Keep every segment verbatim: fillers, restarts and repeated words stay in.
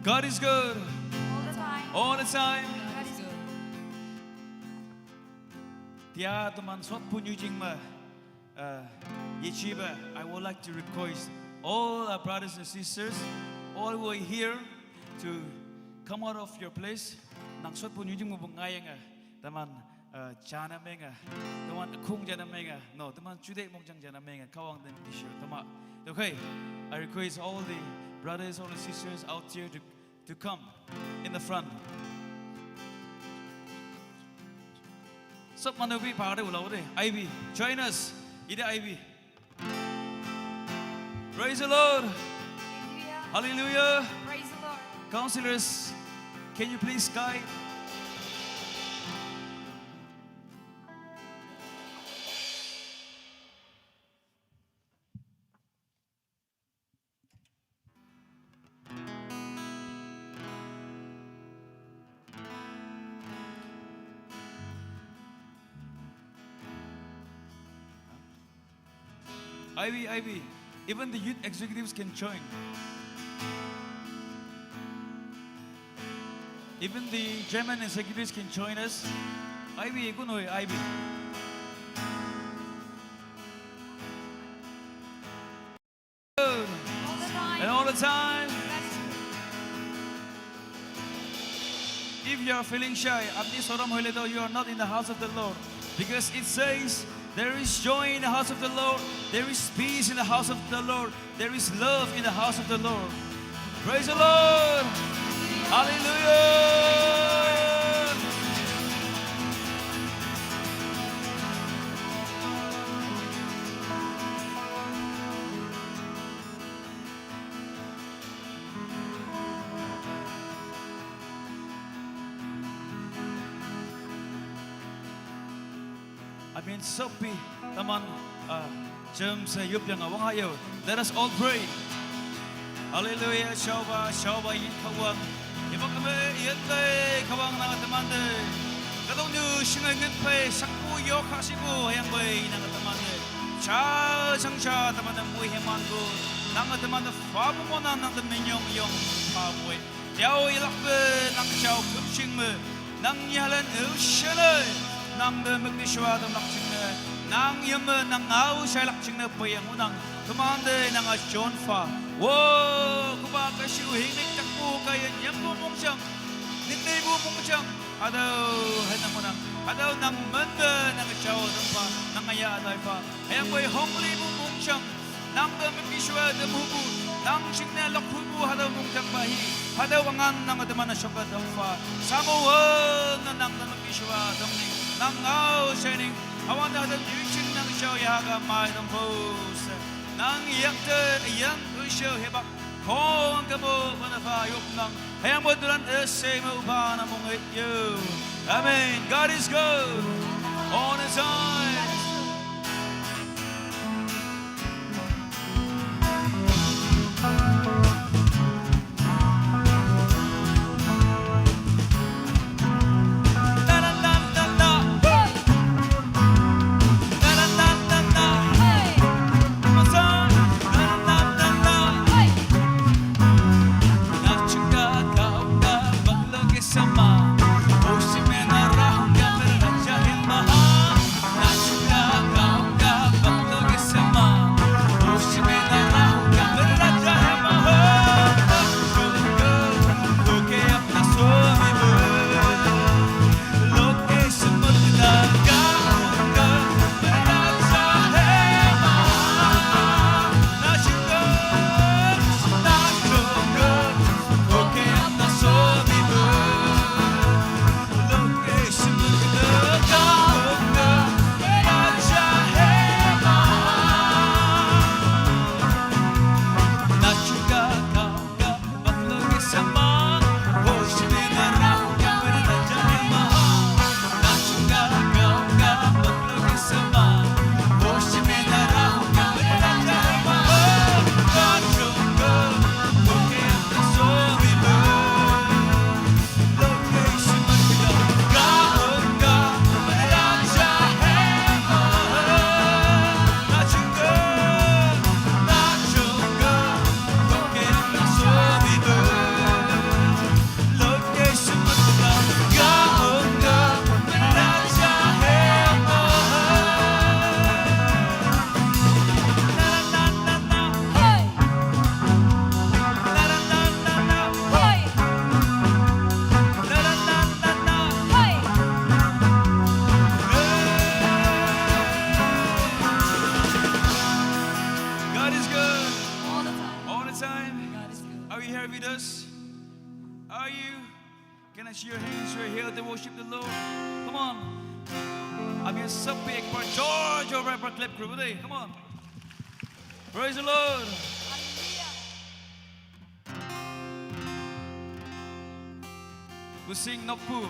God is good. All the time. All the time. God is good. Tia teman sot punyu jing ma. Uh, Yechiba, I would like to request all our brothers and sisters, all who are here, to come out of your place. Nang sot punyu jing ma bu ngai nga. Teman uh, jana menga. Teman khung jana menga. No, teman chude mong jang jana menga. Kawang den issue. Teman. Okay. I request all the brothers, all the sisters out here to, to come in the front. Sab manu bi bahar te ulabo de. Ivy, join us. Ide Ivy. Praise the Lord. Hallelujah. Hallelujah. Praise the Lord. Counselors, can you please guide? Ivy, Ivy, even the youth executives can join. Even the chairman executives can join us. Ivy, you know, Ivy. All the time. And all the time. God is good. If you are feeling shy, apni sorom hoile to, you are not in the house of the Lord. Because it says, there is joy in the house of the Lord, there is peace in the house of the Lord, there is love in the house of the Lord. Praise the Lord. Hallelujah. Amen. Sopi, taman, uh, James, uh, yup yang awang ayo. Let us all pray. Hallelujah. Shauba, shauba, yin kawang. Ibakame, yin lay, kawang na taman de. Kadong nyu, shinga ngen pe, sakpu, yo, kasipu, yang bay, na taman de. Cha, sang cha, taman de, mui, heman, go. Nang taman de, fa, bu, mo, na, nang de, minyong, yong, fa, boy. Yao yelakbe nang chao kumchingme, nang yalan ushele, nang de mekdishwa de lakchingme, nang yeme nang au shai lakchingme payang unang, kemande nang a chonfa. Wo, kuba kashu himik takbu kaya nyambu mungchang, nitnebu mungchang, adau hai nang unang, adau nang mende nang chao dengfa, nang aya adaifa, hayang boy honglibu mungchang, Nang de mekishwa de mubu, nang shingne lok hubu hadaw mungchang bahi, hadaw wangan nang de mana shoka dongfa, samo na nang de mekishwa dongni, nang ngao shining, awan de hadaw nyuching nang shao yaga mai dongfos, nang yak de yan uishao hebak, kong kabo banafa yop nang, hayang boy duran ese mo uba na mong yo. Amen. God is good. All the time. Good. All the time. All the time. God is good. Are you here with us? Are you? Can I see your hands? You're here to worship the Lord. Come on. आप यहाँ सब पे एक बार जोर जोर, एक बार क्लैप करो, बताइए। Come on. Praise the Lord. We sing Nokpu.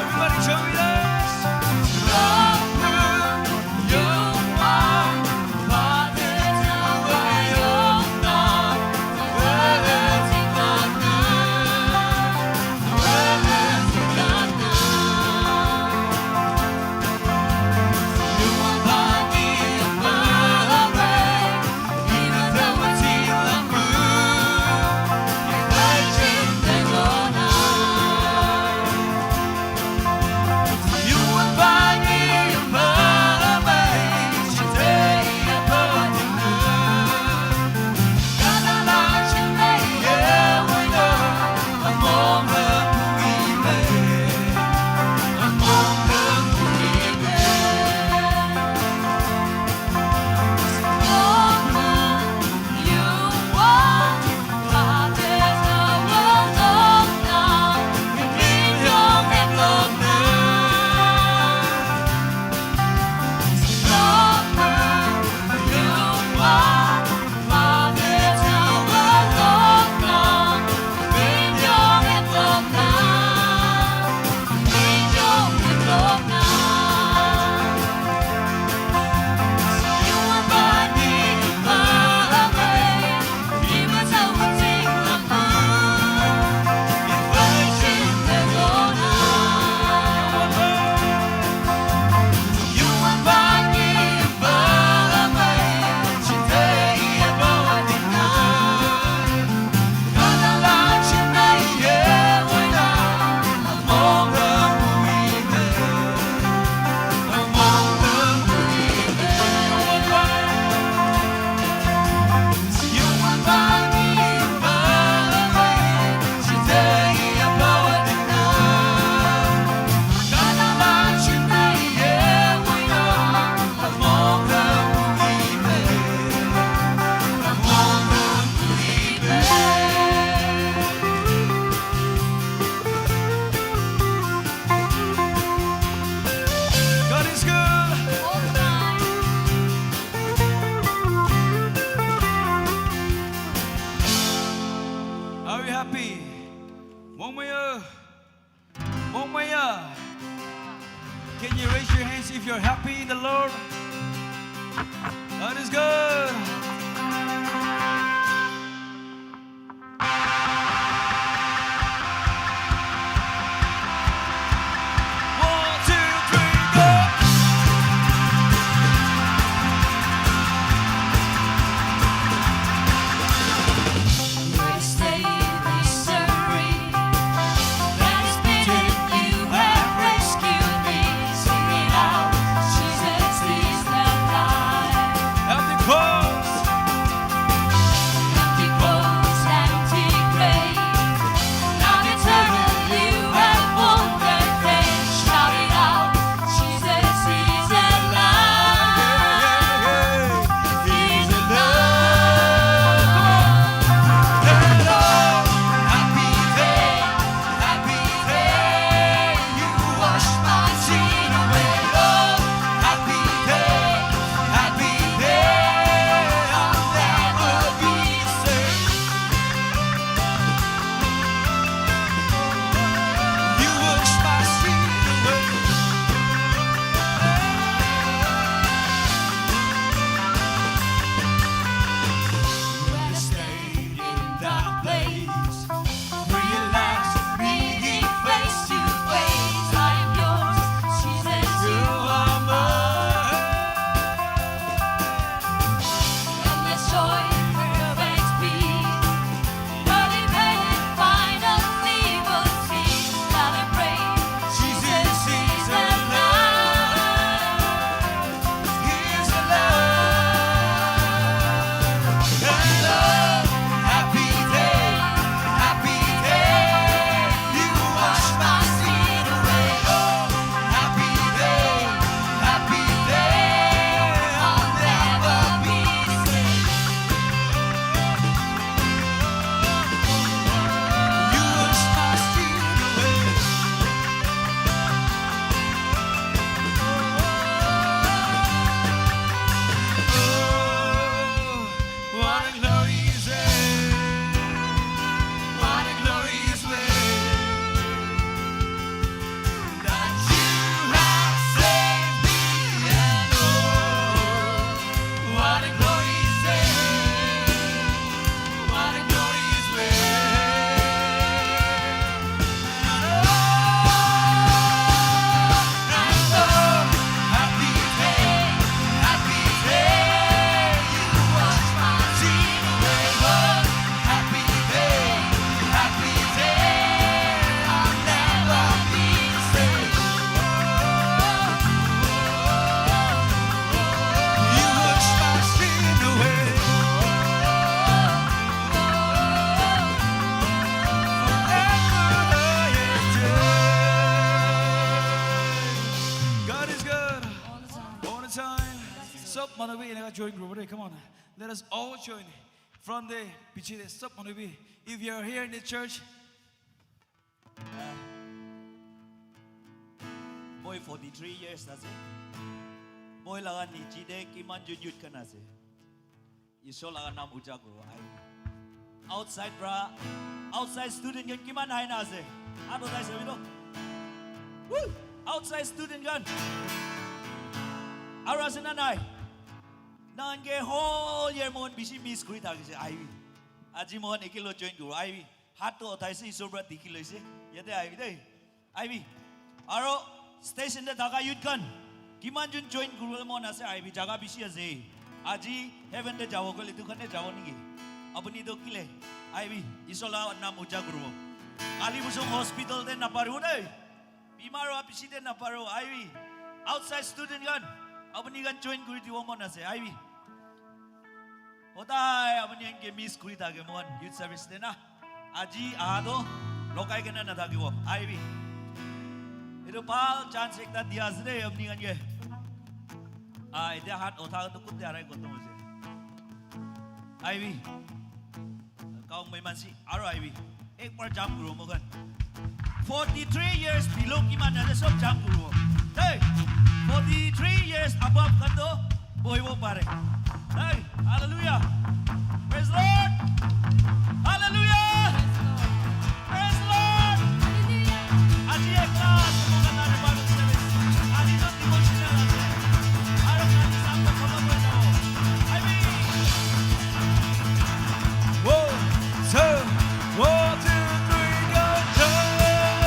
Everybody join with us. God is good. All the time. Are you happy? Mongmaya. Mongmaya. Can you raise your hands if you're happy in the Lord? God is good. One, two, three, go. Praise the mystery that is bidden, you have rescued me. Sing it out, Jesus is the light. Help the chorus. Manu bi eneka join kuribo de, come on. Let us all join. From the piche de sob manu bi. If you are here in the church, Moi forty-three years ase. Moi laga niche te kiman jun youth khan ase. Isor laga naam uja kuro. Ai. Outside pra, outside student khan kiman hai na ase. Hat uthai sabi to. Woo! Outside student khan. Aru ase na nai? Nan ke whole year mon bishi miss kuri thakise. Aibi. Aji mon ekilo join kuro. Aibi. Hat to uthaise, Isor pra dikhi loise. Yate aibi dei. Aibi. Aro station te thaka youth khan. Kiman jun join kuribole mon ase aibi. Jaga bishi ase. Aji heaven te jabo koile etu khan te jabo niki? Apuni to kile? Aibi. Isor la naam uja kuribo. Kali busong hospital te naparibo dei. Bimar hoa bishi te naparibo. Aibi. Outside student khan. Apuni khan join kuri dibo mon ase. Aibi. Hodai apuni khan ke miss kuri thake mohan youth service te na. Aji aha to lokai kena nathakibo. Aibi. Etu bhal chance ekta dia ase de apuni khan ke. Ah, etia hat utha to kutte arai koto hoise. Aibi. Kaung mai mansi aro aibi. Ek bar jump kuro mohan. Forty-three years below kiman ase sob jump kuro. Hey, forty-three years above khan to bohibo pare. Hey, hallelujah. Praise Lord. Hallelujah. Praise Lord. Aji ek class mohan na Bible service. Aji to devotional ase. Aro kali sam to khotrom hoi jabo. Aibi. One, two, one, two, three, go, jump! Hey!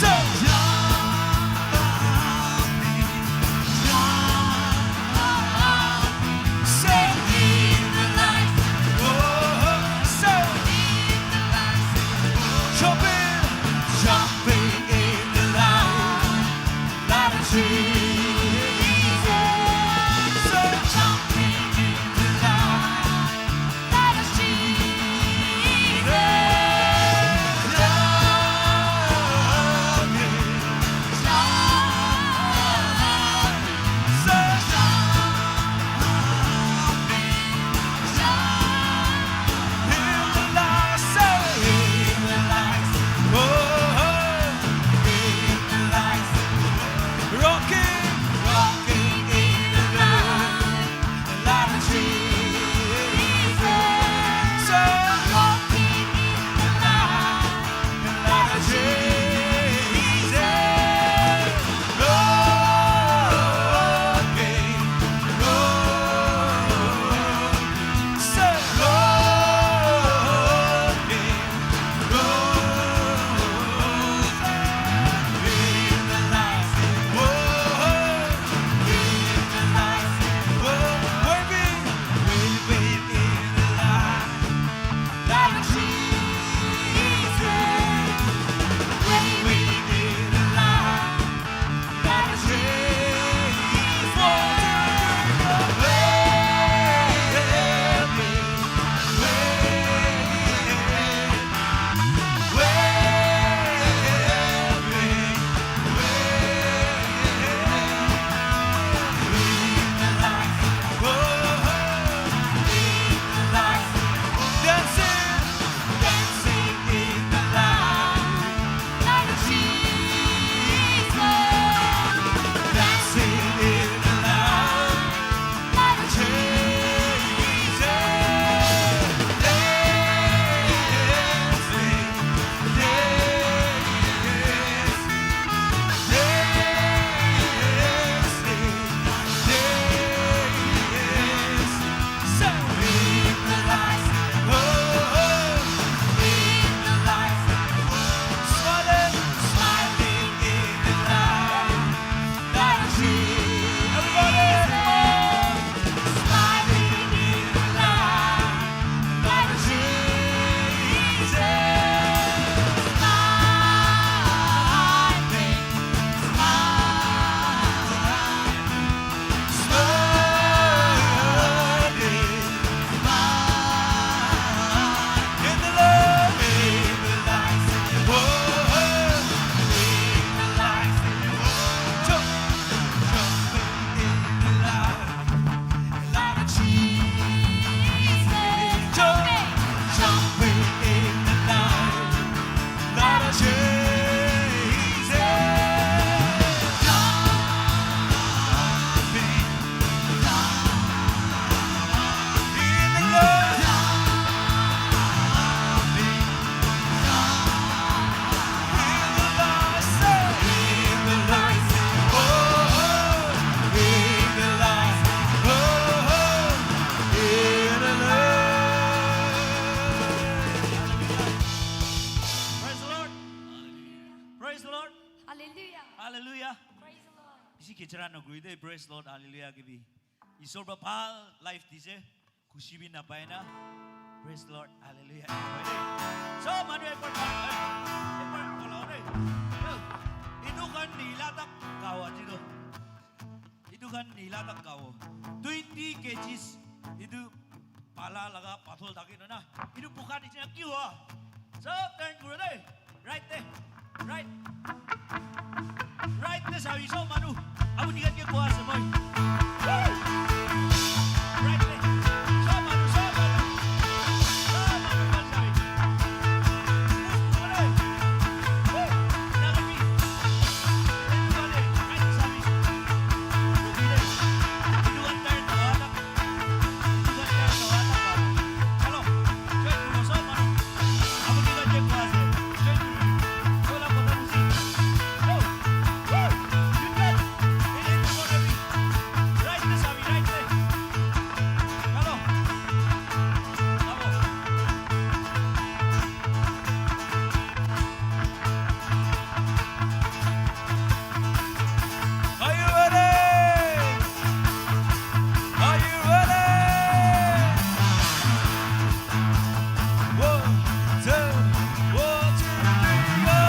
Jump! Chara nokuri de, praise Lord, hallelujah kibi. Isor pra bhal life dise, khushi bi napai na. Praise Lord, hallelujah. Sob manu ekbar, ekbar bola de. Etu khan nila tak gao aji toh. Etu khan nila tak gao. Twenty kgs. Etu pala laga pathol thake na na. Etu bukha nishina ki hua? Sob turn kuro de. Right te. Right. Right te sabi sob manu. Apuni khan ke kua ase moi. Right te. Sob manu, sob manu. Sob manu khan sabi. Right te. Are you ready? Are you ready? One, two, one, two, three, go.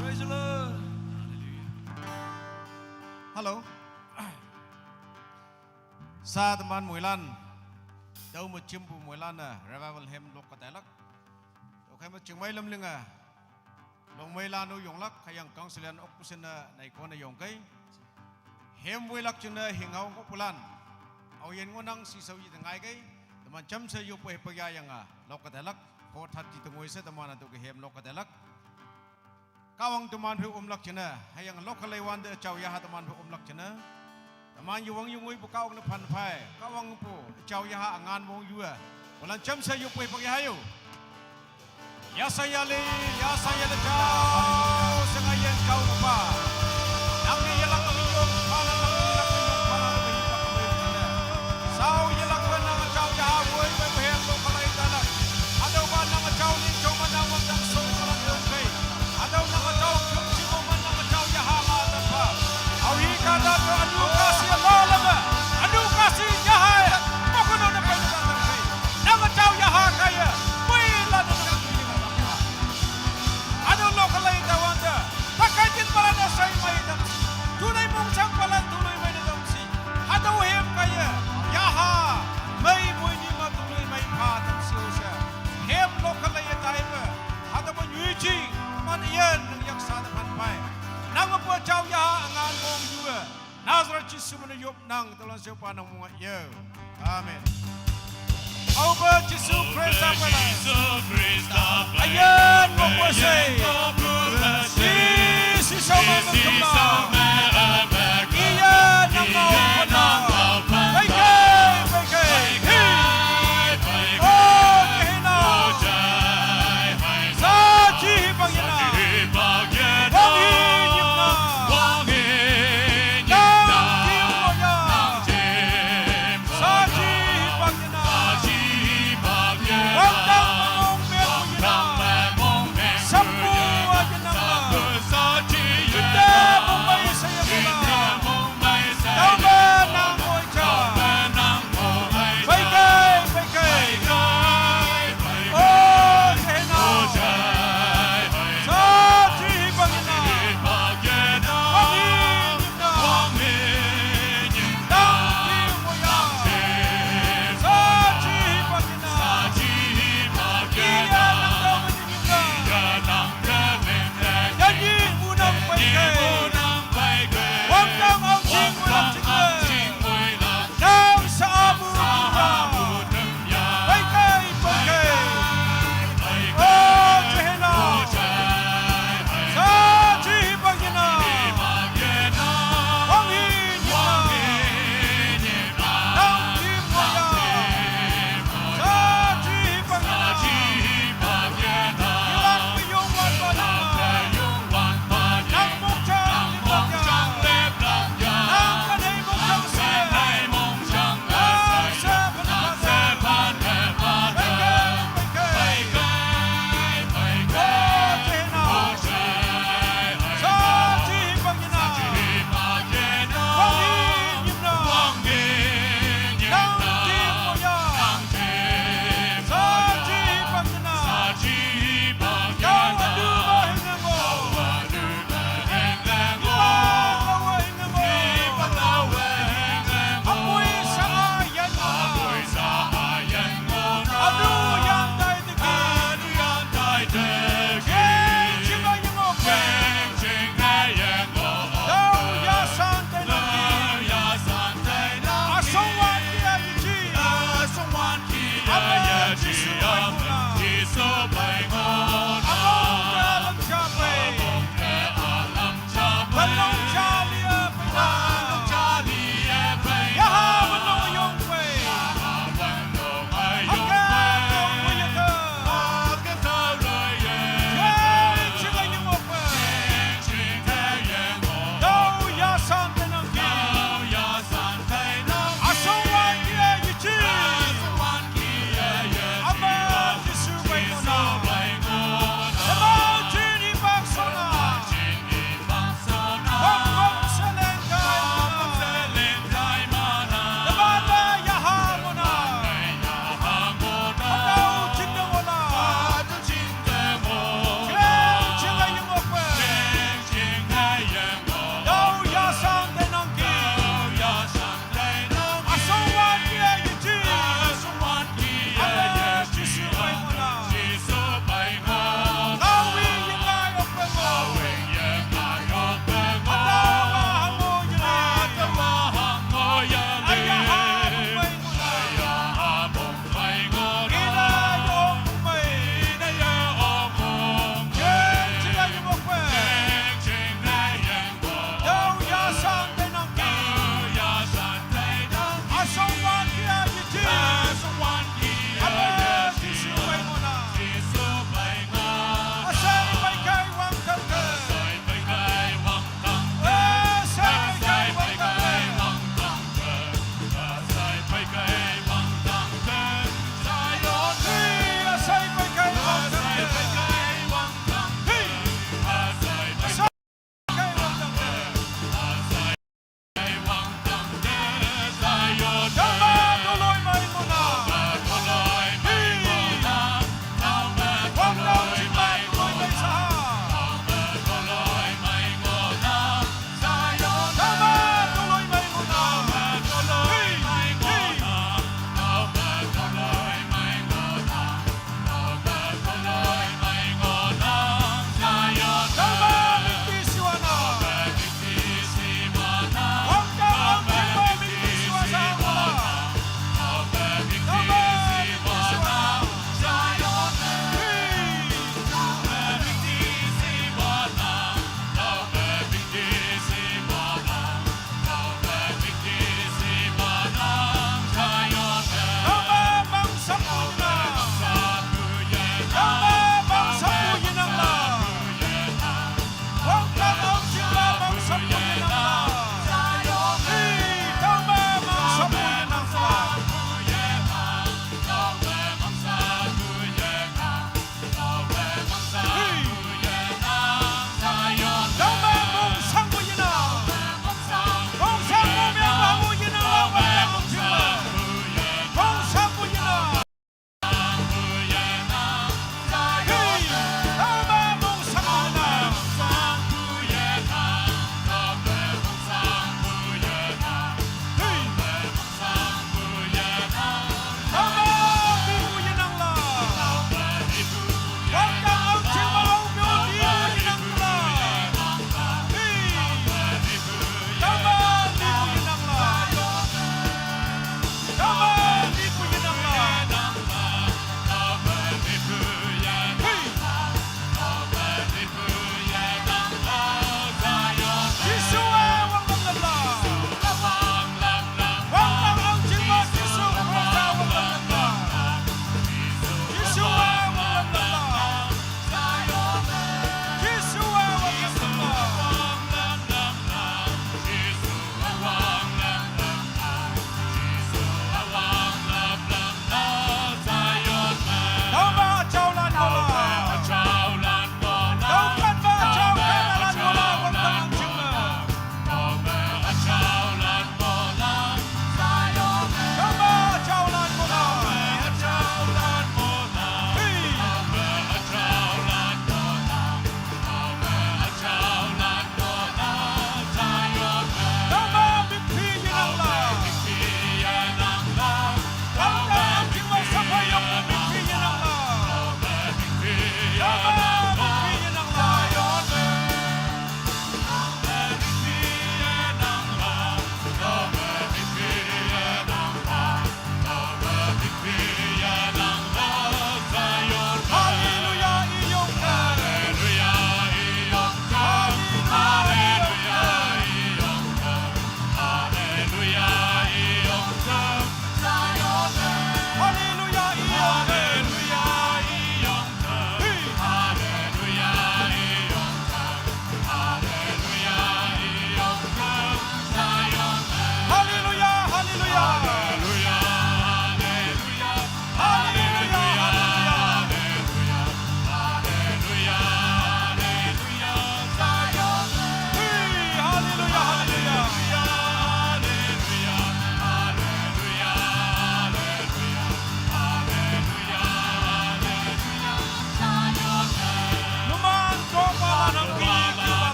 Praise the Lord. Hello. Sa teman muilan, dau mo chimbu muilan na revival hem lok ka tailak. Okai mo chingmai lam linga. Longmai lanu yonglak khayang council an ok pusen na naikona yongkai. Hem wei lak chuna hingau ngo pulan. Au yen ngo nang si sau yi tengai kai. Teman cham sa yu pwe pagya yanga. Lok ka tailak. Four thirty tengoi sa teman atu ke hem lok ka tailak. Kawang teman phe umlak chena, hayang lokalai wan de chau yaha teman phe umlak chena. Teman yuwang yungui pu kawang ne phan phai, kawang pu chau yaha angan wong yua. Walan cham sa yu pui pagi hayu. Ya sa ya le, ya sa ya le chau, sengai yen kau pa. Nang ni yelak mi yong pa na, nang ni yelak mi yong pa na, mi pa na. Sau yelak pa nang chau yaha woi pa pa hem lokalai ta na. Ado pa nang chau ni chau ma nang wang dang song pa na yong kai. Adau nama dau kyung chi mo man nama dau yaha ma da pa. Au hi ka da to anu ka si la la ma. Anu ka si yaha ya. Mo ko no na pa na da pa. Nama dau yaha ka ya. Mo i la da na pa. Anu lo ka lai da wan da. Ta kai tin pa la da sai mai da si. Tu nai mong chang pa la tu nai mai da si. Adau hem ka ya. Yaha. Mai mo ni ma tu nai mai pa da si o sha. Hem lo ka lai da ya. Hada mo nyui chi, man yen nang yak sa da pan pai. Nang mo po chau ya ngan mong yue. Nazareth Jisu mo yop nang, talan se pa nang mo ye. Amen. Au ba Jisu Krista pa la. Ayen mo po se. Jisu sa ma mo kum na. Iye nang mo po na. Bai ke, bai ke. Hey. Oh, kehna.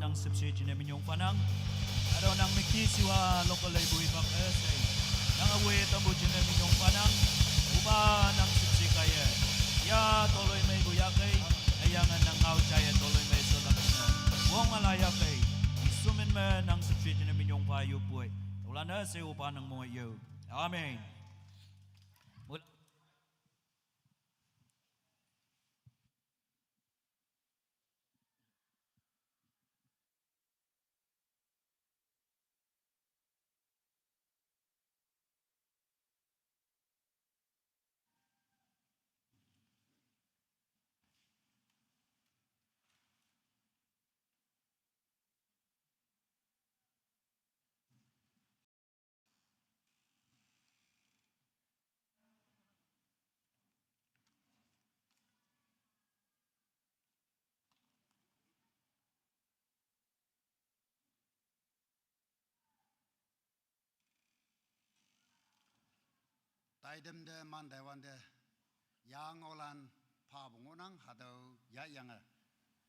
Nang sipsi jine minyong panang. Aro nang miki siwa local lai bui bak ese. Nang awe tambu jine minyong panang. Uba nang sipsi kaya. Ya toloi mai bu ya kai. Ayang nang ngau jaya toloi mai so lak na. Wong ala ya kai. Isumin me nang sipsi jine minyong pa yu bui. Tolana se upa nang mo yu. Amen. Taidem de man daiwan de yang olan pha bungo nang hadau ya yang a.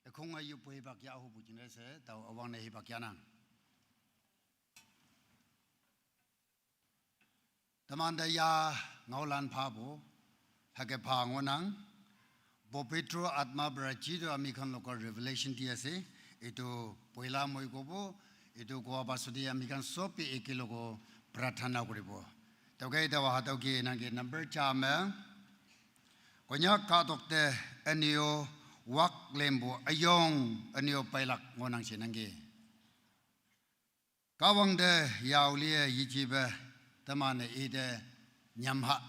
Ekhung ayu pui bak ya hu bu jine se tau awang ne hi bak ya nang. Tamanda ya ngaulan pha bo, hake pha ngonang, Bopitro Atma Brachi to ami khan local revelation di ase, itu poila moi kobo, itu koa pasudi ami khan sob bi eke logo prarthana koribo. Tokai dawa hatoki nangi number cha me, konya ka tokte anio wak lembo ayong anio pailak ngonang si nangi. Kawang de yaulie yichi be temane ide nyamha.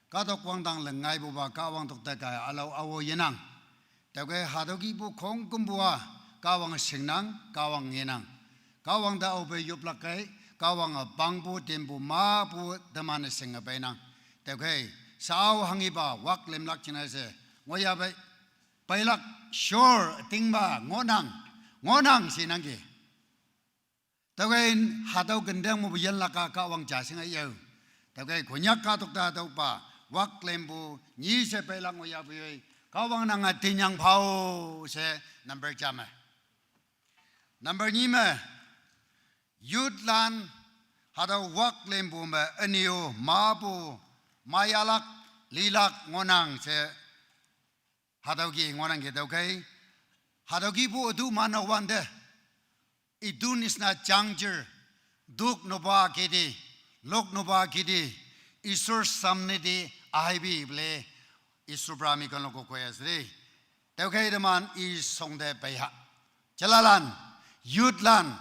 Kadok wang dang le ngai bu ba kawang tok te kai alau awo yenang. Tawke hadoki bu khong kum bua kawang singnang kawang ngenang. Kawang da au be yup lak kai kawang a bang bu tem bu ma bu temane sing a bainang. Tawke sao hangi ba wak lem lak china se ngoya bai pailak sure ting ba ngonang ngonang sinang ke. Tawai hatau kendeng mo buyan laka kawang jasing ayau. Tawai konyak katuk ta tau pa wak lembu nyi se pelang oya buyoi kawang nanga tinyang phao se number jam eh. Number nyi me youth lan hatau wak lembu me anio mabu mayalak lilak ngonang se. Hadauki ngorang ke daukai. Hadauki bu udu mana wande. Idu nisna changjer. Duk noba kidi. Lok noba kidi. Isur samne di ahibi ble. Isur brami kan loko koya sri. Daukai deman is songde baiha. Jalalan. Youth lan.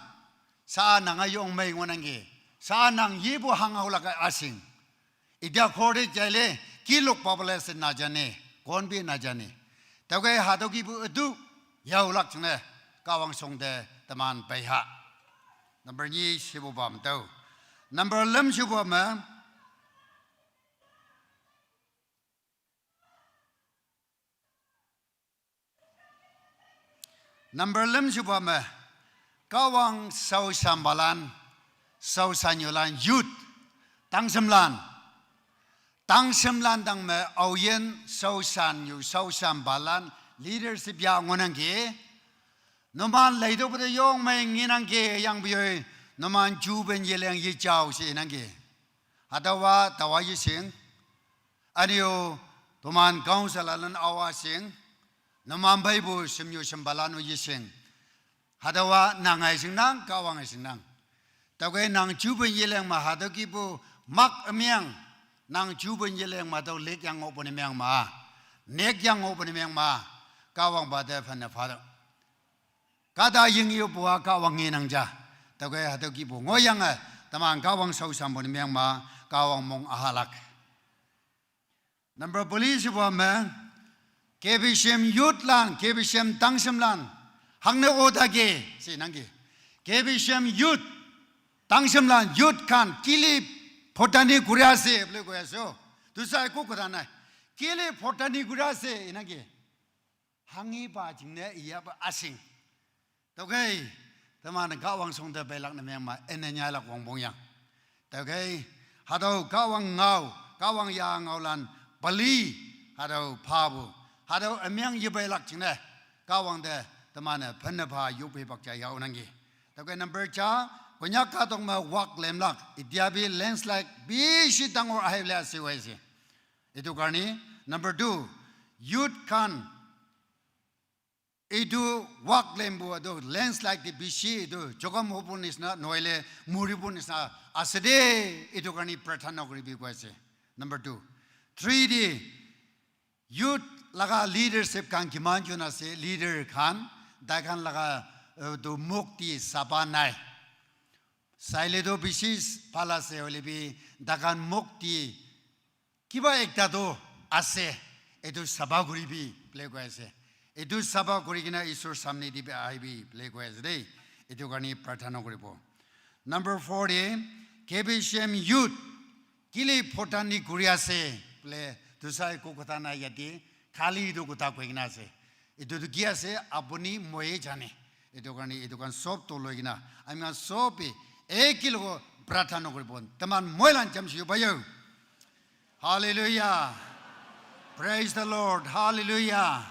Sa nanga yong mai ngonang ke. Sa nang yibu hang hau laka asing. Idia khore jaile ki lok pabole ase najane, kon bi najane. Tawai hatoki bu edu yaulak chine kawang songde teman baiha. Number ni sibu bam tau. Number lem sibu bam. Number lem sibu bam. Kawang sau sambalan, sau sanyulan youth, tangsemlan. Tangsemlan dang me auyen sau san yu sau san balan leadership ya ngonang ke. Noman leido bude yong me nginang ke yang biyoi noman ju ben yeleng ye chao si nang ke. Hadawa tawa yising. Anio toman council alan awa sing. Noman bai bu simnyu simbalano yising. Hadawa nangai sing nang kawang sing nang. Tawai nang chubun yeleng ma hado ki bu mak amiang. Nang chubun yeleng ma tau lek yang open amiang ma. Nek yang open amiang ma. Kawang ba de fan na fado. Kada ying yu bua kawang ngi nang ja. Tawai hado ki bu ngoyang a. Tamang kawang sau sambun amiang ma. Kawang mong ahalak. Number police wa me, K B C M youth lan, K B C M tangsim lan, hangne o dage, si nangi. K B C M youth, tangsim lan, youth khan, kili photani kuri ase, bole koi ase. Tu sai ko kura nai. Kili photani kuri ase, inangi. Hangi ba jingne iya ba asing. Tawai, teman kawang song te belak na meng ma, ene nyai lak wong bong yang. Tawai, hadau kawang ngau, kawang ya ngau lan, bali, hadau phabu, hadau emiang ye belak jingne, kawang de, Tamane phanna pha yupi bakcha yau nangi. Takwe number cha, Konyak katok ma wak lemlak. Idia bi landslide bishi dangor ahivle ase waise. Itu karni, number two, youth khan itu wak lembu adu landslide di bishi itu jogam hobo nisna noile muribo nisna ase de. Itu karni prarthana kuri bi koise. Number two. Three di, youth laga leadership khan kiman jon ase, leader khan, tai khan laga, uh, tu mukti saba nai. Saile tu bishi phala ase hoile bi, tai khan mukti kiba ekta tu ase, etu saba kuri bi, ple koi ase. Etu saba kuri kena Isor samne di bi ahi bi, ple koi ase dei. Etu karni prarthana kuri bo. Number four de, K B C M youth, kili photani kuri ase, ple, dusra eku kotha nai yate, khali etu kotha koi kena ase. Etu tu ki ase, apuni moi jane. Etu karni, etu khan sob to loi kena, ami khan sob bi, eki logo prarthana kuri bo. Taman moi lan jam shi yo bayo. Hallelujah. Praise the Lord. Hallelujah.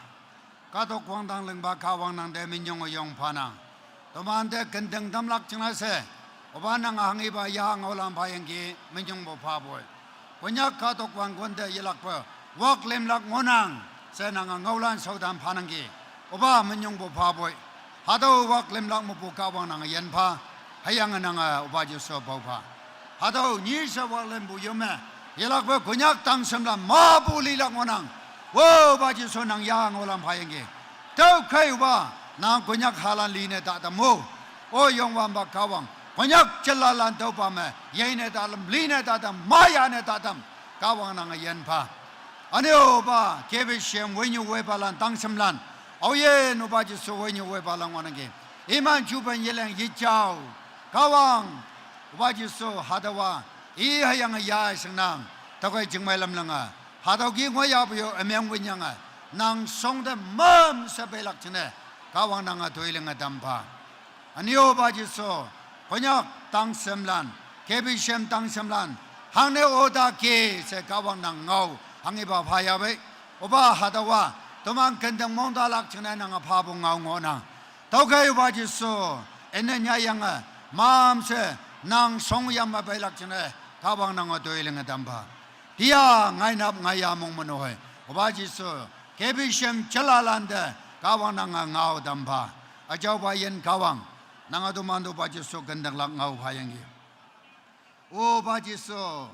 Katok wang dang lengba ka wang nang de minyong yong phanang. Toman de kendeng dam lak ching ase. Oba nang hangi ba ya ngau lam pha yang ki minyong bo pha boy. Konyak katok wang gon de yelak pa. Wak lem lak ngonang. Se nang ngau lan sau dam phanang ki. Oba minyong bo pha boy. Hadau wak lem lak mo bo ka wang nang yen pha. Hayang nang oba ju so bau pha. Hadau nyi sa wak lem bu yome. Yelak pa Konyak tang sem la ma bu li lak ngonang. Wo ba ji so nang ya ngo lam pha yeng ge. Tau khai wa nang Konyak halan li ne ta ta mo. O yong wan ba ka wang. Konyak chela lan tau pa me. Ye ne ta lam li ne ta ta ma ya ne ta tam. Ka wang nang yen pha. Ani o ba K B C M we nyu we ba lan tang sem lan. Au ye no ba ji so we nyu we ba lan ngonang ge. Iman chu ban ye leng yi chao. Ka wang. Wa ji so hadawa. I hayang ya sing nang. Ta koi jing mai lam langa. Hadau ki ngoi ya bu yo emyang win yang a. Nang song de mam sa belak chine. Ka wang nang a doi leng a dam pha. Ani o ba ji so. Konyak tang sem lan. K B C M tang sem lan. Hang ne o da ke se ka wang nang ngau. Hang i ba pha ya be. Oba hadawa. Tomang kendang mong da lak chine nang a pha bu ngau ngo nang. Tau kai uba Jisu, ene nya yang a, mam se, nang song yam ma bai lak chine, ka bang nang a doi leng a dam ba. Tia ngai nap ngai ya mong mano hai. Uba Jisu, K B C M chala lan de, ka bang nang a ngau dam ba. Ajau ba yen ka bang, nang a du man du ba Jisu gendang lak ngau ba yang gi. O ba Jisu,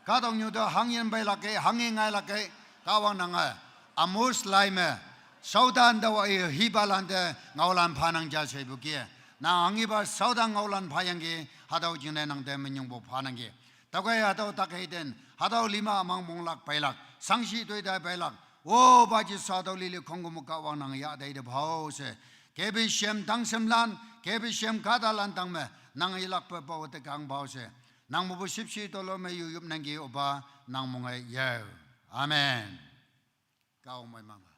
ka dong nyu do hang yen bai lak ke, hang yen ngai lak ke, ka bang nang a. Amos lai me, saudan da wa i hi ba lan de, ngau lan pha nang ja se bu kie. Na ang i ba saudan ngau lan pha yang gi, hadau jing ne nang de men yung bo pha nang gi. Ta koi hadau tak hei den, hadau lima amang mong lak pai lak, sang shi doi dai pai lak. O ba Jisu hadau li li khong gu mu ka wang nang ya dai de bao se. K B C M dang sem lan, K B C M ka da lan dang me, nang i lak pe bao te kang bao se. Nang mu bu sip shi to lo me yu yup nang gi oba, nang mu ngai yau. Amen. Kau mai mama.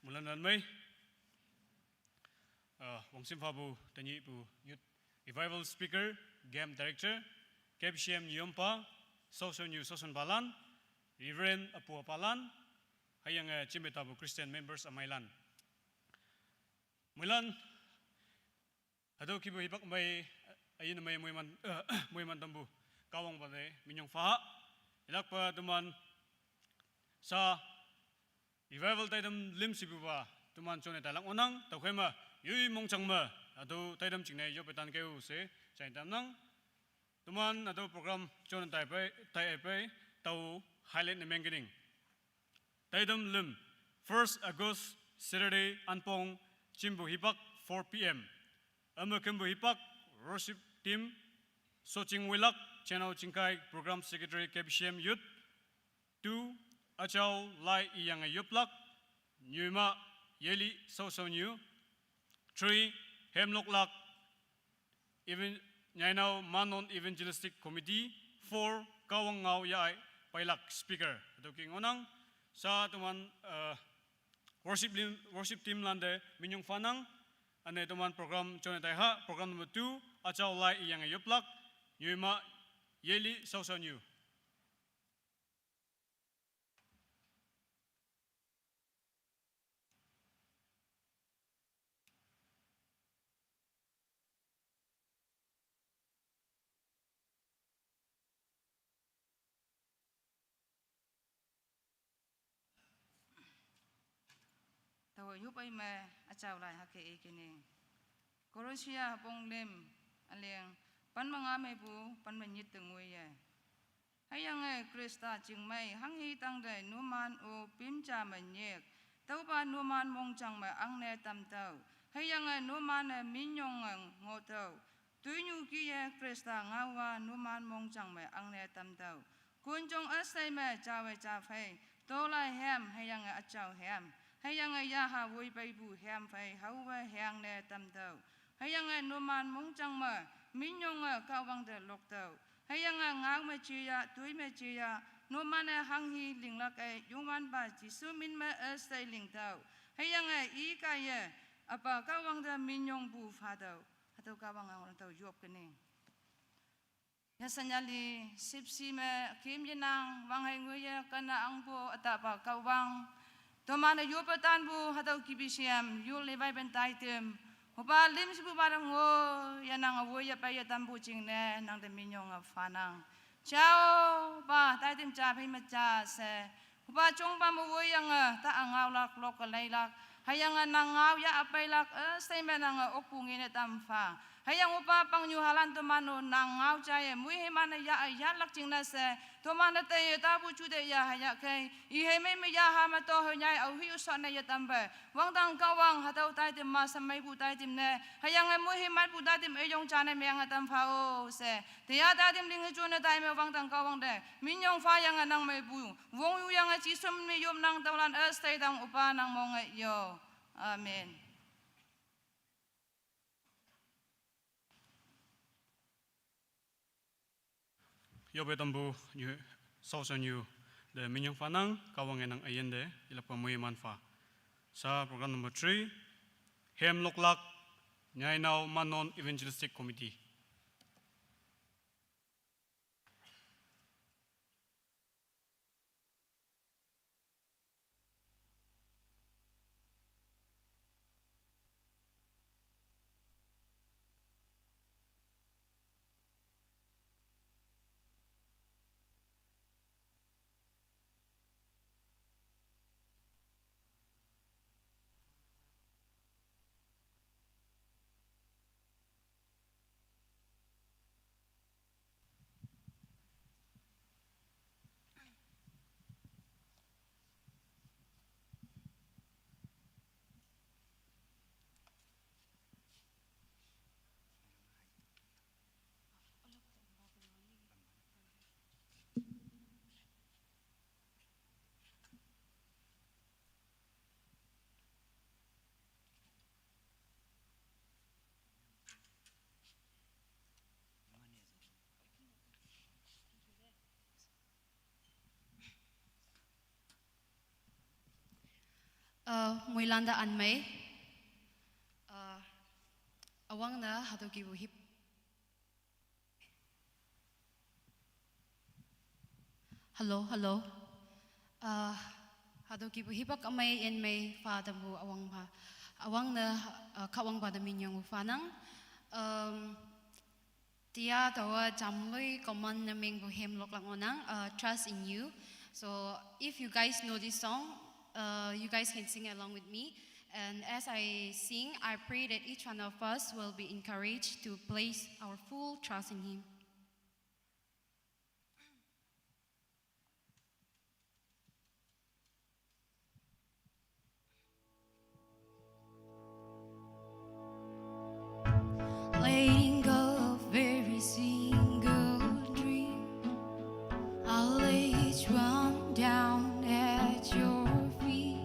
Mulan ranmai, uh, Wangsim Phabu Tanyi Pu Youth Revival Speaker, Game Director, K B C M Yompa, Social New Social Balan, Reverend Apu Apalan, hayang, uh, Chimbe Tabu Christian Members Amailan. Mulan Hado kibu hipak mai, ayin mai muiman, muiman tambu kawang ba de minyong faha. Ilak pa tuman sa revival taidam lim sibu ba tuman chone talang onang, tau kema yui mongchang ma, ado taidam chingne yo petan keu se, chain tam nang. Tuman ado program chone tai pai, tai ai pai, tau highlight ne mengkening. Taidam lim, first August, Saturday, Anpong, Chimbu Hipak, four P M. Ama Kembu Hipak, worship team, Soching Wilak, Channel Chingkai, Program Secretary, K B C M Youth. Two, Achau Lai Iyang Yuplak, Nyuma Yeli Soso Nyu. Three, Hemlok Lak, Even Nyainao Manon Evangelistic Committee, four, Kawang Ngao Yaai Pailak speaker. Ado king onang, sa tuman, uh, worship lim, worship team lande minyong fanang, ane tuman program chone tai ha, program number two, Acha ulai iyang yoplak, yuma yeli sausanyu. Tawa yupai me achau lai hake e kene. Korosia hapong lem aleng pan manga me bu pan me nyit tengwe ye. Hayange Krista chingmai hanghi tangde numan u pimcha manyek. Tauba numan mongchang me angne tamtau. Hayange numan e minyong ngotau. Tuinyu kiye Krista ngawa numan mongchang me angne tamtau. Kunjong asai me chawe cha phai. Tola hem hayange achau hem. Hayange yaha woi pai bu hem phai hauwe hangne tamtau. Hayange numan mongchang me minyong e kawang de loktau. Hayange ngau me chiya, tui me chiya, no mane hanghi linglak e, yungwan ba Jisu min me e sai lingtau. Hayange i ka ye, apa kawang da minyong bu fadau. Hatau kawang ang tau yop kene. Ya sanyali, sipsi me, kim yenang, wang hai nguye, kana ang bo, ata ba kawang. Tomane yopa tan bu hatau kibisiam, yul ni bai ben tai tem. Hopa lim si bu barang wo, ya nang wo ya pa ya tam bu ching ne, nang de minyong a fa nang. Chao, ba, tai tem cha phai ma cha se. Hopa chong ba mo wo yang a, ta angau lak lok ka lai lak. Hayang a nang ngau ya apai lak, eh, sai me nang a ok bu ngi ne tam fa. Hayang upa pang nyu halan to mano nang ngau cha ye mui he man ya ya lak ching na se to man te ye ta bu chu de ya ha ya ke i he me me ya ha ma to ho nyai au hi u so na ye tam ba wang dang ka wang ha tau tai tim ma sam mai bu tai tim ne hayang e mui he mat bu tai tim e yong cha ne me yang a tam pha o se te ya tai tim ling chu ne tai me wang dang ka wang de min yong fa yang a nang mai bu wong yu yang a chi sum me yom nang tau lan as tai dang upa nang mong e yo. Amen. Yobe tambu nyu sausa nyu de minyong fanang kawang enang ayende ilapa mui manfa. Sa program number three, Hem Loklak, Nyainao Manon Evangelistic Committee. Uh, Muilanda Anmei. Uh, awang na hatoki wuhip. Hello, hello. Uh, hatoki wuhip ak amai en mai fa da mu awang ba. Awang na, uh, kawang ba da min yong fa nang. Um, Tia tawa jamlui command na meng bu hem lok lang onang, uh, trust in you. So if you guys know this song, uh, you guys can sing along with me. And as I sing, I pray that each one of us will be encouraged to place our full trust in Him. Letting go of every single dream. I lay each one down at your feet.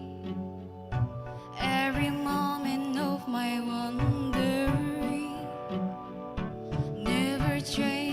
Every moment of my wandering, never change.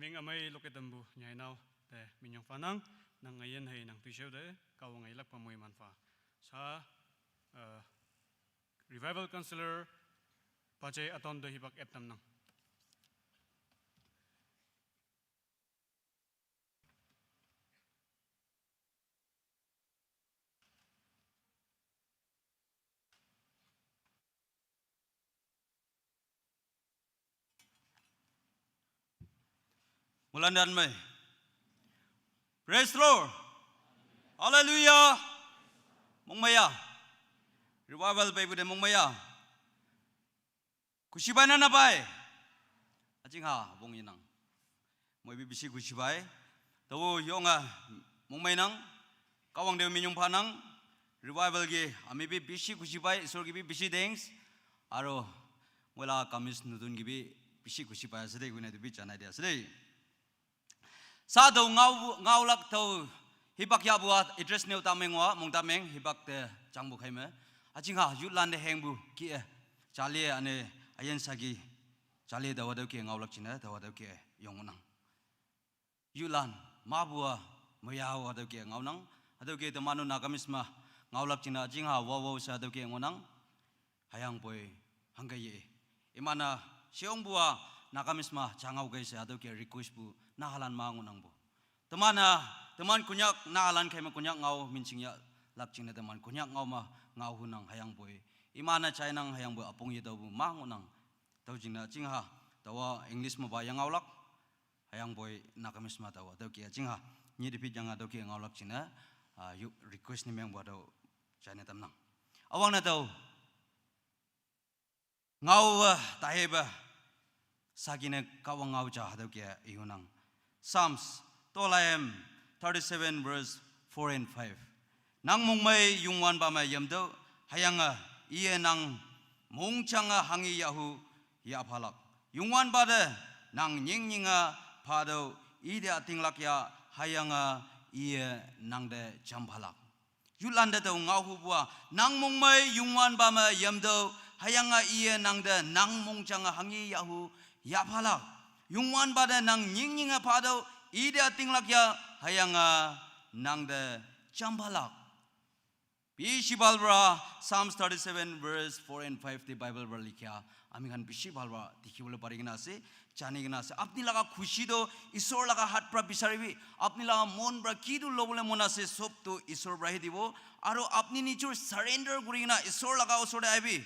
Ming amai loke tambu nyai nau te minyong fanang nang ngayen hei nang tuiseu de kau ngai lak pamoi man fa. Sa, eh, Revival Counselor Pache Aton de hibak eptam nang. Mulandan mai. Praise the Lord. Hallelujah. Mongmaya. Revival baby de mongmaya. Khushi bai na na bai. Ajing ha bong inang. Moi bi bishi khushi bai. Tawo yonga mongmai nang. Kawang de minyong pha nang. Revival ge ami bi bishi khushi bai. Isor ge bi bishi thanks. Aro moi la kamis nutun ge bi bishi khushi pai ase de, kuina etu bi janai de ase de. Sa do ngau, ngau lak tau hibak ya bua address neu tameng wa, mong tameng hibak te chang bu khai me. Aching ha, yut lan de heng bu ki e. Chali ane ayen sagi. Chali dawa dau ki ngau lak chine, dawa dau ki yong nang. Yut lan, ma bua, maya wa dau ki ngau nang. Adau ki te manu Nagamese ma ngau lak chine, aching ha, wa wa sa dau ki ngau nang. Hayang boy, hangga ye. Imana, siong bua, Nagamese ma, changau gai se, adau ke request bu, na halan ma ngunang bu. Temana, teman kunyak, na halan kai ma kunyak ngau, mincing ya, lak ching na teman kunyak ngau ma, ngau hunang hayang boy. Imana chai nang hayang boy, apung ye dau bu, ma ngunang. Tau ching na, ching ha, tawa English ma ba yang ngau lak, hayang boy, Nagamese ma tawa, tau ke, ching ha, ni dipit yang adau ke ngau lak ching na, ah, yu request ni meng bua dau, chai na tam nang. Awang na tau, Ngau, ah, tahe ba, sakine kawa ngau cha hadau kia ihunang. Psalms, Tolayam thirty-seven verse four and five. Nang mungmai yungwan ba ma yamdo, hayanga iye nang mungchanga hangi yahu ya phalak. Yungwan ba de nang nying nyinga phado ide atinglak ya hayanga iye nang de cham phalak. Yulanda tau ngau hu bua, nang mungmai yungwan ba ma yamdo, hayanga iye nang de nang mungchanga hangi yahu ya phalak. Yungwan ba de nang nying nyinga phado, ide atinglak ya, hayanga nang de cham phalak. Bishi bal bra, Psalms thirty-seven verse four and five de Bible bra likhia. Ami khan bishi bal bra dikhi bole pari kena ase, jani kena ase. Apni laga khushi to Isor laga hat pra bisaribi. Apni laga mon pra ki tu lobole mon ase, sob tu Isor pra hi dibo. Aro apni nijor surrender kuri kena Isor laga osor te aibi.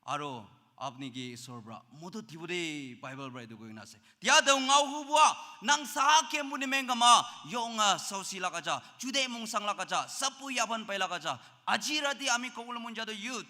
Aro apni ki Isor pra modot dibo de, Bible pra etu koi kena ase. Tia de ngau hu bua, nang saha ke muni mengama, yonga sausi laga cha, chude mungsang laga cha, sapu yaban pai laga cha. Aji rati ami kobole mon ja to youth.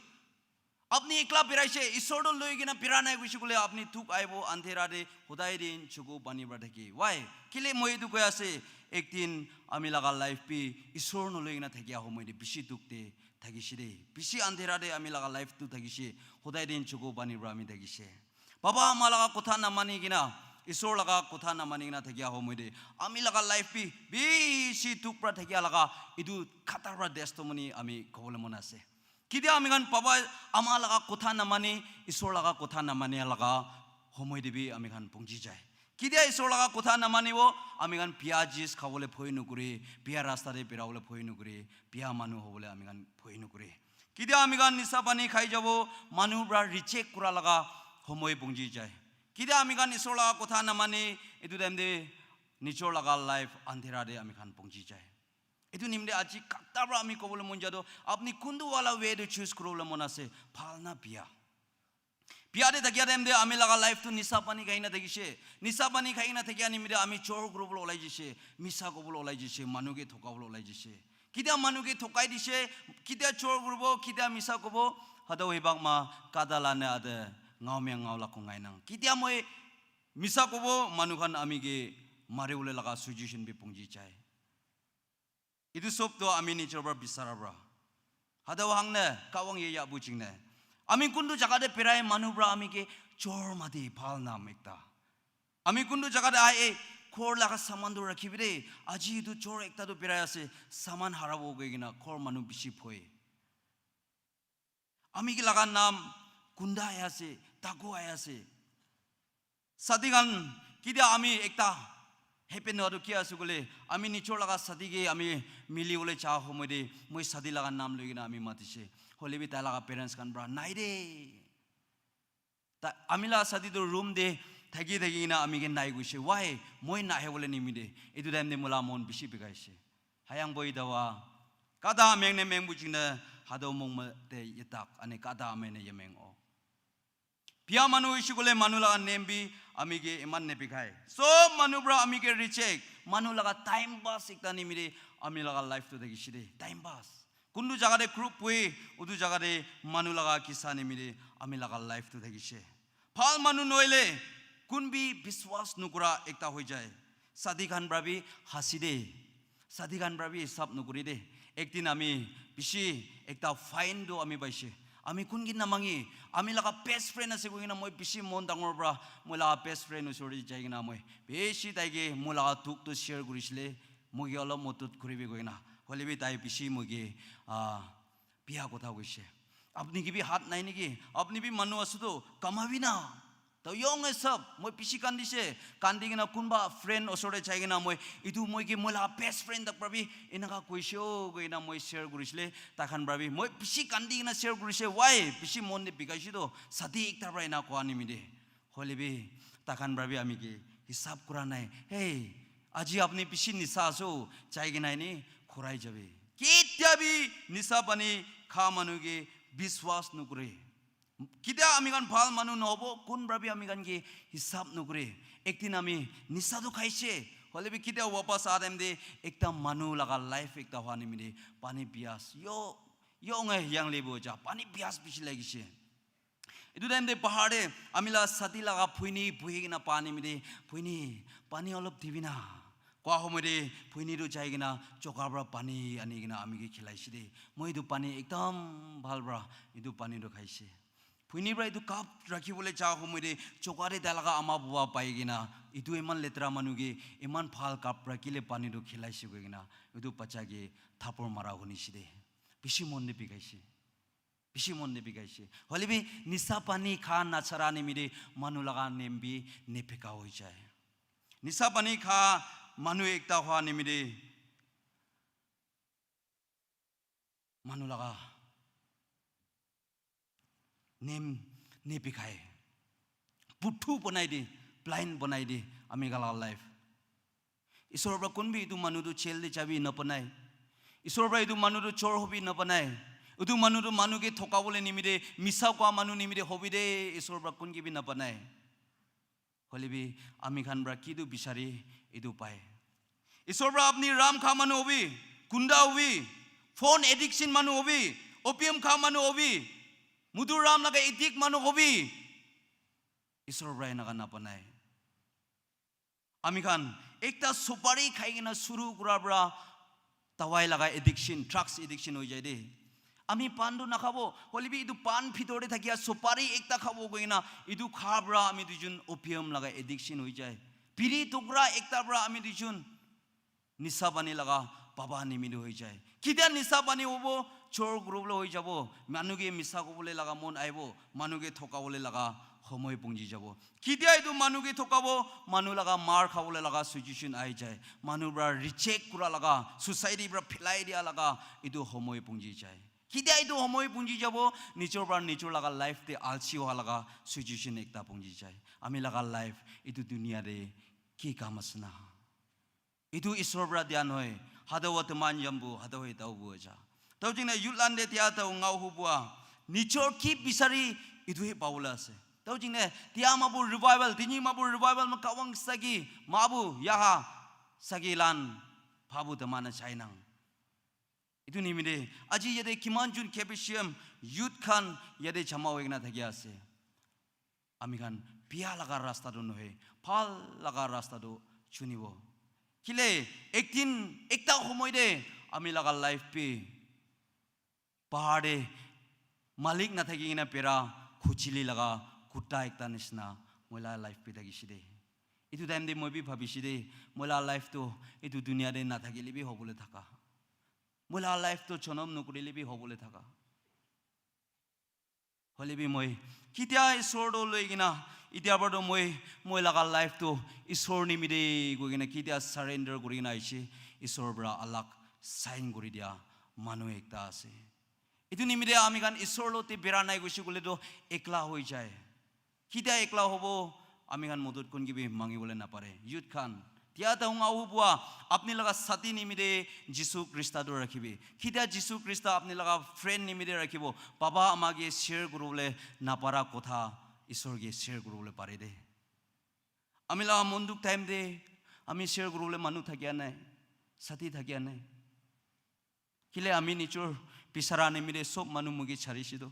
Apni ekla biraise, Isor to loi kena bira nai kuishi kule apni thuk aibo andhera de hodai din chuku pani pra thaki. Why? Kile moi etu koi ase, ek din ami laga life bi Isor no loi kena thakia homoi de bishi duk de thakishe de. Bishi andhera de ami laga life tu thakishe, hodai din chuku pani pra ami thakishe. Baba ama laga kotha na mani kena, Isor laga kotha na mani kena thakia homoi de, ami laga life bi bishi duk pra thakia laga, etu khatar pra testimony ami kobole mon ase. Ketia ami khan baba ama laga kotha namani, Isor laga kotha namani laga homoi de bi ami khan pungji jai. Ketia Isor laga kotha namanibo, ami khan bia jis khabole bhoi nukuri, bia rasta de bira bole bhoi nukuri, bia manu hobole ami khan bhoi nukuri. Ketia ami khan nisa pani khai jabo, manu pra reject kura laga homoi pungji jai. Ketia ami khan Isor laga kotha namani, etu time de nijor laga life andhera de ami khan pungji jai. Etu nimte aji khata pra ami kobole mon jado, apni kuntu wala way tu choose kuribole mon ase, bhal na bia? Bia te thakia time te ami laga life tu nisa pani khai na thakishe, nisa pani khai na thakia nimite ami chor kuribole olai jishe, misa kobole olai jishe, manu ke thokabole olai jishe. Ketia manu ke thokai dishe, ketia chor kuribo, ketia misa kobo, hata hoibak ma kada la ne ade ngao me ngao la kongai nang. Ketia moi misa kobo, manu khan ami ke maribole laga situation bi pungji jai. Etu sob to ami nijor pra bisara pra. Hada wahang ne, kawang ye ya buching ne. Ami kuntu jaga te birai manu pra ami ke chor mati bhal nam ekta. Ami kuntu jaga te ai, eh, khor laga saman tu rakhibi de. Aji etu chor ekta tu birai ase, saman harabo koi kena khor manu bishi phoi. Ami ke laga nam gunda ahi ase, daku ahi ase. Sadi khan, Kitia ami ekta happen hwa tu ki ase koile, ami nijor laga sadi ke ami mili bole cha homoi te moi sadi laga naam loi kena ami matishe. Hoile bi tai laga parents khan pra nai de. Ta, ami la sadi tu room te thaki thaki kena ami ke nai guishe. Why? Moi nahe bole nimite. Etu time te mola mon bishi bikaishe. Hayang boi dawa. Kada ameng ne meng buching ne hado mong ma te yetak. Ane kada ameng ne yemeng o. Bia manu ishi kole manu laga name bi ami ke iman ne bikhai. Sob manu pra ami ke reject. Manu laga time pass ekta nimite ami laga life tu thakishe de. Time pass. Kuntu jaga te group pui, utu jaga te manu laga kisa nimite ami laga life tu thakishe. Bhal manu noile, kun bi biswas nukura ekta hoi jai. Sadi khan pra bi hasi de. Sadi khan pra bi hisab nukuri de. Ekdin ami bishi ekta fine tu ami paishe. Ami kun ki namangi, ami laga best friend ase koi kena moi bishi mon dangor pra, moi laga best friend usor te jai kena moi bishi tai ke moi laga dukh tu share kurishile, moi ke olop modot kuribi koi kena. Hoile bi tai bishi moi ke, ah, biya kotha koishe. Apni ke bi hat nai neki? Apni bi manu ase to, kamabi na. To yong e sab, moi bishi kandishe. Kandi kena kunba friend osor te jai kena moi, "Etu moi ke moi laga best friend tak pra bi enaka koishe o," koi kena moi share kurishile. Tai khan pra bi moi bishi kandi kena share kurishe. Why? Bishi mon te bikaishe to. Sadi ekta pra ena koa nimite. Hoile bi, tai khan pra bi ami ke hisab kura nai. Hey, aji apni bishi nisa ase o, jai kena eni khurai jabi. Ketia bi nisa pani kha manu ke biswas nukure. Ketia ami khan bhal manu nohobo, kun pra bi ami khan ke hisab nukure. Ekdin ami nisa tu khaishe, hoile bi ketia wapas aa time te ekta manu laga life ekta hwa nimite pani pias. Yo, yo nge yang lebu ja, pani pias bishi lagishe. Etu time te bahar te ami la sadi laga bhuini buhi kena pani mite, "Bhuini, pani olop dibi na." Koa homoi te bhuini tu jai kena choka pra pani ani kena ami ke khilaishe de. Moi etu pani ekdam bhal pra etu pani tu khaishe. Bhuini pra etu cup rakhi bole ja homoi te choka te tai laga ama bua pai kena, "Etu iman letra manu ke iman bhal cup pra kile pani tu khilaishe?" koi kena etu bacha ke thapor mara hunishe de. Bishi mon te bikaishe. Bishi mon te bikaishe. Hoile bi nisa pani kha nachara nimite manu laga name bi nepeka hoi jai. Nisa pani kha manu ekta hwa nimite manu laga name nepekai. Puthu banai de, blind banai de, ami khan laga life. Isor pra kun bi etu manu tu jail te jabi napanai. Isor pra etu manu tu chor hobi napanai. Etu manu tu manu ke thoka bole nimite, misa koa manu nimite hobi de, Isor pra kun ke bi napanai. Hoile bi ami khan pra ki tu bisari etu pai. Isor pra apni ram kha manu hobi, gunda hobi, phone addiction manu hobi, opium kha manu hobi, mudu ram laga addict manu hobi. Isor pra enaka napanai. Ami khan ekta supari khai kena suru kura pra dawai laga addiction, drugs addiction hoi jai de. Ami pan tu nakhabo, hoile bi etu pan bhitor te thakia supari ekta khabo koi kena etu kha pra ami duijun opium laga addiction hoi jai. Biri tukra ekta pra ami duijun nisa pani laga baba nimite hoi jai. Ketia nisa pani hobo, chor kuribole hoi jabo, manu ke misa kobole laga mon aibo, manu ke thokabole laga homoi pongji jabo. Ketia etu manu ke thokabo, manu laga mar khabole laga situation ahi jai. Manu pra reject kura laga, society pra philai dia laga etu homoi pongji jai. Ketia etu homoi pongji jabo, nijor pra nijor laga life te alsi howa laga situation ekta pongji jai. Ami laga life etu dunia te ki kam ase na? Etu Isor pra dia nohoi. Hadawa teman yambu, hadawa itaw bu aja. Tau jing na yutlan de tia tau ngau hu bua. Nijor ki bisari, etu hi pabole ase. Tau jing ne tia mabu revival, tini mabu revival ma kawang sagi, mabu yaha sagi lan, phabu teman a chai nang. Etu nimite aji yate kiman jun K B C M youth khan yate jama hoi kena thaki ase. Ami khan bia laga rasta tu nohoi, bhal laga rasta tu chunibo. Kile, ekdin, ekta homoi te ami laga life bi bahar te malik nathaki kena bera khujili laga kutta ekta nishina moi la life bi thakishe de. Etu time te moi bi bhabishe de, moi la life tu etu dunia te nathakile bi hobole thaka. Moi la life tu jonom nokurile bi hobole thaka. Hoile bi moi kitia Isor to loi kena, itia para to moi, moi laga life to Isor nimite koi kena kitia surrender kuri kena aishe, Isor para alag sign kuri dia manu ekta ase. Itu nimite ami khan Isor lote bera nai goise koile to ekla hoi jai. Kitia ekla hobo, ami khan modot kun ke bi mangi bole na pare. Youth khan, tia ta hunga hu bua, apni laga sati nimite Jisu Krista to rakhibi. Kitia Jisu Krista apni laga friend nimite rakhibo, baba ama ke share kuri bole na para kotha Isor ke share kuri bole pare de. Ami laga mon dukh time te ami share kuri bole manu thakia nai, sati thakia nai. Kile ami nijor bisara nimite sob manu muke chari shi do.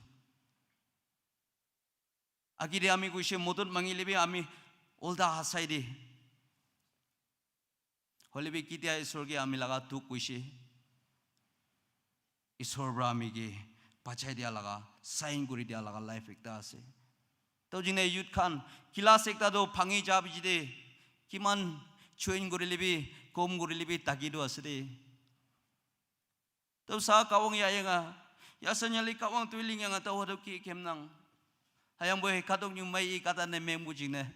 Agi de ami koise modot mangi le bi ami ulta hasai de. Hoile bi kitia Isor ke ami laga dukh koise, Isor para ami ke bachai dia laga, sign kuri dia laga life ekta ase. To jine youth khan, class ekta to bhangi ja biji de, kiman join kuri le bi, kom kuri le bi, taki to ase de. To sa kawang ya yanga, ya sa nyali kawang tu ling yanga, to hado ki kem nang. Hayang boy, kadok nyu mai i kata ne mem bujing ne,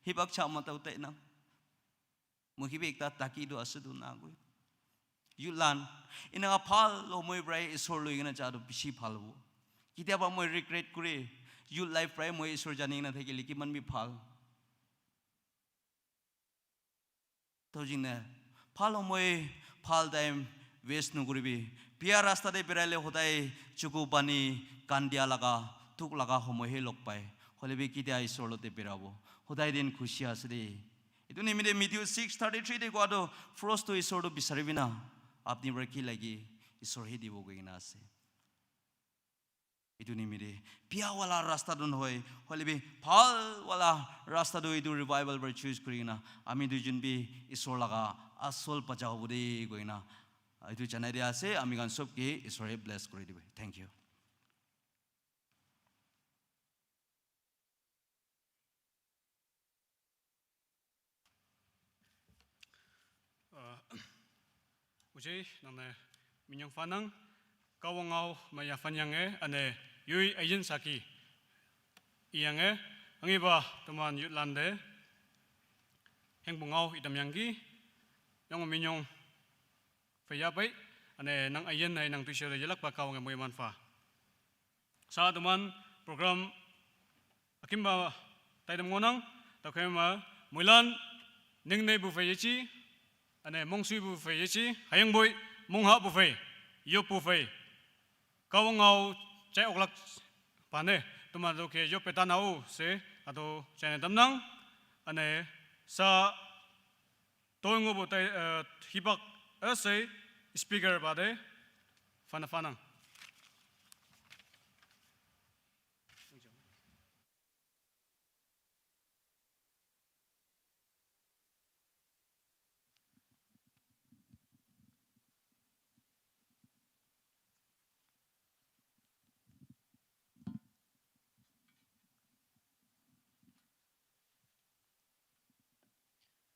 hibak cha ma to te nang. Mo hibi ekta taki do ase do na goi. Youth lan, ina nga phal lo moi brai Isor loi kena ja do bishi phal bo. Kitia ba moi regret kure, youth life brai moi Isor jani kena thakile kiman bi phal. To jing ne, phal lo moi, phal time waste no kuribi. Pia rasta de berai le hodai chuku bani kandia laga, tuk laga homoi he log pai. Hole bi kitia Isor lote berabo. Hodai din khushi ase de. Itu nimite Matthew six thirty-three te koa to, frost to Isor to bisaribi na. Apni para ki lagi, Isor he dibo koi kena ase. Itu nimite bia wala rasta tu nohoi, hoile bi bhal wala rasta tu itu revival para choose kuri kena, ami duijun bi Isor laga asol bacha hobo de koi kena, itu janai dia ase, ami khan sob ke Isor he bless kuri dibo. Thank you. Ah, ujai nang ne minyong fanang, kawangau maya fanyang e, ane yui ayin saki iyang e, angi ba teman yut lande, heng bungau itam yang ki, yang minyong faya pai, ane nang ayin nai nang tuisyo de yelak ba kawang e mui man fa. Sa teman program akimba taidam ngonang, takhema muilan ningne bu fei yechi, ane mongsui bu fei yechi, hayang boi mongha bu fei, yop bu fei. Kawangau chai oklak pane, teman do ke yop petanau se, ado chai ne damnang, ane sa toingo bu tai, eh, hibak ase speaker ba de, fana fanang.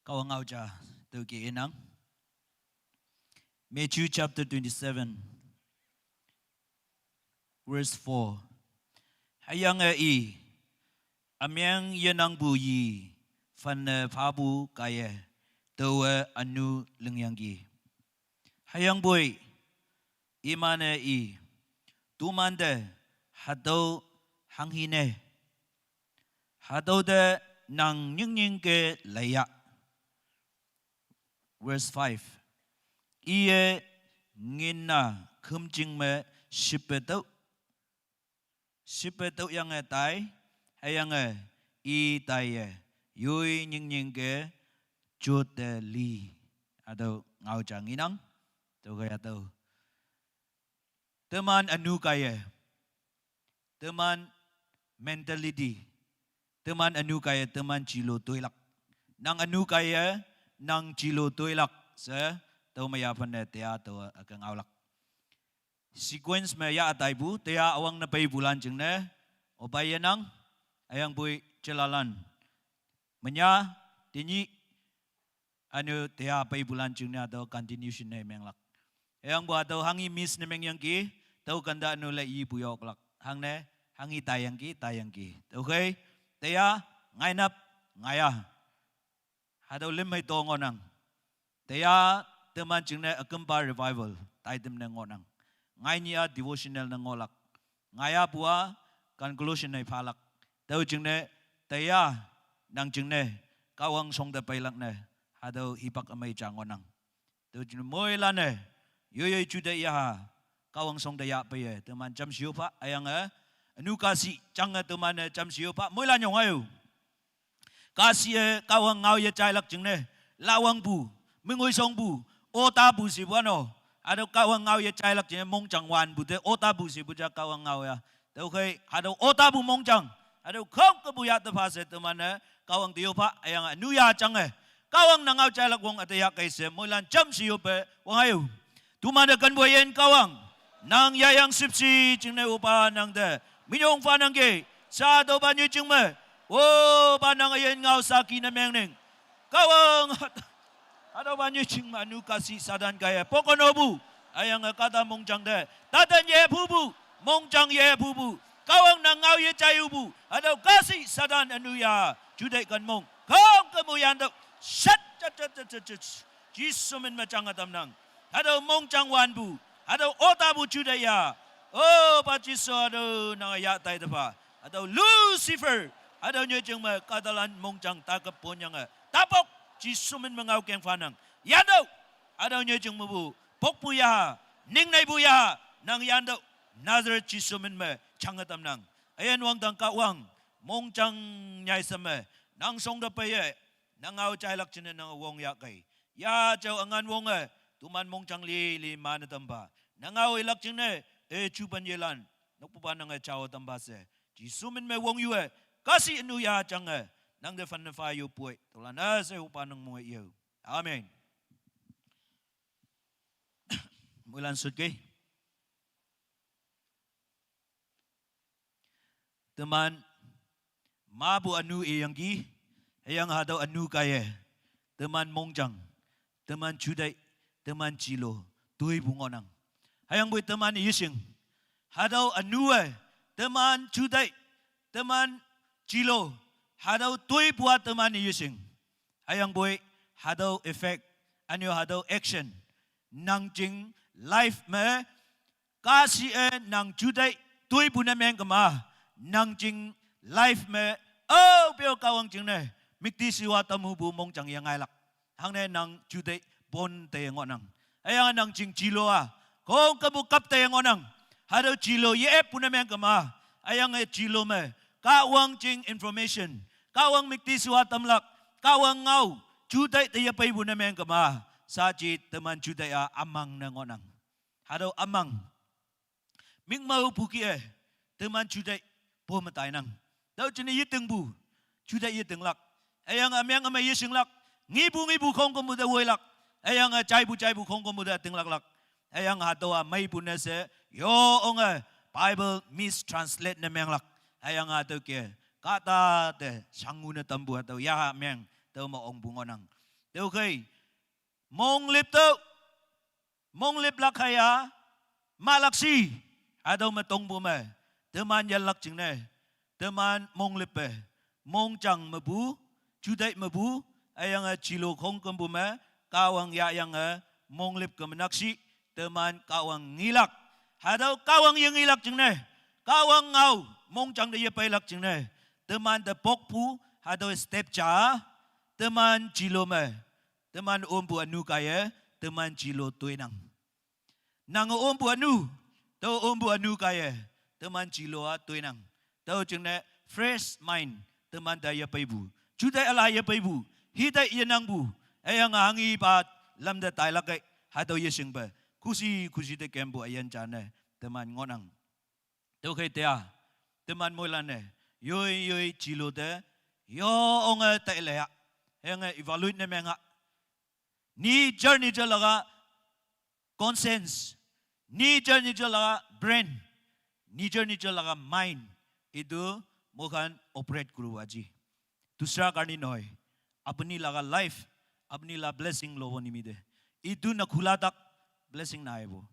Kawangau ja tu ki inang. Matthew chapter twenty-seven, verse four. Hayang e i, amyang yenang bu yi, fan ne pha bu kaye, tawe anu lengyang ki. Hayang boi, imane i, tumande, hatau hanghine. Hatau de nang nying nying ke laya. Verse five. Iye ngin na khumjing me shipetau. Shipetau yang e tai, hayang e i tai ye. Yui nying nying ke chute li. Atau ngau jang inang. Tau kaya tau. Teman anu kaya. Teman mentality. Teman anu kaya, teman chilo toilak. Nang anu kaya, nang chilo toilak. Se, tau maya pan ne tea tau aka ngaulak. Sequence me ya atai bu, tea awang na pai bulan jing ne, obai ya nang, ayang bui chelalan. Menya, tini, anu tea pai bulan jing ne atau continuation ne menglak. Ayang bu atau hangi miss ne mengyang ki, tau kanda anu le i bu yoklak. Hang ne, Angi tayangki, tayangki. Okay? Teya, ngainap, ngaya. Hado lim mai to ngonang. Teya, teman jingne akempa revival. Tai temne ngonang. Ngai nia devotional na ngolak. Ngaya bua conclusion na iphalak. Teu jingne, teya, nang jingne, kawang song te pailak ne. Hado hipak amai ja ngonang. Teu jingne, moi la ne. Yo yo chu te ya. Kawang song te ya pe ye. Teman jam siu pha, ayang eh. Anu kasi, chang eh, teman eh, jam siu pha. Moi la nyong ayu. Kasi e kawang ngau ye chailak jingne, lawang bu, mingui song bu, ota bu si bu ano. Ado kawang ngau ye chailak jingne, mongchang wan bu te, ota bu si bu ja kawang ngau ya. Teu khe, hado ota bu mongchang, hado khong ke bu ya te pha se teman e, kawang dio pha, ayang anu ya chang e. Kawang na ngau chailak wong ate ya kai se, moi lan jam siu pe, wang ayu. Teman de kan bu yen kawang. Nang ya yang sip si, jingne upa nang de. Minyong fa nang ke. Sa do ba nyu jing me. O ba nang yen ngau sa ki na meng neng. Kawang. Ado ba nyu jing ma nu kasi sadan kaya. Poko no bu. Ayang kata mongchang de. Tatan ye bu bu. Mongchang ye bu bu. Kawang nang ngau ye chayu bu. Ado kasi sadan anu ya. Judai kan mong. Kong ke bu yan do. Shat chat chat chat chat chat. Jisu min ma chang atam nang. Hado mongchang wan bu. Hado ota bu chu da ya. O ba Jisu hado nang ya tai da ba. Hado Lucifer. Hado nyo jeng ma kadalan mongchang ta ka ponyang a. Tapok Jisu min ma ngau keng fa nang. Yado. Hado nyo jeng ma bu. Pok bu ya. Ning nai bu ya. Nang yando. Nazareth Jisu min ma chang atam nang. Ayan wang dang ka wang. Mongchang nyai sa ma. Nang song da pa ye. Nangau chailak jingne nang wong ya kai. Ya chau angan wong eh. Tuman mongchang li li man tamba. Nangau ilak jingne e chupan yelan. Nokpupa nang e chau tamba se. Jisu min me wong yu eh. Kasi inu ya chang eh. Nang de fan fa yu pui. Tolan eh se upa nang mo yu. Amen. Mulan sut ke. Teman ma bu anu e yang ki, heyang hadau anu kaya. Teman mongjang, teman judai, teman jilo, tui bu ngonang. Hayang bui teman yishing. Hadau anu e, teman judai, teman jilo, hadau tui bua teman yishing. Hayang bui hadau effect, anyo hadau action. Nang jing life me Kasi e nang judai tui bu na meng kama, nang jing life me, oh, pio kawang jing ne, mikti siwa tamu bu mongjang yang ai lak. Hang ne nang judai bon te ngonang. Ayang nang jing jilo a, kong kabu kap te ngonang. Hado jilo ye ep bu na meng kama, ayang e jilo me, kawang jing information, kawang mikti siwa tamlak, kawang ngau, judai te ye pai bu na meng kama, sa ji teman judai a amang na ngonang. Hado amang. Mingmau puki e, teman judai po matai nang. Dau chini yiting bu, judai yiting lak. Ayang amyang amai yising lak, ngibu ngibu khong komu da woi lak. Ayang a chai bu chai bu khong komu da ting lak lak. Ayang hado a mai bu ne se, yo ong a Bible mistranslate ne meng lak. Ayang hado ke, kata te, sangu ne tambu hado, ya amyang, tau ma ong bu ngonang. Tau kai, mong lip tau, mong lip lak haya, ma lak si, adau ma tong bu ma, teman ya lak jing ne, teman mong lip pe, mong chang ma bu, judai ma bu, ayang a jilo khong kem bu ma, kawang ya yang a, mong lip ke ma nak si, teman kawang ngi lak, hadau kawang ya ngi lak jing ne, kawang ngau, mong chang de ya pai lak jing ne, teman de pok pu, hadau step cha, teman jilo ma, teman om bu anu kaya, teman jilo tuinang. Nang om bu anu, to om bu anu kaya, teman jilo a tuinang. To jing ne fresh mind, teman da ya pai bu. Judai ala ya pai bu. Hidai ya nang bu. Ayang hangi ba lam da tai lak kai, hado ya sing ba. Khusi khusi de kem bu ayan cha ne, teman ngonang. Teu khai tea, teman moi la ne, yoi yoi jilo te, yo onge tai le ya, henge evaluate ne menga. Ni jar ni jar laga conscience, ni jar ni jar laga brain, ni jar ni jar laga mind, itu moikhan operate kuru aji. Dusra karni nohoi, apni laga life, apni la blessing lobo nimite. Itu na khula tak blessing na aibo.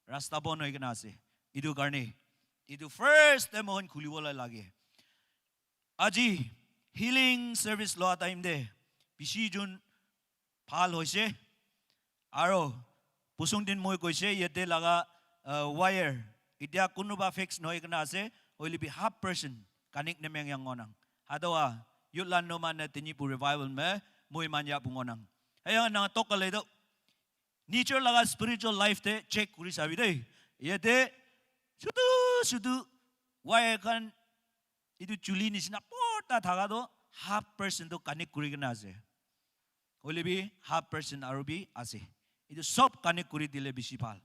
Rasta bon hoi kena ase. Itu karni, Etu first time moikhan khulibo la lage. Aji healing service loa time te bishi jun bhal hoise. Aro pusung din moi koise yate laga uh, wire. Itia kunuba fix nohoi kena ase. Hoile bi half percent connect nemeng yang ngonang. Hatoa yutlan no mane tinipu revival me moi man ya bungonang. Heyang na tokale do. Nature laga spiritual life te check kuri sabi de. Yate sudu sudu wire khan itu chuli nisina porta thaga do half percent to connect kuri kena ase. Hoile bi half percent aru bi ase. Itu sob connect kuri dile bishi bhal.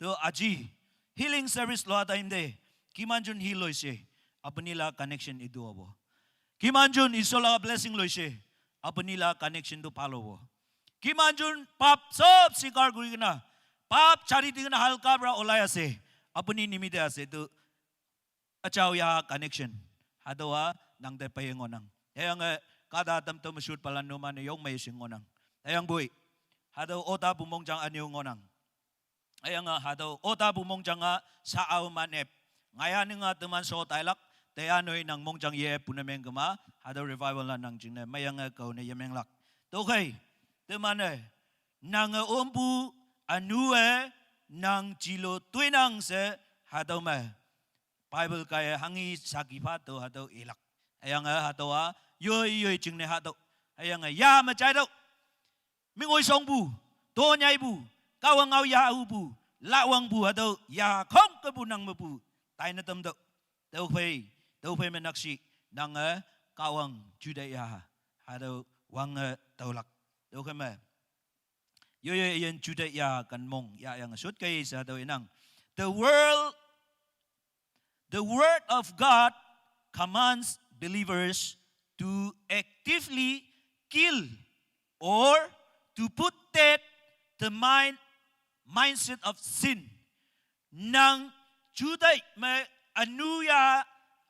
To aji healing service loa time te kiman jun heal hoise apuni la connection itu hobo. Kiman jun Isor laga blessing loise apuni la connection tu bhal hobo. Kiman jun pap sob sikar kuri kena pap chari di kena halka pra olai ase apuni nimite ase tu achau ya connection. Hatoa nang te paye ngonang. Heyang kada tam tam shoot pala no mane yong mai sing ngonang. Heyang bui. Hato ota bumong jang aniu ngonang. Ayanga hado ota bu mongjanga sa au manep. Ngaya ninga teman so tailak teya noi nang mongjang ye punameng kema hado revival la nang jingne mayanga kau ne yemenglak. Tokhai temane nang ombu anue nang jilo tuinang se hado me. Bible kaya hangi saki pha to hado ilak. Ayanga hado a yoi yoi jingne hado. Ayanga ya ma chai do. Mingoi song bu, to nyai bu, kawang au ya u bu, lawang bu hado ya khong ke bu nang me bu. Tai na tam do. Teu phei, teu phei me nakshi nang eh kawang jude ya hado wang eh taulak. Teu phei me. Yo yo yen jude ya kan mong ya yang sut kai sa do inang. The world The Word of God commands believers to actively kill or to put death the mind mindset of sin. Nang judai me anu ya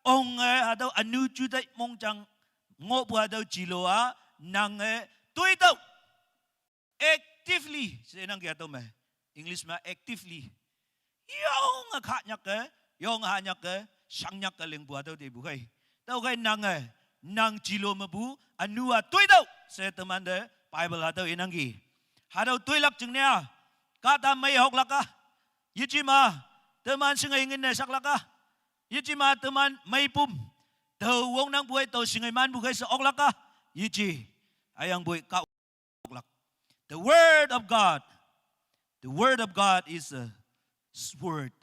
ong eh hado anu judai mongjang ngo bu hado jilo a nang eh tui do. Actively se nang kya to me English ma actively. Yong a kha nyak ke, yong ha nyak ke, shang nyak ke ling bu hado de bu kai. Tau kai nang eh, nang jilo me bu anu a tui do se teman de Bible hado inang ki. Hado tui lak jing nia. Kata mai hok laka. Yichi ma teman singa ingin ne sak laka. Yichi ma teman mai pum. Tau wong nang buai tau singa man bu kai se ok laka. Yichi. Ayang buai ka oklak. The word of God. The word of God is a sword.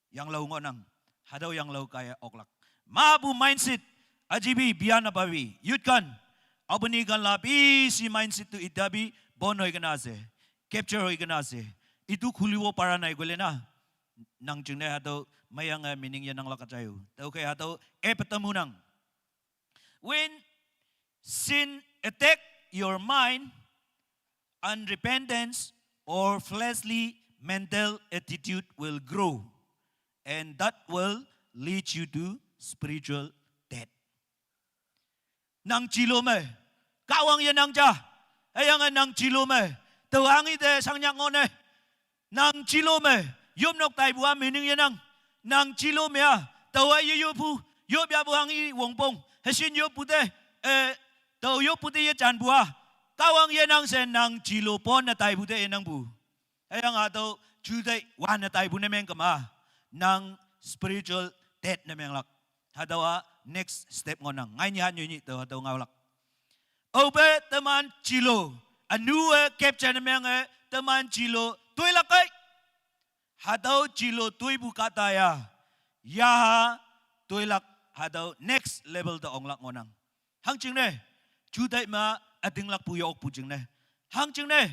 Yang lau ngonang. Hadau yang lau kaya oklak. Ma bu mindset. Ajibi biana babi. Yutkan. Abuni kan la bisi mindset tu itabi bon hoi kena ase. Capture hoi kena ase. Itu khulibo para nai gole na. Nang jingne hadau mayang meaning ya nang la kachayu. Tau kai hadau epitamu nang. When sin attack your mind, unrepentance or fleshly mental attitude will grow, and that will lead you to spiritual death. Nang chilo me, kawang ye nang ja, ayang nang chilo me, tawang ite sang nyak ngone. Nang chilo me, yom nok tai bua meaning ye nang. Nang chilo me a, tawa ye yo pu, yo bia bu hang i wong pong. Hesin yo pu te, eh, tau yo pu te ye chan bua. Kawang ye nang se nang chilo pon na tai bu te ye nang bu. Ayang a tau chu te wan na tai bu ne meng kama. Nang spiritual dead ne meng lak. Hadawa next step ngonang. Ngai ni han yu ni tau hadaw ngau lak. Obe teman chilo. Anu e capture ne meng e teman chilo. Tui lak kai. Hadau chilo tui bu kata ya. Ya tui lak hadau next level da ong lak ngonang. Hang ching ne. Chu dai ma ading lak pu yok pu ching ne. Hang ching ne.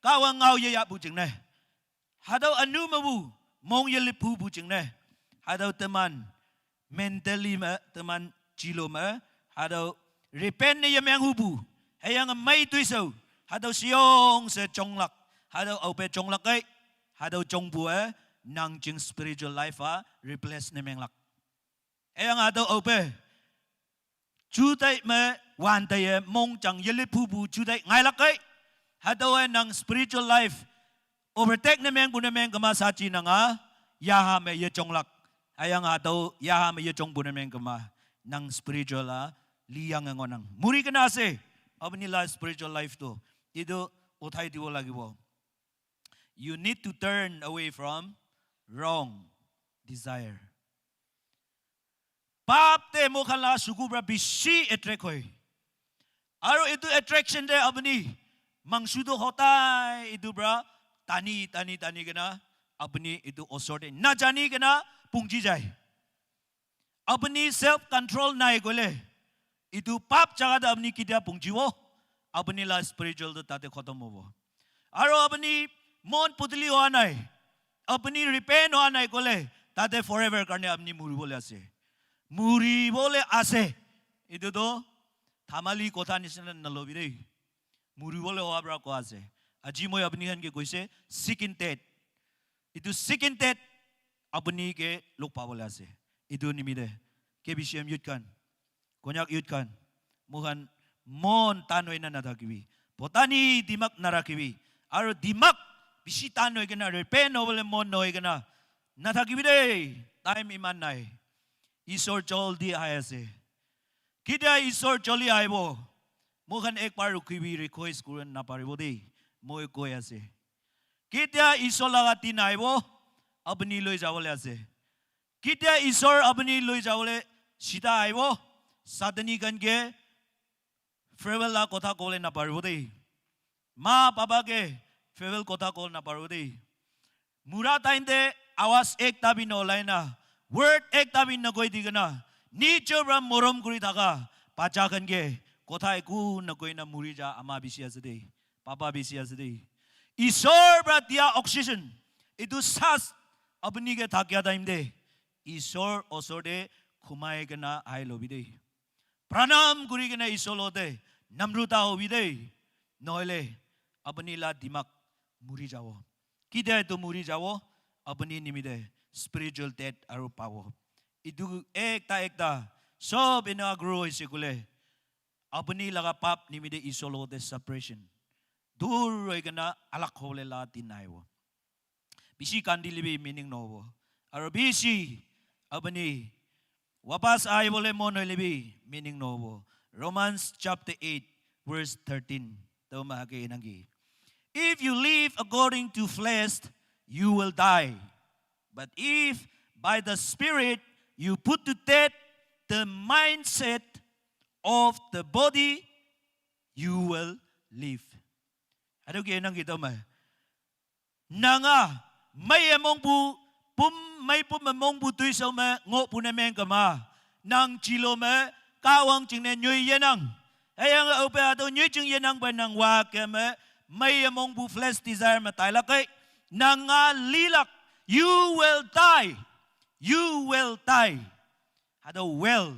Kawa ngau ye ya pu ching ne. Hadau anu ma bu mong ye lip pu pu ching ne. Hadau teman mentally ma teman chilo ma hadau repent ne yameng hu bu. Hayang mai tui so hadau siong se chonglak hadau au pe chonglak kai hadau chong bu e nang ching spiritual life a replace ne menglak. Hayang hadau au pe chu tai ma wan tai e mong chang ye lip hu bu chu tai ngai lak kai hadau e nang spiritual life overtake ne meng bu ne meng kama sa chi nanga ya ha me ye chonglak. Ayang atau yaha me yechong pune meng kema nang spiritual a liyang ngonang. Muri kena ase, apni la spiritual life tu. Itu uthai dibo lagibo. You need to turn away from wrong desire. Pap te mokhan la suku pra bishi attract hoi. Aro itu attraction te apni mangsu tu hotai itu pra tani, tani, tani kena apni itu osor te najani kena pungji jai. Apni self control nai koile, itu pap jaga te apni ketia pungjibo, apni la spiritual tu tate khotom hobo. Aro apni mon putli hoa nai, apni repent hoa nai koile, tate forever karne apni muribole ase. Muribole ase. Itu to thamali kotha nisina nalobi dei. Muribole hoa pra koa ase. Aji moi apni khan ke koise, second death. Itu second death apni ke log pabole ase. Itu nimite K B C M youth khan, Konyak youth khan, mohan mon tan hoina nathakibi. Potani dimak narakhibi. Aro dimak bishi tan hoi kena repent hobole mon nohoi kena nathakibi dei. Time iman nai. Isor joldi ahi ase. Ketia Isor joldi ahibo? Moikhan ek bar rukhibi request kuri naparibo dei. Moi koi ase. Ketia Isor laga din ahibo? Apni loi jabole ase. Ketia Isor apni loi jabole sida ahibo? Satani khan ke farewell la kotha kobole naparibo dei. Ma baba ke farewell kotha kobole naparibo dei. Mura time te awas ekta bi nolai na, word ekta bi nokoi di kena, nijor pra morom kuri thaka bacha khan ke kotha eku nokoi na muri ja ama bishi ase dei, papa bishi ase dei. Isor pra dia oxygen, itu sas apni ke thakia time te, Isor osor te khumai kena ahi lobi dei. Pranam kuri kena Isor lote namruta hobi dei. Nohole apni la dimak muri jabo. Ketia itu muri jabo? Apni nimite spiritual death aru pabo. Itu ekta ekta sob ena grow hoise kule, apni laga pap nimite Isor lote separation, dur hoi kena alag hobole la din ahibo. Bishi kandi lebi meaning nohobo. Aro bishi apni wapas ahibole mon hoile bi meaning nohobo. Romans chapter eight, verse thirteen. Toma hake enangi. If you live according to flesh, you will die. But if by the Spirit you put to death the mindset of the body, you will live. Adoke enangi toma. Nanga, mai emong bu, pum, mai pum emong bu tui so me ngo pune meng kama. Nang chilo me, kawang ching ne nyui yenang. Ayang au pe ado nyui ching yenang ba nang wa ke me, mai emong bu flesh desire me tai lak kai. Nanga lilak, you will die. You will die. Ado well.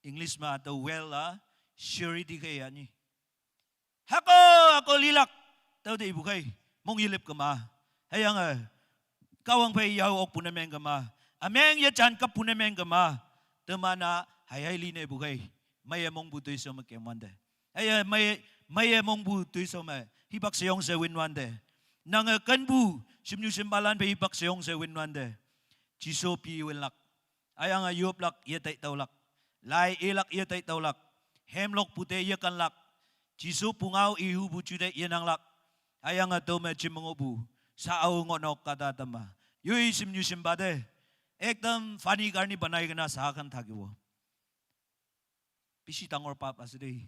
English ma ado well a, surety ke yani. Hako, hako lilak. Tau de ibu kai. Mong yilip kama. Hayang a. Kawang pe yau ok pune meng kama. Ameng ye chan kap pune meng kama. Temana hai hai li ne bu kai. Mai emong bu tui so me ke mande. Hey, mai, mai emong bu tui so me. Hibak seyong se win wande. Nang a kan bu. Simnyu simbalan pe hibak seyong se win wande. Jiso pi win lak. Ayang a yup lak ye tai tau lak. Lai e lak ye tai tau lak. Hem lok pute ye kan lak. Jisu pungau ihu bu chude ye nang lak. Ayang a to me chimungo bu. Sa au ngo nok kata tama. Yui sim nyu sim ba de. Ekdam funny karni banai kena sa khan thakibo. Bishi dangor pap ase de.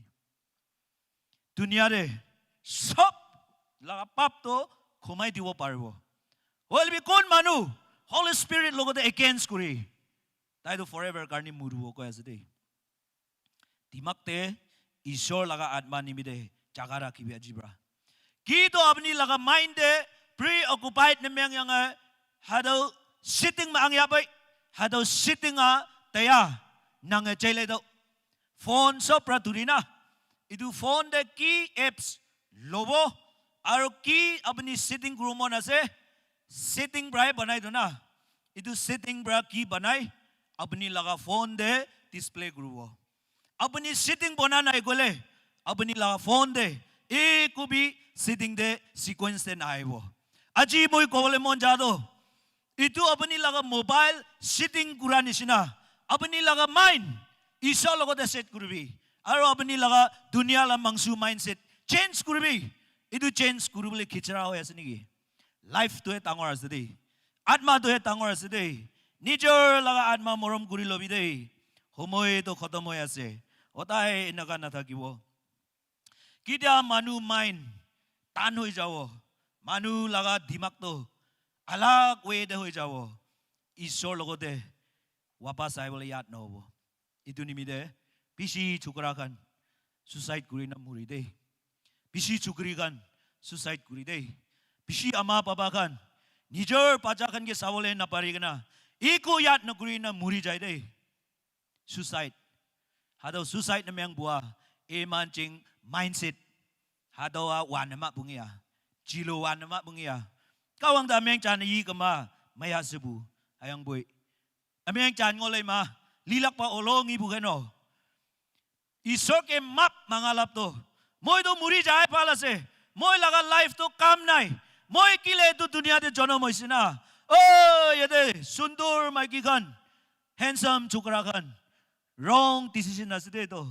Dunia de sob laga pap to khumai dibo paribo. Hoile bi kon manu Holy Spirit logote against kuri. Tai to forever karni muribo koi ase de. Dimak te Isor laga atma nimite jaga rakhibi aji pra. Ki to apni laga mind te preoccupied ne meng yang hai, hado sitting ma ang ya bai, hado sitting a taya nang e chele do. Phone sob pra duri na. Itu phone te ki apps lobo, aro ki apni sitting kuribo mon ase, sitting pra he banai do na. Itu sitting pra ki banai, apni laga phone te display kuribo. Apni sitting bona nai kole, apni laga phone te eku bi sitting te sequence te naibo. Aji moi kobole mon ja do, Itu apuni laga mobile setting kura nishina. Apuni laga mind Isor logote set kuribi. Aru apuni laga dunia la mangsu mindset change kuribi. Itu change kuribole khichira hoi ase niki? Life tu he dangor ase de. Atma tu he dangor ase de. Nijor laga atma morom kuri lobi de. Homoi tu khotom hoi ase. Hotai enaka nathakibo. Ketia manu mind tan hoi jabo, manu laga dimag tu alag way te hoi jabo, Isor logote wapas ahibole yad nahobo. Itu nimite bishi chukra khan suicide kuri na muri de. Bishi chukri khan suicide kuri de. Bishi ama baba khan nijor bacha khan ke sabole napari kena eko yad nakuri na muri jai de. Suicide. Hado suicide na meng bua. Eman ching mindset. Hado a wan ma bungia. Jilo wan ma bungia. Kawang da meng chan yi kama maya sebu. Ayang bui. Ameng chan ngolai ma. Lilak pa olo ngi bu keno. Isor ke map mangalap to. Moi to muri jai pal ase. Moi laga life to kam nai. Moi kile tu dunia te jonom hoise na. Oh, yate sundur maiki khan, handsome chukra khan, wrong decision ase de to.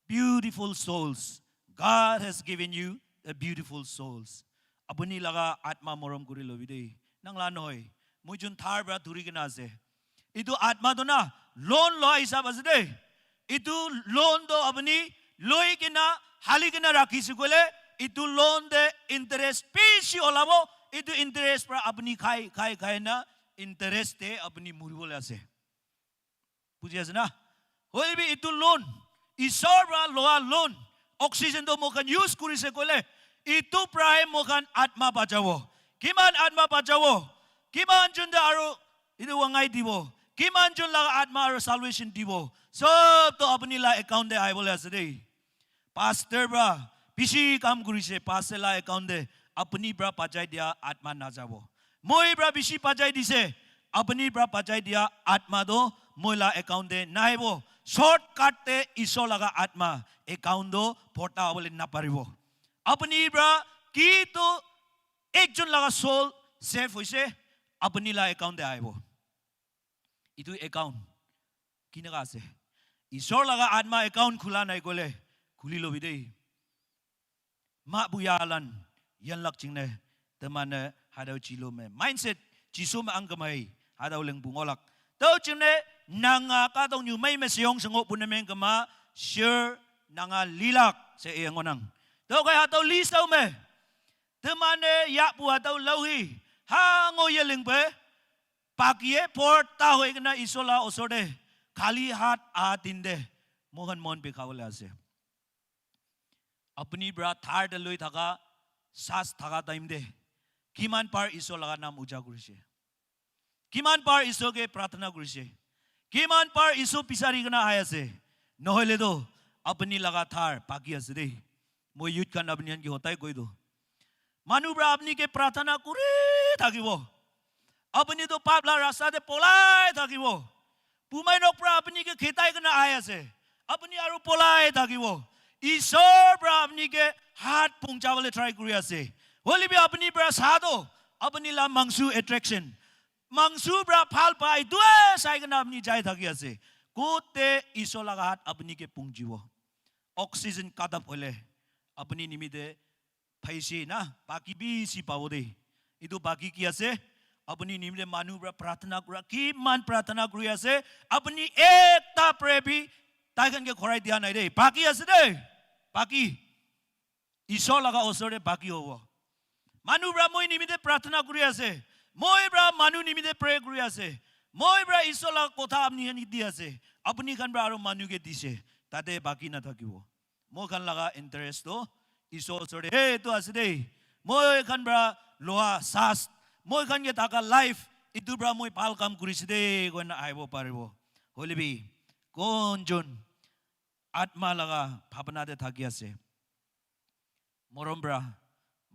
Beautiful souls. God has given you a beautiful souls. Apuni laga atma morom kuri lobi de. Nang la nohoi. Moi jun thar pra dhuri kena ase. Itu atma to na loan loa hisab ase de. Itu loan to apuni loi kena, hali kena rakhi sikole, itu loan te interest bishi olabo. Itu interest pra apuni khai, khai, khai na interest te apuni muribole ase. Buji ase na? Hoilebi itu loan, Isor pra loa loan, oxygen to moikhan use kurise koile, itu pra he moikhan atma bachabo. Kiman atma bachabo? Kiman jun te aru itu wangai dibo? Kiman jun laga atma aru salvation dibo? Sob to apuni la account te ahibole ase de. Pastor pra bishi kam kurise, pastor la account te apuni pra bachai dia atma najabo. Moi pra bishi bachai dise, apuni pra bachai dia atma to moi la account te naibo. Shortcut te Isor laga atma account to bhorta hobole naparibo. Apuni pra ki to ekjon laga soul save hoise, apuni la account te ahibo. Itu account kinaka ase? Isor laga atma account khula nai kole khuli lobi de. Ma buya lan yan lak chingne temane hadau chilo me mindset Jisu me ang kamai hadau leng bungolak. Tau chingne nanga ka tong nyu mai me seong sengo pune meng kama sure nanga lilak se e ngonang. Tau kai hadau li sau me temane ya bu hadau lau hi ha ngo ye leng pe. Pakiye porta hoi kena Isor la osor te khali hat a din te moikhan mon bikhawole ase. Apuni pra thar te loi thaka, sas thaka time te kiman par Isor laga nam uja kurise? Kiman par Isor ke prarthana kurise? Kiman par Isor bisari kena ahi ase? Nohoile to apuni laga thar baki ase de. Moi youth khan apuni khan ke hotai koi do. Manu pra apni ke prarthana kuri thakibo. Apni to pap la rasta te polai thakibo. Bumai nok pra apni ke khetai kena ahi ase. Apni aru polai thakibo. Isor pra apni ke hat pungchabole try kuri ase. Hoile bi apni pra sa to, apni la mangsu attraction. Mangsu pra phal pai due sai kena apni jai thaki ase. Kote Isor laga hat apni ke pungjibo. Oxygen cut up hoile apni nimite phaise na, baki bishi pabo de. Itu baki ki ase? Apuni nimite manu pra prarthana kura, kiman prarthana kuri ase? Apuni ekta prayer bi tai khan ke khorai dia nai de. Baki ase de. Baki. Isor laga osor te baki hobo. Manu pra moi nimite prarthana kuri ase. Moi pra manu nimite pray kuri ase. Moi pra Isor laga kotha apni khan ke di ase. Apuni khan pra aru manu ke dise. Tate baki na thakibo. Moi khan laga interest to Isor osor te, hey, etu ase de. Moi khan pra loa sas, moi khan ke thaka life, etu pra moi bhal kam kurise de, koina ahibo paribo. Hoile bi, kon jon atma laga bhabna te thaki ase? Morom pra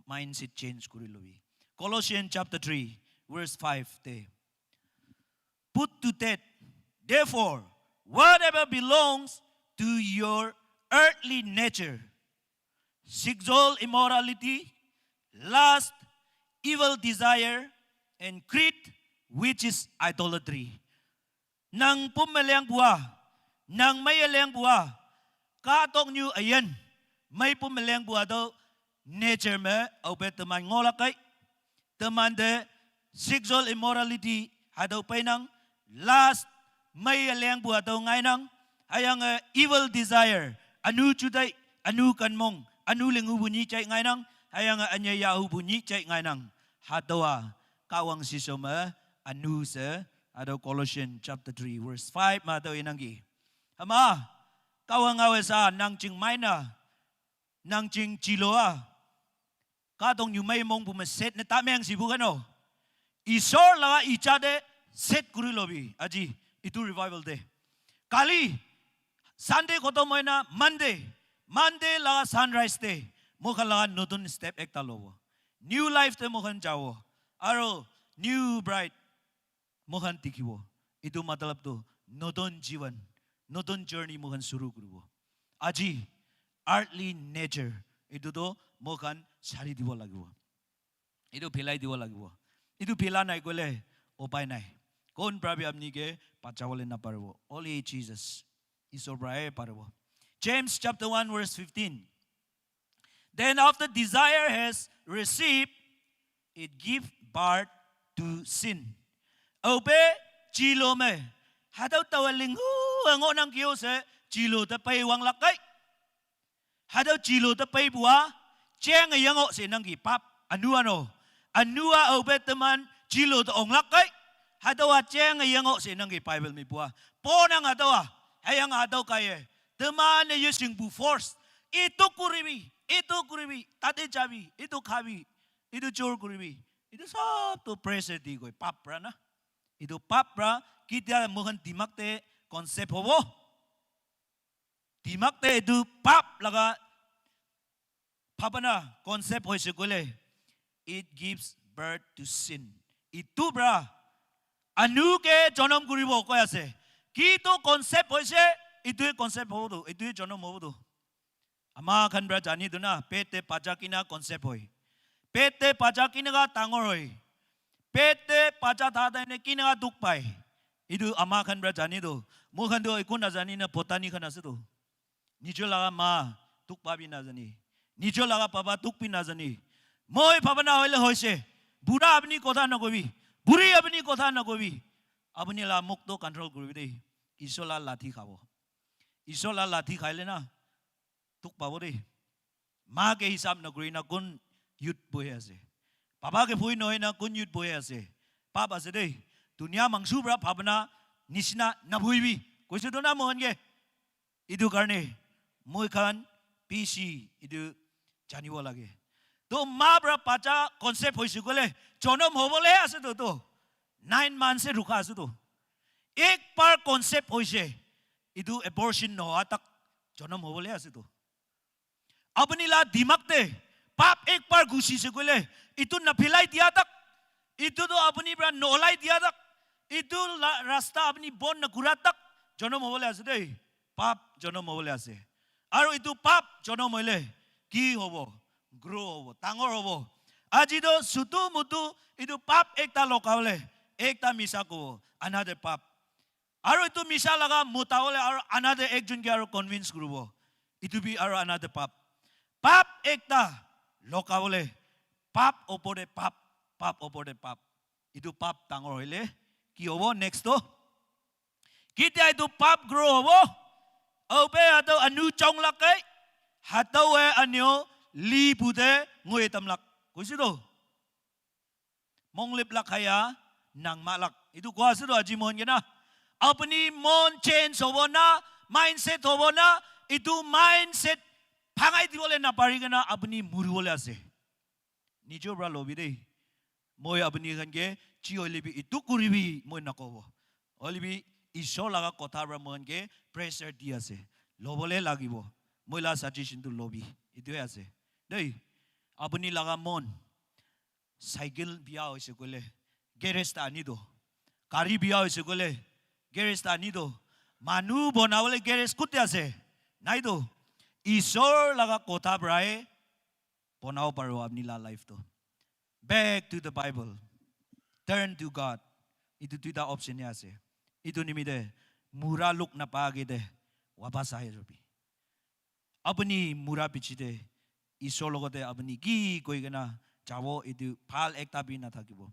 mindset change kuri lobi. Colossians chapter three, verse five te. Put to death, therefore, whatever belongs to your earthly nature, sexual immorality, lust, evil desire, and greed, which is idolatry. Nang pum meleng bua, nang mai eleng bua, ka tok nyu ayen, mai pum meleng bua do nature me au be teman ngola kai, teman de sexual immorality hadau painang, lust, mai eleng bua do ngainang, hayang eh, evil desire, anu chudai, anu kanmong, anu lengu bunyi chai ngainang, hayang eh, anya yahu bunyi chai ngainang, hadawa kawang sisoma anu se, ado Colossians chapter three verse five ma do inangi. Hama, kawang awe sa nang ching maina, nang ching chiloa. Ka dong nyumai mong bu ma set ne tameng si bu kano. Isor laga icha de set kuri lobi aji itu revival de. Kali Sunday kotom hoina Monday, Monday laga sunrise de mokhan laga notun step ekta lobo. New life de mokhan jabo. Aro new bright mokhan dikhibo. Itu matlab tu notun jivan, notun journey mokhan shuru kuribo. Aji earthly nature itu tu mokhan sari dibo lagibo. Itu philai dibo lagibo. Itu phila nai koile upai nai. Kon pra bhi apni ke bachawole naparibo. Only Jesus. Isor pra he paribo. James chapter one verse fifteen. Then after desire has received, it give birth to sin. Obe chilo me. Hadau tawa lingu ango nang kyo se chilo ta pai wang lakai. Hadau chilo ta pai bua cheng yango se nang ki pap anu ano. Anua obe teman chilo ta ong lakai. Hadau a cheng yango se nang ki Bible mi bua. Po nang hadau a. Hayang hadau kai e. Teman ye sing bu force. Itu kuribi, itu kuribi, tate jabi, itu khabi, itu chor kuribi. Itu sob to pressure di koi, pap pra na. Itu pap pra, kitia mohan dimak te concept hobo. Dimak te itu pap laga bhabana concept hoise koile, it gives birth to sin. Itu pra anu ke jonom kuribo koi ase. Ki to concept hoise, itu concept hobo do, itu jonom hobo do. Ama khan pra jani do na, pet te paja kina concept hoi. Pet te paja kina ka dangor hoi. Pet te paja tha ta ne kina ka duk pai. Itu ama khan pra jani do. Mo khan do iku na jani na botani khan ase do. Nijo laga ma duk pa bi na jani. Nijo laga baba duk bi na jani. Moi bhabana hoile hoise. Bura apni kotha nakobi. Buri apni kotha nakobi. Apni la muk to control kuribi de. Isor la lathi khabo. Isor la lathi khaile na. Duk pabo de. Ma ke hisab nakuri na kun yut bohe ase. Baba ke bhui nohoi na kun yut bohe ase. Pap ase de. Dunia mangsu pra bhabana nisina nabhuibi. Koise to na mohan ke. Itu karne moi khan bishi itu janibo lage. To ma pra pacha concept hoise koile jonom hobole ase to to. Nine months se rukha ase to. Ek bar concept hoise. Itu abortion nohoa tak jonom hobole ase to. Apuni la dimak te pap ek bar gusi se koile itu na philai dia tak. Itu to apuni pra nolai dia tak. Itu la rasta apuni bon na kura tak jonom hobole ase de. Pap jonom hobole ase. Aru itu pap jonom hoile ki hobo? Grow hobo, dangor hobo. Aji to sutu mutu itu pap ekta lokabole, ekta misa kobo, another pap. Aru itu misa laga mota hole aru another ekjon ke aru convince kuribo. Itu bi aru another pap. Pap ekta lokabole, pap opor te pap, pap opor te pap. Itu pap dangor hoile ki hobo next to? Kitia itu pap grow hobo? Au pe ato anu chong lakai. Hatau e anyo li pute ngoi tamlak. Kuisi to? Monglip lak haya nang malak. Itu kua ase to aji mon kena. Apuni mon change hobo na, mindset hobo na, itu mindset phangai dibole napari kena apuni muribole ase. Nijo pra lobi de. Moi apuni khan ke chi hoile bi itu kuribi moi nakobo. Hoile bi Ishwar laga kotha pra moi khan ke pressure di ase. Lobole lagibo. Moi la suggestion tu lobi. Itu ase. Dei. Apuni laga mon. Cycle biya hoise koile, garage ta ani do. Gari biya hoise koile, garage ta ani do. Manu bonabole garage kote ase? Nai do. Isor laga kotha prai bonabo paribo apni la life to. Back to the Bible. Turn to God. Etu duita option he ase. Etu nimite mura luk napa age te wapas ahi jabi. Apuni mura piche te Isor logote apuni ki koi kena jabo, etu bhal ekta bi nathakibo.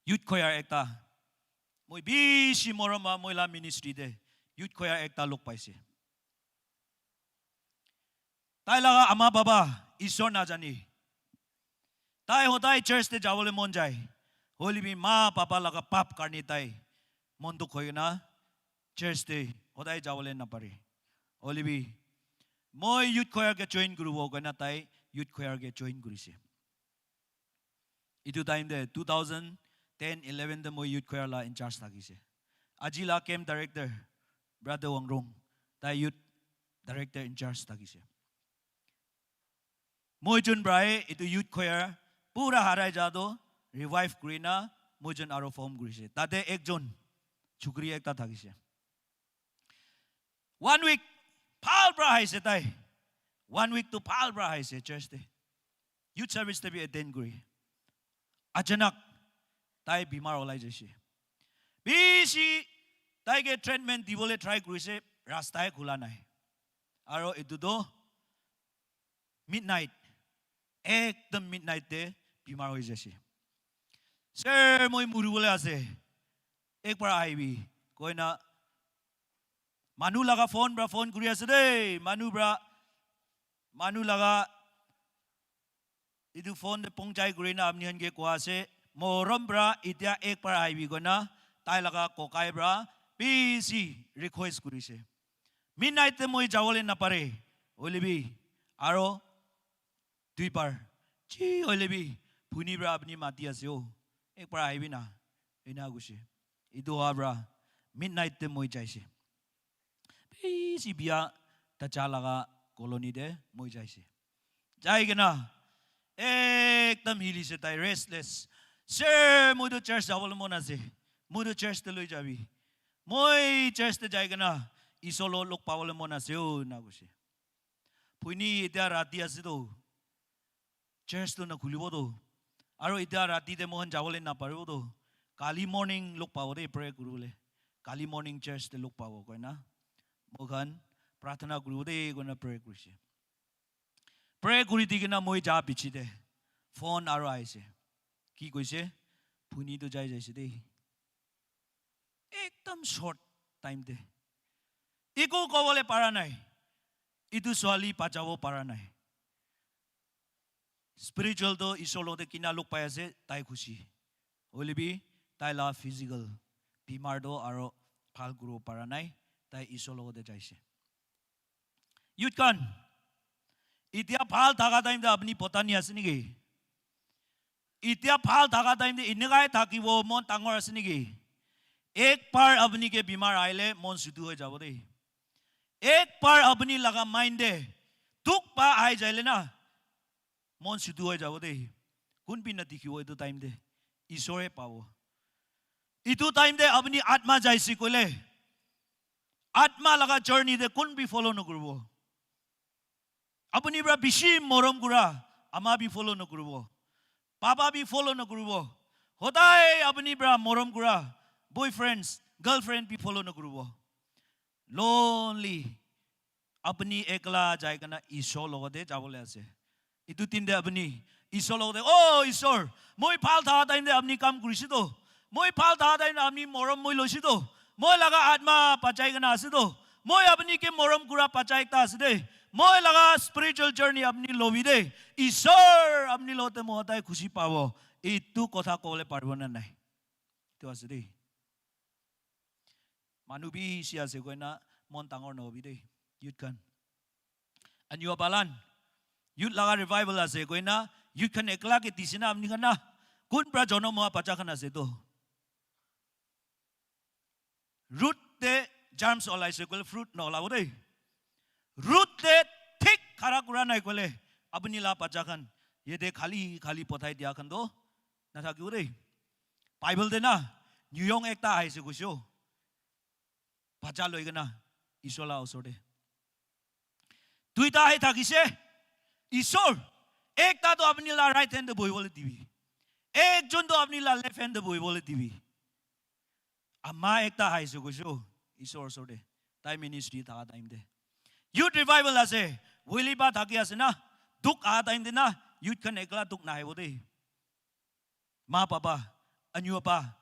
Youth choir ekta, moi bishi morom pa moi la ministry te youth choir ekta log paise. Tai laga ama baba Isor najani. Tai hodai church te jabole mon jai. Hoile bi ma papa laga pap karne tai mon dukh hoi kena church te hodai jabole napare. Hoile bi moi youth choir ke join kuribo koina tai youth choir ke join kurise. Etu time te two thousand ten eleven te moi youth choir la in charge thakise. Aji la camp director, Brother Wangrong, tai youth director in charge thakise. Moi jun brai etu youth choir pura harai ja to revive kurina moi jun aro form kurise. Tate ekjon chukri ekta thakise. One week bhal pra aise tai. One week to bhal pra aise church te. Youth service te bi attend kuri. Achanak tai bimar olai jaise. Bishi tai ke treatment dibole try kurise, rastai khula nai. Aro etu to midnight, ekdam midnight te bimar hoi jaise. "Sir, moi muribole ase, ek bar ahibi," koina manu laga phone pra phone kuri ase de, manu pra, manu laga etu phone te pongchai kurina apni khan ke koa ase, "Morom pra etia ek bar ahibi," koina tai laga kokai pra bishi request kurise. "Midnight te moi jabole napare, hoile bi aro dui bar, chi hoile bi phuni pra apni mati ase o, ek bar ahibi na," ena kuise. Etu hoa pra midnight te moi jaise. Bishi bia tacha laga colony te moi jaise. Jai kena ekdam hilise tai, restless. "Sir, moi to church jabole mon ase. Moi to church te loi jabi. Moi church te jai kena Isor lo log pabole mon ase o," na kuise. "Phuni, etia rati ase to, church to nakhulibo to. Aro etia rati te moikhan jabole naparibo to. Kali morning log pabo de pray kuribole. Kali morning church te log pabo," koina moikhan prarthana kuribo de koina pray kurise. Pray kuri di kena moi ja piche te phone aro aise. Ki koise? "Phuni to jai jaise de." Ekdam short time te. Eko kobole para nai. Etu suali bachabo para nai. Spiritual to Isor logote kina log pai ase, tai khushi. Hoile bi tai la physical bimar to aro bhal kuribo para nai. Tai Isor logote jaise. Youth khan, etia bhal thaka time te apni potani ase niki? Etia bhal thaka time te enekai thakibo mon dangor ase niki? Ek bar apni ke bimar ahile mon sudu hoi jabo de. Ek bar apni laga mind te dukh pa ahi jaile na, mon sudu hoi jabo de. Kun bi na dikhibo etu time te. Isor he pabo. Etu time te apni atma jaise koile, atma laga journey te kun bi follow nakuribo. Apni pra bishi morom kura ama bi follow nakuribo. Papa bi follow nakuribo. Hodai apni pra morom kura boyfriends, girlfriend bi follow nakuribo. Lonely. Apni ekla jai kena Isor logote jabole ase. Etu din te apni Isor logote, "Oh Isor, moi bhal thaka time te apni kam kurise to. Moi bhal thaka time te apni morom moi loise to. Moi laga atma bachai kena ase to. Moi apni ke morom kura bacha ekta ase de. Moi laga spiritual journey apni lobi de. Isor apni logote moi hodai khushi pabo." Etu kotha kobole paribo na nai? Etu ase de. Manu bishi ase koina mon dangor nahobi de, youth khan. Anua palan, youth laga revival ase koina, youth khan ekla ke dise na apni khan na? Kun pra jonom hoa bacha khan ase to? Root te germs olaise koile fruit na olabo de. Root te thik khara kura nai koile, apni la bacha khan yate khali khali pothai dia khan to nathakibo de. Bible te na, niyong ekta ahise koise o. Bacha loi kena Isor la osor te. Duita he thakise, Isor, ekta to apni la right hand te bohibole dibi. Ekjon to apni la left hand te bohibole dibi. Ama ekta haise koise, oh, Isor osor te. Tai ministry thaka time te. Youth revival ase. Wili pa thaki ase na. Duk aha time te na. Youth khan ekla duk nahibo de. Ma papa, anyu apa.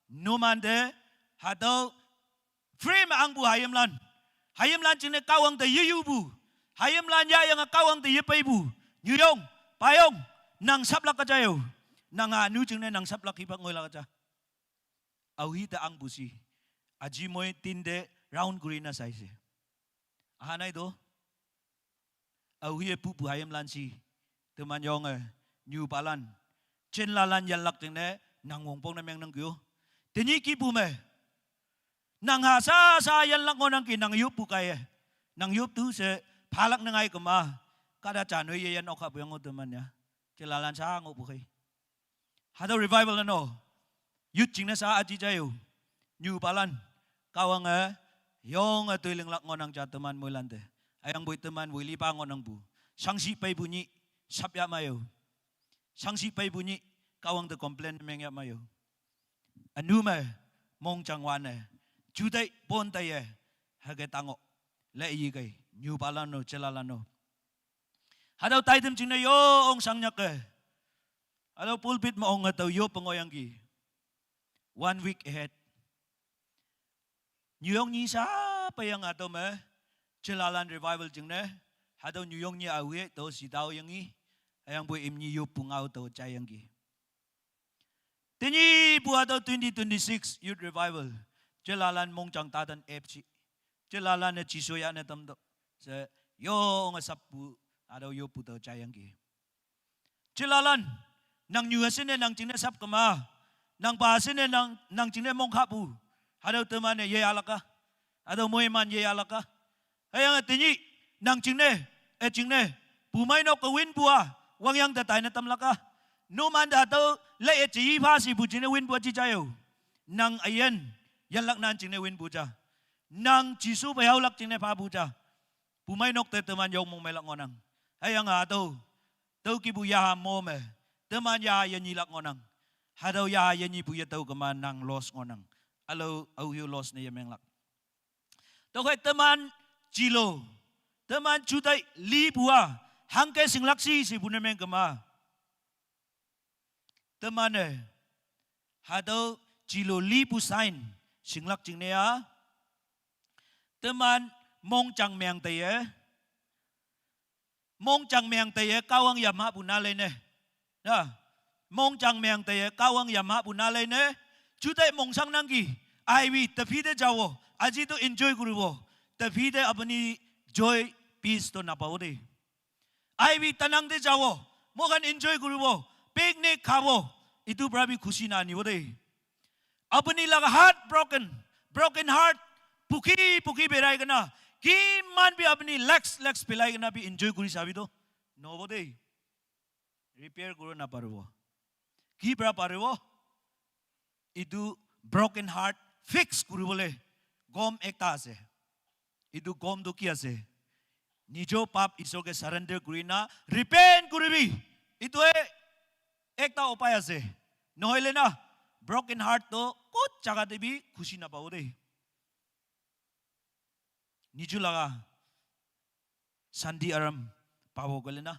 Numan de. Hatau. Free ma angbu hayim lan. Hayim lan chine kawang te yeyu bu. Hayim lan ya yang kawang te yepei bu. Nyuyong, payong. Nang saplak kajayo. Nang anu chine nang saplak hipak ngoi la kaja. Auhi ta ang busi. Aji moi tin de round kuri na saise. Aha nai do. Auhi e pu pu hayam lan si. Teman yong e. Nyu palan. Chen la lan yan lak ting ne. Nang wong pong na meng nang kyo. Teni ki pu me. Nang ha sa sa yan lak ngo nang ki nang yup pu kai e. Nang yup tu se. Phalak na ngai kama. Kada chan hoi ye yan okha pu yang ngo teman ya. Chen la lan sa ngo pu kai. Hado revival no. Youth chingna sa aji jayo. New palan. Kawang eh. Yong eh tuiling lak ngonang ja teman muilan de. Ayang bui teman bui lipa ngonang bu. Sangsi pai bu ni. Sap ya mayo. Sangsi pai bu ni. Kawang de complain meng ya mayo. Anu me. Mong chang wan eh. Judai pon tai eh. Hage tango. Le yi gai. New palan no. Chelala no. Hadau taitem chingna yo ong sang nyak eh. Hadau pulpit ma ong atau yo pengoyang ki. One week ahead. Nyuyong ni sa pa yang atau me. Chilalan revival chingna. Hadau nyuyong ni awe to sidau yang i. Ayang bu im ni yo pungau to chayang ki. Tini bu atau twenty twenty-six youth revival. Chilalan mongchang tadan F C. Chilalan ne chiso ya ne tam do. Se yo ong sap bu atau yo pu to chayang ki. Chilalan, nang nyu asine nang chine sap kama, nang pa asine nang, nang chine mong khapu, hadau temane ye alaka, hadau moi man ye alaka. Ayang tini, nang chine, e chine, pumai no kawin bua, wang yang ta taina tam laka. No man da tau, le e chi pha si bu chine win bua chi chayo. Nang ayen, yan lak nan chine win bu cha. Nang chisu bayau lak chine pha bu cha. Pumai nok te teman yong mong melak ngonang. Ayang a tau. Tau ki bu yaha mo me. Teman yaha ya nyi lak ngonang. Hadau yaha ya nyi bu ya tau kema nang los ngonang. Alo au yu los ne ya meng lak. Tau kai teman chilo. Teman chutai li bua. Hangke sing lak si si bu ne meng kema. Teman eh. Hadau chilo li bu sign. Sing lak ching ne ya. Teman mong chang meang te ye. Mong chang meang te ye kawang ya ma bu na le ne. Na. Mong chang meang te ye kawang ya ma bu na le ne. Chutai mong sang nang ki. Ai wi tapi de jawo. Aji to enjoy kuribo. Tapi de apni joy peace to na pao de. Ai wi tanang de jawo. Mo kan enjoy kuribo. Picnic khabo. Itu pra bi khushi na nibo de. Apni laga heart broken, broken heart, puki puki berai kena, kiman bi apni lakhs lakhs pelai kena bi enjoy kuri sabi to, nobo de. Repair kuri na paribo. Ki pra paribo? Itu broken heart fix kuribole gom ekta ase. Itu gom tu ki ase? Nijo pap Isor ke surrender kuri na repent kuribi. Itu e ekta upai ase. Nohoile na, broken heart to kot jaga te bi khushi na pabo de. Niju laga shanti aram pabo koile na,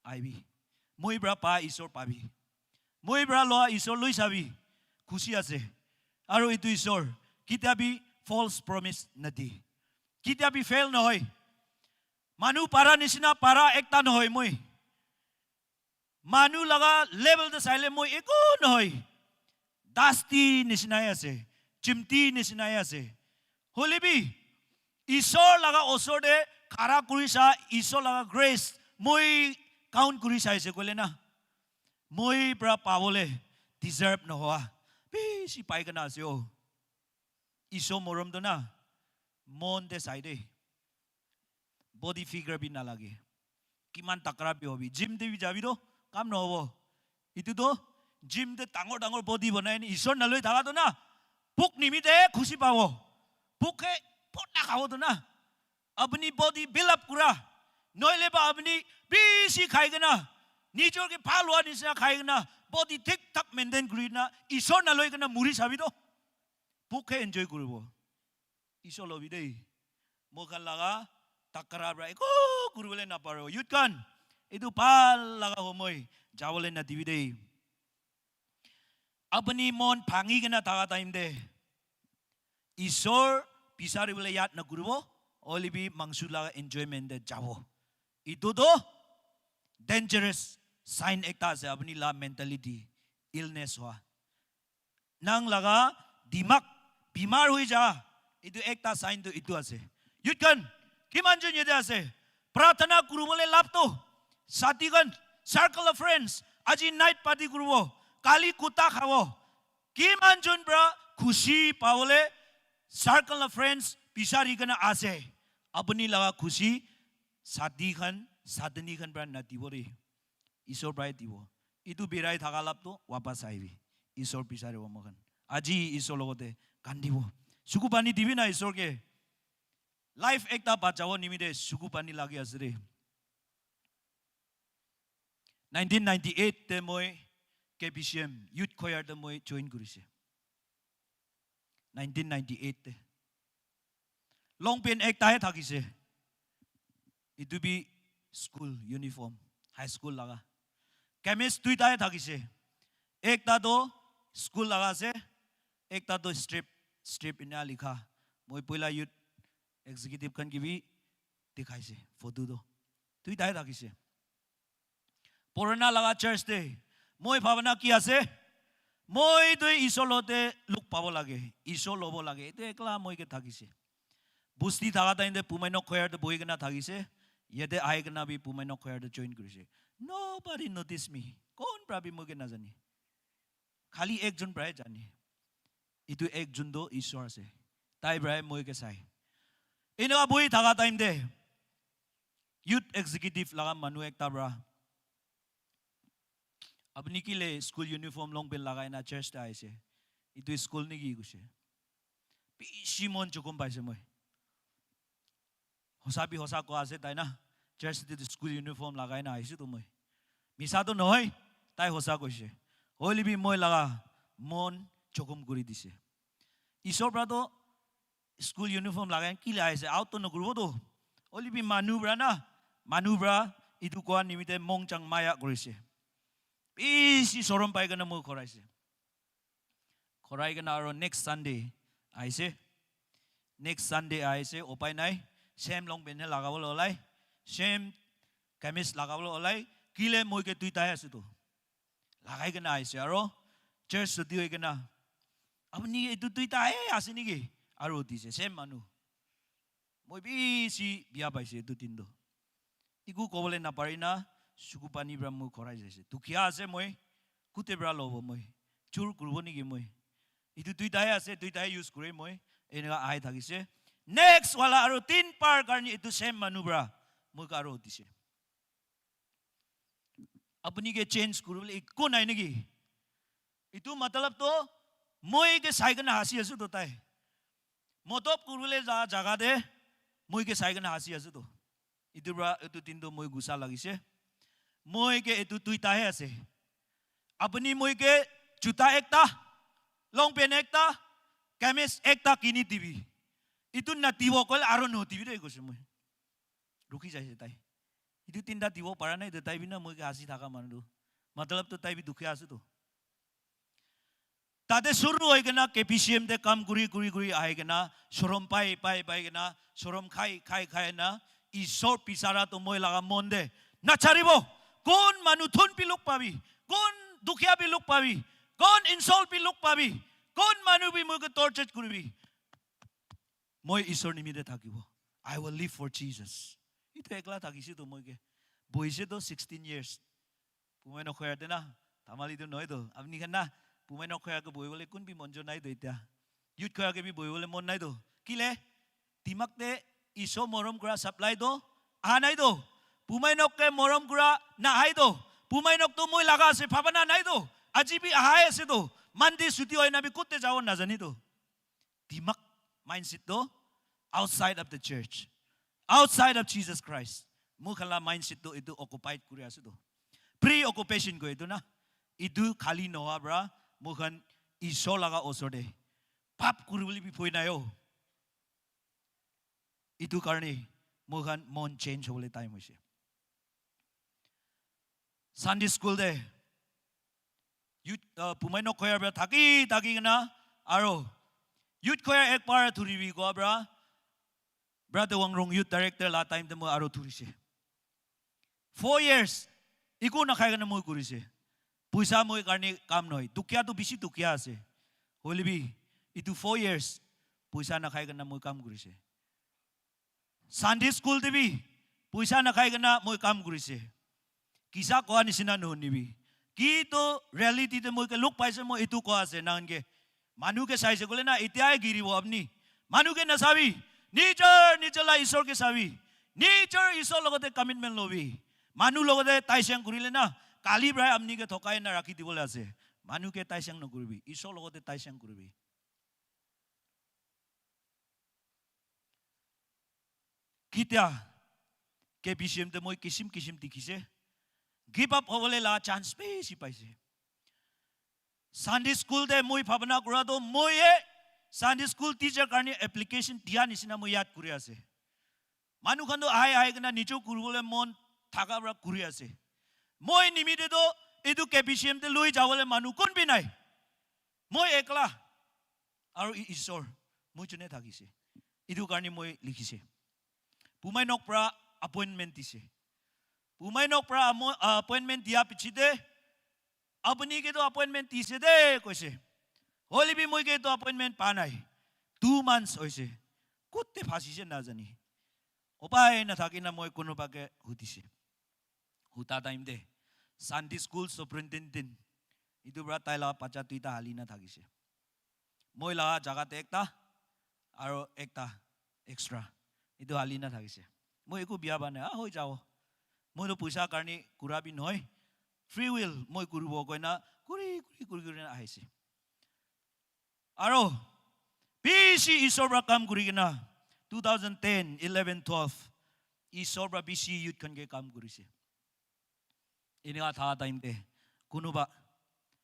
aibi. Moi pra pa Isor pabi. Moi pra loa Isor loi sabi. Khushi ase. Aro itu Isor, kitia bi false promise nadi. Kitia bi fail nohoi. Manu para nisina para ekta nohoi moi. Manu laga level te saile moi eko nohoi. Dusty nisina he ase. Chimti nisina he ase. Hoile bi, Isor laga osor te khara kuri sa, Isor laga grace moi count kuri saise koile na. Moi pra pabole deserve nohoa. Bishi pai kena ase o. Isor morom to na, mon te sai de. Body figure bi nalage. Kiman takra bi hobi. Gym te bi jabi to, kam nohobo. Itu to, gym te dangor dangor body banai ni Isor naloi thaka to na, puk nimite khushi pabo. Puk he, pot na khabo to na. Apni body build up kura. Noile ba apni bishi khai kena, nijor ke bhal hua nisina khai kena, body thik thak maintain kuri na, Isor naloi kena muri sabi to. Bhuk he enjoy kuribo. Isor lobi dei. Moi khan laga takara pra eko kuribole napare. Youth khan, etu bhal laga homoi jabole nadibi dei. Apuni mon bhangi kena thaka time te Isor bisari bole yad nakuribo, hoile bi mangsu laga enjoyment te jabo. Etu toh dangerous sign ekta ase, apuni la mentality, illness hua. Nang laga dimag bimar hui ja, etu ekta sign toh etu ase. Youth khan, kiman jon yate ase? Prarthana kuribole lab toh, sati khan, circle of friends, aji night party kuribo, kali kutta khabo. Kiman jon pra khushi pabole circle of friends bisari kena ase? Apuni laga khushi sati khan, satani khan pra nadibo re. Isor pra dibo. Etu birai thaka lab toh wapas ahibi. Isor bisaribo moi khan. Aji Isor logote kandibo. Suku pani dibi na Isor ke. Life ekta bachabo nimite suku pani lagi ase re. Nineteen ninety-eight te moi K B C M Youth Choir te moi join kurise. Nineteen ninety-eight te. Long pant ekta he thakise. Etu bi school uniform, high school laga. Kamis duita he thakise. Ekta toh school laga ase, ekta toh strip, strip ena likha. Moi poila youth executive khan ke bi dikhaise photo toh. Duita he thakise. Purana laga church te moi bhabana ki ase? Moi tu Isor lote luk pabo lage, Isor lobo lage. Etu ekla moi ke thakise. Busti thaka time te Pumainok choir te bohi kena thakise. Yate ahi kena bi Pumainok choir te join kurise. Nobody notice me. Kon pra bi moi ke najane. Khali ekjon pra he jane. Etu ekjon toh Isor ase. Tai pra he moi ke sai. Eneka bohi thaka time te youth executive laga manu ekta pra, "Apuni kile school uniform long pant lagai na church te aise? Etu school niki?" koise. Bishi mon chukum paise moi. Hosa bi hosa koa ase tai na. Church te tu school uniform lagai na ahisu tu moi. Misa tu nohoi, tai hosa koise. Hoile bi moi laga mon chukum kuri dise. Isor pra tu school uniform lagai kile aise, out tu nokuribo tu. Hoile bi manu pra na, manu pra etu koa nimite mong chang maya korise. Bishi sorom pai kena moi khoraise. Khorai kena aro next Sunday aise. Next Sunday aise, upai nai. Same long pant he lagabole olai. Same kamis lagabole olai. Kile moi ke duita he ase tu. Lagai kena aise aro church suti hoi kena, "Apuni etu duita he ase niki?" Aro dise, same manu. Moi bishi biya paise etu din tu. Eku kobole napari na, suku pani pra moi khorai jaise. Dukhia ase moi, kute pra lobo moi? Chur kuribo niki moi? Etu duita he ase, duita he use kure moi. Eneka ahi thakise. Next wala aro tin par karni etu same manu pra moi ke aro dise. Apuni ke change kuribole ekko nai niki? Etu matlab toh moi ke sai kena hasi ase toh tai. Motob kuribole ja jaga te moi ke sai kena hasi ase toh. Etu pra etu din toh moi gusa lagise. Moi ke etu duita he ase. Apuni moi ke juta ekta, long pant ekta, kamis ekta kini dibi. Etu nadibo koile aro nodibi de koise moi. Rukhi jaise tai. Etu tinta dibo para nai, etu tai bi na moi ke hasi thaka manu tu. Matlab tu tai bi dukhia ase tu. Tate shuru hoi kena K B C M te kam kuri, kuri, kuri ahi kena, shorom pai, pai, pai kena, shorom khai, khai, khai na, Isor bisara tu moi laga mon te nacharibo. Kon manu thun bi luk pabi, kon dukhia bi luk pabi, kon insult bi luk pabi, kon manu bi moi ke torture kuribi. Moi Isor nimite thakibo. I will live for Jesus. Etu ekla thakise to moi ke. Bohise to sixteen years. Pumai nokhoya te na. Tamali to nohoi to. Apni khan na. Pumai nokhoya ke bohibole kun bi mon jo nai to itya. Youth khoya ke bi bohibole mon nai to. Kile? Dimak te Isor morom kura supply to. Aha nai to. Pumai nok ke morom kura na ahai to. Pumai nok to moi laga ase. Bhabana nai to. Aji bi ahai ase to. Monday chuti hoi na bi kutte jabo najani to. Dimak mindset to outside of the church, outside of Jesus Christ. Moi khan la mindset to etu occupied kuri ase to. Preoccupation koi etu na. Etu khali nohoa pra moi khan Isor laga osor te Pap kuribole bi bhoi nai o. Itu karne moikhan mon change hobole time hoise. Sunday school te youth, uh, Pumai nok choir pra thaki thaki kena aro youth choir ek bar thuribi koa pra Brother Wangrong youth director la time te moi aro thurise. Four years iku nakhai kena moi kurise. Puisa moi karne kam nohoi. Dukia tu bishi dukia ase. Hoile bi itu four years puisa nakhai kena moi kam kurise. Sunday school te bi puisa nakhai kena moi kam kurise. Kisa koa nisina nohunibi. Ki to reality te moi ke luk paise, moi itu koa ase nahan ke. Manu ke saise kole na, itiai giribo apni. Manu ke nasabi. Nijor, nijor la Isor ke sabi. Nijor Isor logote commitment lobi. Manu logote taisiang kurile na, kali brai apni ke thokai na rakhi dibole ase. Manu ke taisiang nokuribi. Isor logote taisiang kuribi. Kitia K B C M te moi kisim kisim dikhise. Give up hobole la chance bishi paise. Sunday school te moi bhabana kura to moi e Sunday school teacher karne application dia nisina moi yad kuri ase. Manu khan to ahai ahai kena nijo kuribole mon thaka pra kuri ase. Moi nimite to etu K B C M te loi jabole manu kun bi nai. Moi ekla aru i- Isor moi jone thakise. Etu karne moi likhise. Pumai nok pra appointment dise. Pumai nok pra amo- appointment dia pichite apuni ke to appointment dise de koise. Hoile bi moi ke to appointment pa nai. Two months hoise. Kutte phasise najani. Upai nathaki na moi kunuba ke hudise. Huta time te Sunday school superintendent itu pra tai la bacha duita hali na thakise. Moi la jaga te ekta aro ekta extra itu hali na thakise. Moi eku bia ba nai, ah, hoi jao. Moi to puisa karne kura bi nohoi. Free will moi kuribo koina kuri kuri kuri kuri na ahise. Aro bishi Isor pra kam kuri kena two thousand ten, eleven, twelve Isor pra bishi youth khan ke kam kurise. Eneka tha time te kunuba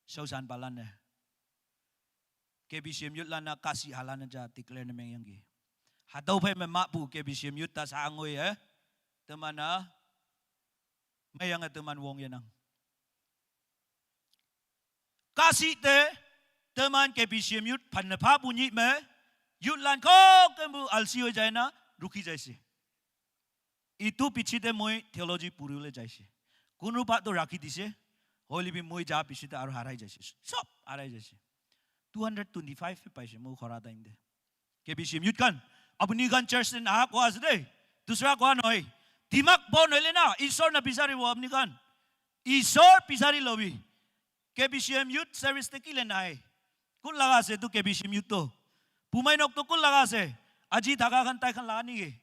shausan palan ne K B C M youth lana kasi halana ja declare na mengyang ki. Hatau phai me ma pu K B C M youth ta sa ngoi eh. Temana mayang teman wong yanang. Kasi te teman K B C M youth phan na pha bunyi me youth lan kho kembu alsi ho jai na rukhi jaise. Itu pichite moi theology puribole jaise. Kunuba to rakhi dise, hoile bi moi ja pichite aru harai jaise. Sob harai jaise. Two hundred twenty-five he paise moi khora time te. K B C M youth khan, apuni khan church te naha koa ase de. Dusra koa nohoi. Dimak bon hoile na, Isor na bisaribo apuni khan. Isor bisari lobi. K B C M youth service te kile nai? Kun laga ase tu K B C M youth to? Pumai nok to kun laga ase? Aji thaka khan tai khan laga niki?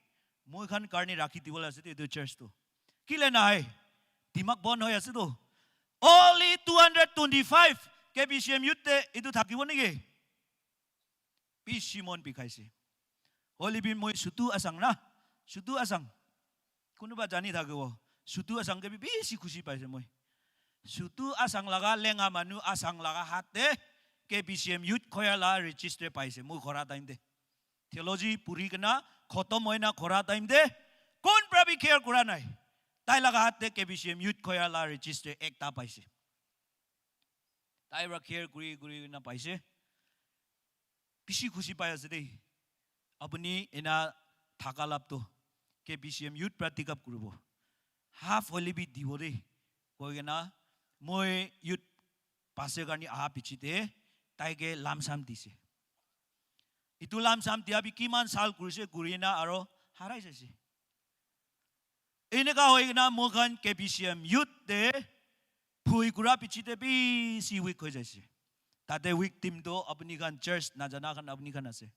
Moi khan karne rakhi dibole ase tu etu church to. Kile nai? Dimak bon hoi ase tu. Only two hundred twenty-five K B C M youth te etu thakibo niki? Bishi mon bikhaise. Hoile bi moi sutu asang na, sutu asang. Kunuba jani thakibo. Sutu asang ke bi bishi khushi paise moi. Sutu asang laga lenga manu asang laga hat te K B C M youth choir la register paise. Moi khora time te. Theology puri kena khotom hoina khora time te. Kun pra bi care kura nai. Tai laga hat te K B C M youth choir la register ekta paise. Tai pra care kuri kuri kena paise. Bishi khushi pai ase de. Apuni ena thaka lap to K B C M youth pra take up kuribo. Half hoile bi dibo de. Koi kena moi youth pastor karni aha pichite tai ke lamsam dise. Itu lamsam dia bi kiman sal kurise kurina aro harai jaise. Eneka hoi kena moi khan K B C M youth te phui kura pichite bishi weak hoi jaise. Tate weak team to apuni khan church najana khan apuni khan ase.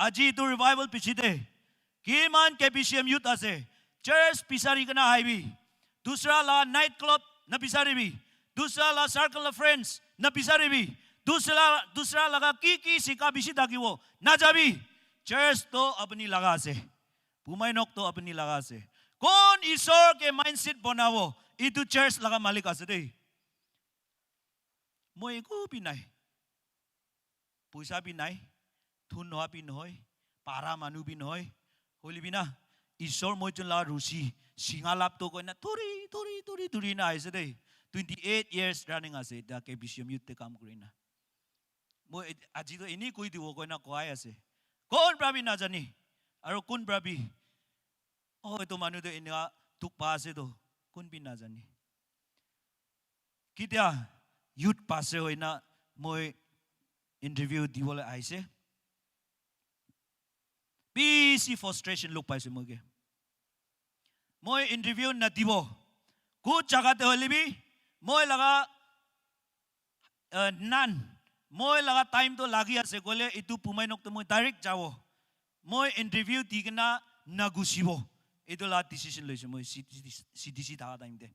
Aji itu revival pichite kiman K B C M youth ase. Church pisari kena aibi. Dusra la night club na pisaribi. Dusra la circle of friends na pisaribi. Dusra, dusra laga ki ki sika bishi thakibo. Najabi. Church to apuni laga ase. Pumai nok to apuni laga ase. Kon Isor ke mindset bonabo? Itu church laga malik ase de. Moi eku bi nai. Puisa bi nai. thun noa bi nohoi, para manu bi nohoi, hoile bi na, Isor moi jun la rusi, singa lap to koina thuri, thuri, thuri, thuri na aise de. Twenty eight years running ase, etia K B C M youth te kam kuri na. Moi et- aji to eni koi dibo koina koai ase. Kon pra bi najani, aro kun pra bi, oh, etu manu to eneka dukh pa ase to, kun bi najani. Ketia youth pastor hoina moi interview dibole aise. Bishi frustration look paise moi ke. Moi interview nadibo. Kut jaga te hoile bi, moi laga, uh, nan, moi laga time to lagi ase koile, itu pumai nok to moi direct jabo. Moi interview di kena nagusibo. Itu la decision loise moi C D C, C D C thaka time te.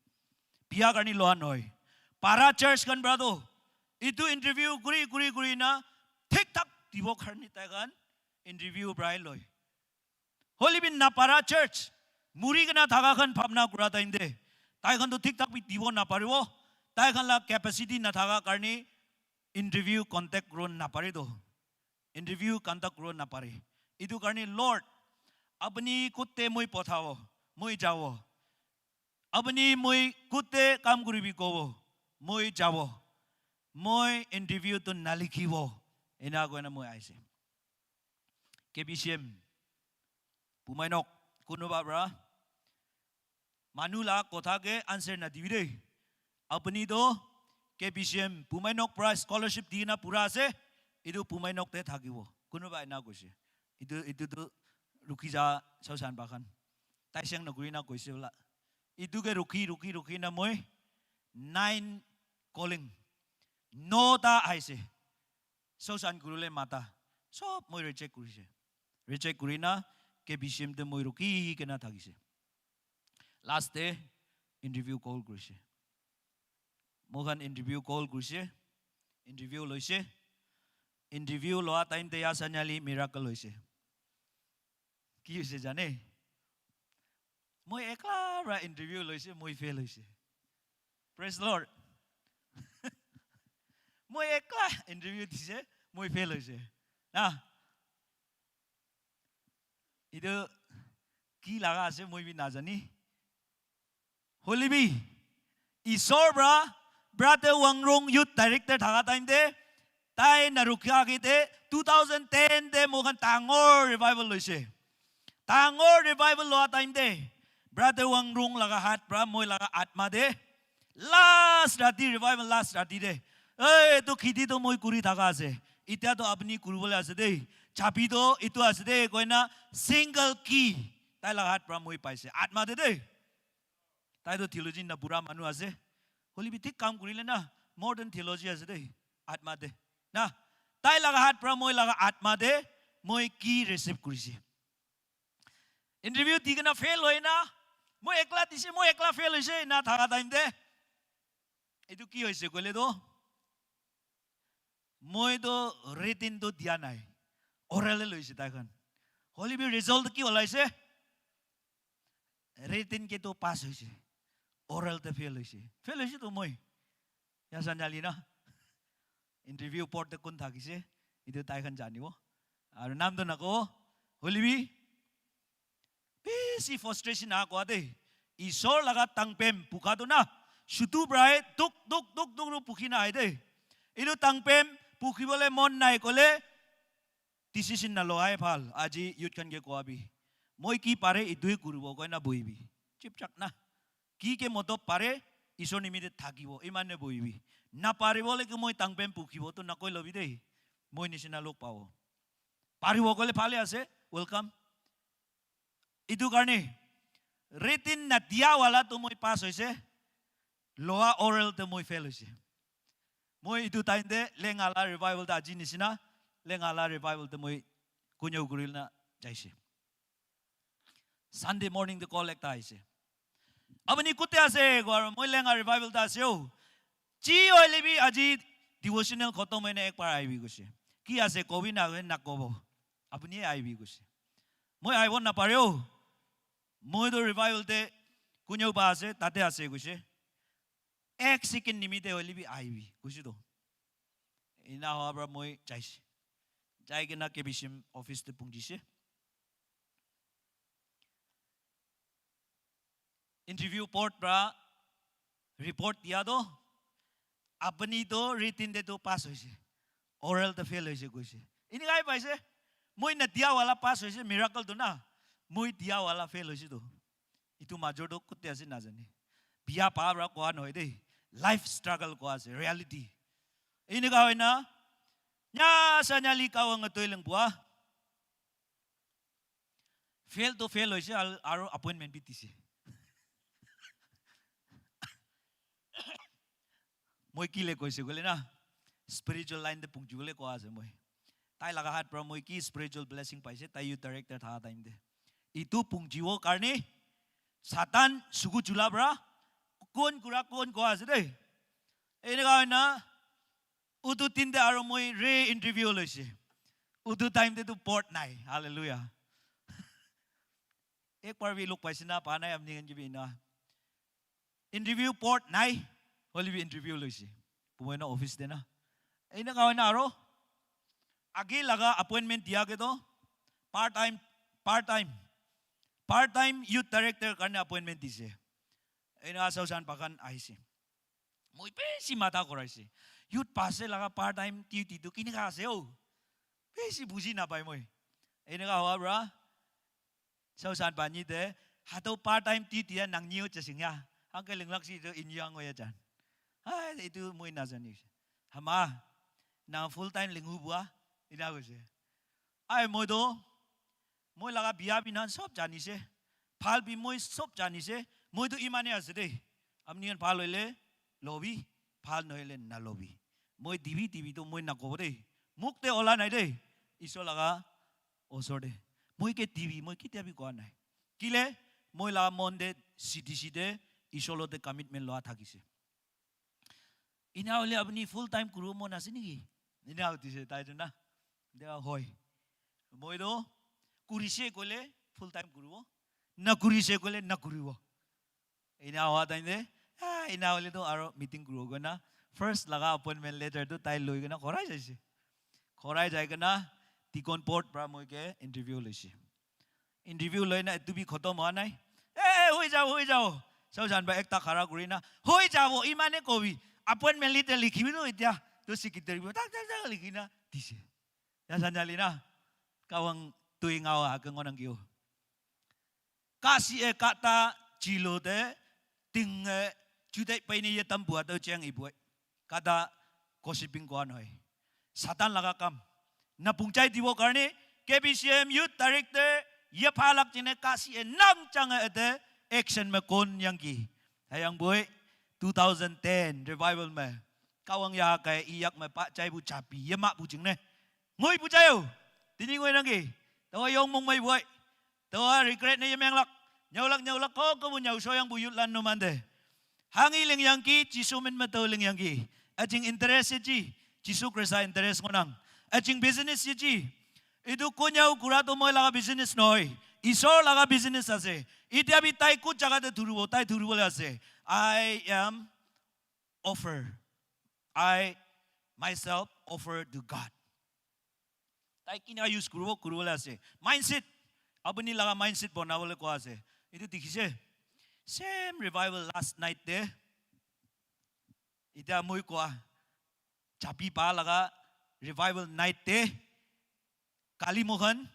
Biya karni loa nohoi. Para church khan pra to, itu interview kuri, kuri, kuri na, thik thak dibo karni tai khan interview pra loi. Hoile bi napara church, muri kena thaka khan bhabna kura time te, tai khan to thik thak bi dibo naparibo. Tai khan la capacity nathaka karni interview contact kuro napare to. Interview contact kuro napare. Itu karni Lord, apuni kut te moi pothabo, moi jabo. Apuni moi kut te kam kuribi kobo, moi jabo. Moi interview to nalikhibo. Ena koina moi aise. K B C M, pumai nok, kunuba pra, manu la kotha ke answer nadibi de. Apuni to K B C M, pumai nok pra scholarship di na pura ase, itu pumai nok te thakibo. Kunuba ena koise. Itu, itu to rukhi ja, sausan bakhan. Tai seng nokuri na koise bola. Itu ke rukhi, rukhi, rukhi na moi nine calling. Nota aise. Sausan kurule mata. Sob moi reject kurise. Reject kuri na K B C M te moi rukhi kena thakise. Last te interview call kurise. Moikhan interview call kurise. Interview loise. Interview loa time te ya sanyali miracle hoise. Ki hoise jane? Moi ekla pra interview loise, moi fail hoise. Praise the Lord. Moi ekla interview dise, moi fail hoise. Na? Itu ki laga ase, moi bi najani. Hoile bi, Isor pra, Brother Wangrung Youth Director thaka time te, tai narukha age te, two thousand ten te moikhan dangor revival loise. Dangor revival loa time te, Brother Wangrung laga hat pra, moi laga atma te, last rati, revival last rati te, "Ei, etu khiti to moi kuri thaka ase. Itya to apni kuribole ase dei. Chabi to etu ase dei," koina single key tai laga hat pra moi paise. Atma te dei. Tai to theology na bura manu ase. Hoile bi thik kam kurile na, more than theology ase dei. Atma te. Na, tai laga hat pra moi laga atma te, moi key receive kurise. Interview di kena fail hoi na, moi ekla dise, moi ekla fail hoise na thaka time te. Etu ki hoise koile to, moi to written to dia nai, oral loise tai khan. Hoile bi result ki olaise? Written ke to pass hoise, oral te fail hoise. Fail hoise to moi. Ya sanjali na. Interview board te kun thakise, etu tai khan janibo. Aru naam to nako, hoile bi bishi frustration a koa de. Isor laga tangpem pukha tu na, shutu prai duk, duk, duk, duk ru pukhi na ai de. Etu tangpem pukhibole mon nai kole, decision na loai bhal. Aji youth khan ke koa bi, "Moi ki pare, etu hi kuribo," koi na bohibi. Chip chak na. Ki ke motob pare, Isor nimite thakibo, iman ne bohibi. Na paribo le ki moi tangpem pukhibo, tu na koi lobi de. Moi nisina log pabo. Paribo kole phale ase, welcome. Itu karne, written na dia wala tu moi pass hoise, loa oral te moi fail hoise. Moi itu time te Lengala revival te aji nisina, Lengala revival te moi kunyau kuril na jaise. Sunday morning te call ekta aise. "Apuni kute ase?" Koa, "Moi Lenga revival te ase o." "Chi hoile bi aji devotional khotom hoina ek bar aibi," koise. "Ki ase kobi na, nakobo. Apuni aibi," koise. "Moi aibo napare o. Moi to revival te kunyau pa ase, tate ase," koise. "Ek second nimite hoile bi aibi," koise to. Ena hoa pra moi jaise. Jai kena K B C M office te punchise. Interview board pra report dia toh, "Apuni toh written te toh pass hoise, oral te fail hoise," koise. Enekai paise, "Moi na dia wala pass hoise, miracle tu na, moi dia wala fail hoise tu." Itu major tu kutte ase najane. Bia pa pra koa nohoi dei. Life struggle koa ase, reality. Enekai hoina, nya sa nya li ka wang toi leng bua. Fail to fail hoise, al-, aro appointment bi dise. Moi kile koise koile na, spiritual line te punchibole koa ase moi. Tai laga hat pra moi ki spiritual blessing paise, tai youth director tha time te. Itu punchibo karne, Satan sugu chula pra, kon kura kon koa ase dei. Enekai hoina, utu tin te aro moi re-interview loise. Utu time te tu board nai. Hallelujah. Ek bar bi log paise na, pa nai apni khan ki bi na. Interview board nai, hoile bi interview loise. Pumoi na office te na. Enekai hoina aro, age laga appointment dia ke toh, part time, part time, part time youth director karne appointment dise. Enekai South San Pakan ahise. Moi besi matha koraise. Youth pastor laga part time duty tu kineka ase o? Besi buji napai moi. Enekai hoa pra, South San Pani te, hato part time duty ya nang niu chasing ya. Hangke linglak si to inyang ya jan. Hai, itu moi najani. Hama, na full time lingu bua, ina koise. Ai, moi to, moi laga bia bi nan sob janise. Phal bi moi sob janise. Moi to imane ase dei. Apni khan phal hoile lobi, phal nohoile nalobi. Moi dibi dibi to moi nakobo dei. Muk te ola nai dei. Isor laga osor te. Moi ke dibi, moi ketia bi koa nai. Kile, moi laga mon te C D C te, Isor lote commitment loa thakise. Ina hoile apni full time kuribo mon ase niki? Ina hudise tai tu na. Dia hoi. Moi to kurise koile full time kuribo. Na kurise koile na kuribo. Ina hoa time te, ah, ina hoile to aro meeting kuribo koina. First laga appointment letter tu tai loi kena korai jaise. Korai jai kena, deacon board pra moi ke interview loise. Interview loi na etu bi khotom hoa nai. Eh, eh, hoi jabo, hoi jabo. South San ba ekta khara kuri na, "Hoi jabo, imane kobi. Appointment letter likhibi no etia." To secretary bi tak, tak, tak likhi na dise. Ya sanjali na. Kawang tui ngao ha ke ngonang kiyo. Kasi e kata chilo te ting e chudai paine ye tam bua to cheng i bue. Kata gossiping koa nohoi. Satan laga kam. Na pungchai dibo karne K B C M youth director ye phalak chine kasi e nang chang e te action me kon yang ki. Hayang bue two thousand ten revival me. Kawang ya kai iyak me pa chai bu chapi ye ma bu ching ne. Ngoi bu chayo. Tini ngoi nang ki. Tawa yong mong mai bue. Tawa regret ne ye menglak. Nyaulak nyaulak ko ko bu nyau soyang bu youth lan no mande. Hangi ling yang ki, Jisu min ma to ling yang ki. Ajing interest ye ji, Jisu Krista interest ngonang. Ajing business ye ji. Itu kunyau kura to moi laga business nohoi. Isor laga business ase. Itia bi tai kut jaga te dhuribo, tai dhuribo le ase. I am offer. I myself offer to God. Tai kina use kuribo, kuribo le ase. Mindset. Apuni laga mindset bonabole koa ase. Itu dikhise. Same revival last night te. Ita moi koa. Chapi pa laga revival night te. Kali mohan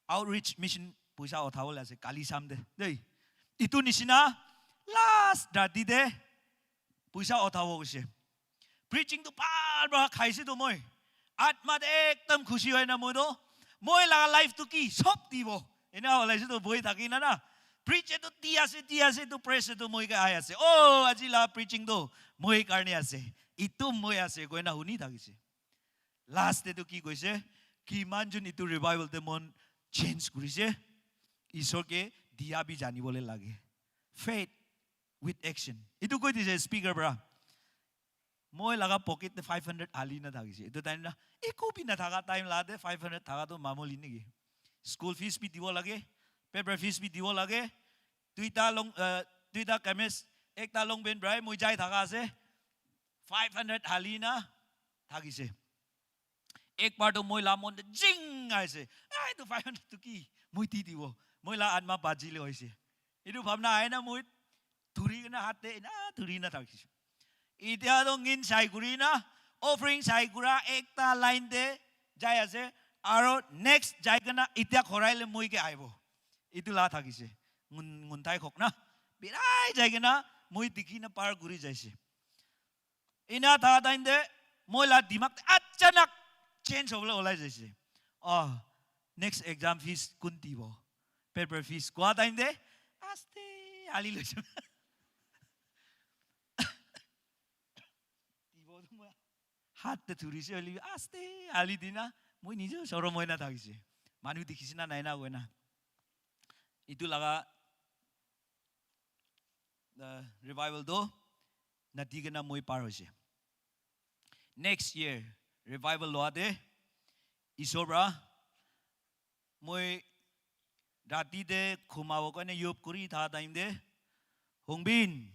outreach mission puisa uthabo le ase. Kali sam de. Dei. Itu nisina last rati de puisa uthabo koise. Preaching tu bhal pra khaise tu moi. Atma te ekdam khushi hoi na moi tu. Moi laga life tu ki sob dibo. Ena hola ase tu boi thaki na na. Preach tu di ase, di ase tu press tu moi ke ai ase. Oh, aji la preaching tu moi karne ase. Itu moi ase koi na huni thakise. Last te tu ki koise? Kiman jun itu revival te mon change kurise. Isor ke dia bi janibole lage. Faith with action. Itu koi dise speaker pra. Moi laga pocket te five hundred ali na thakise. Itu time na, eku bi na thaka time la te five hundred thaka to mamuli niki. School fees bi dibo lage, paper fees bi dibo lage. Duita long, uh, duita kamis, ekta long pant brai moi jai thaka ase. Five hundred ali na thakise. Ek bar to moi la mon te jing aise. "Ah, etu five hundred to ki? Moi di dibo. Moi la atma baji le hoise." Etu bhabna aina moi thuri kena hat te ena thuri na thakise. Itya to ngin sai kuri na, offering sai kura ekta line te jai ase. Aro next jai kena itya khorai le moi ke aibo. Itu la thakise. Ngun, ngun thai khok na. Birai jai kena moi dikhi na par kuri jaise. Ina tha time te moi la dimak te achanak change hobole olai jaise. Oh, next exam fees kun dibo? Paper fees koa time te aste ali loise. Dibo to moi hat te thurise hoile bi aste ali dina moi nije sorom hoina thakise. Manu dikhise na nai na koina. Itu laga, uh, revival to nadi kena moi par hoise. Next year revival loa te isor pra moi rati te khumabo karne yob kuri tha time te, "Hongbin,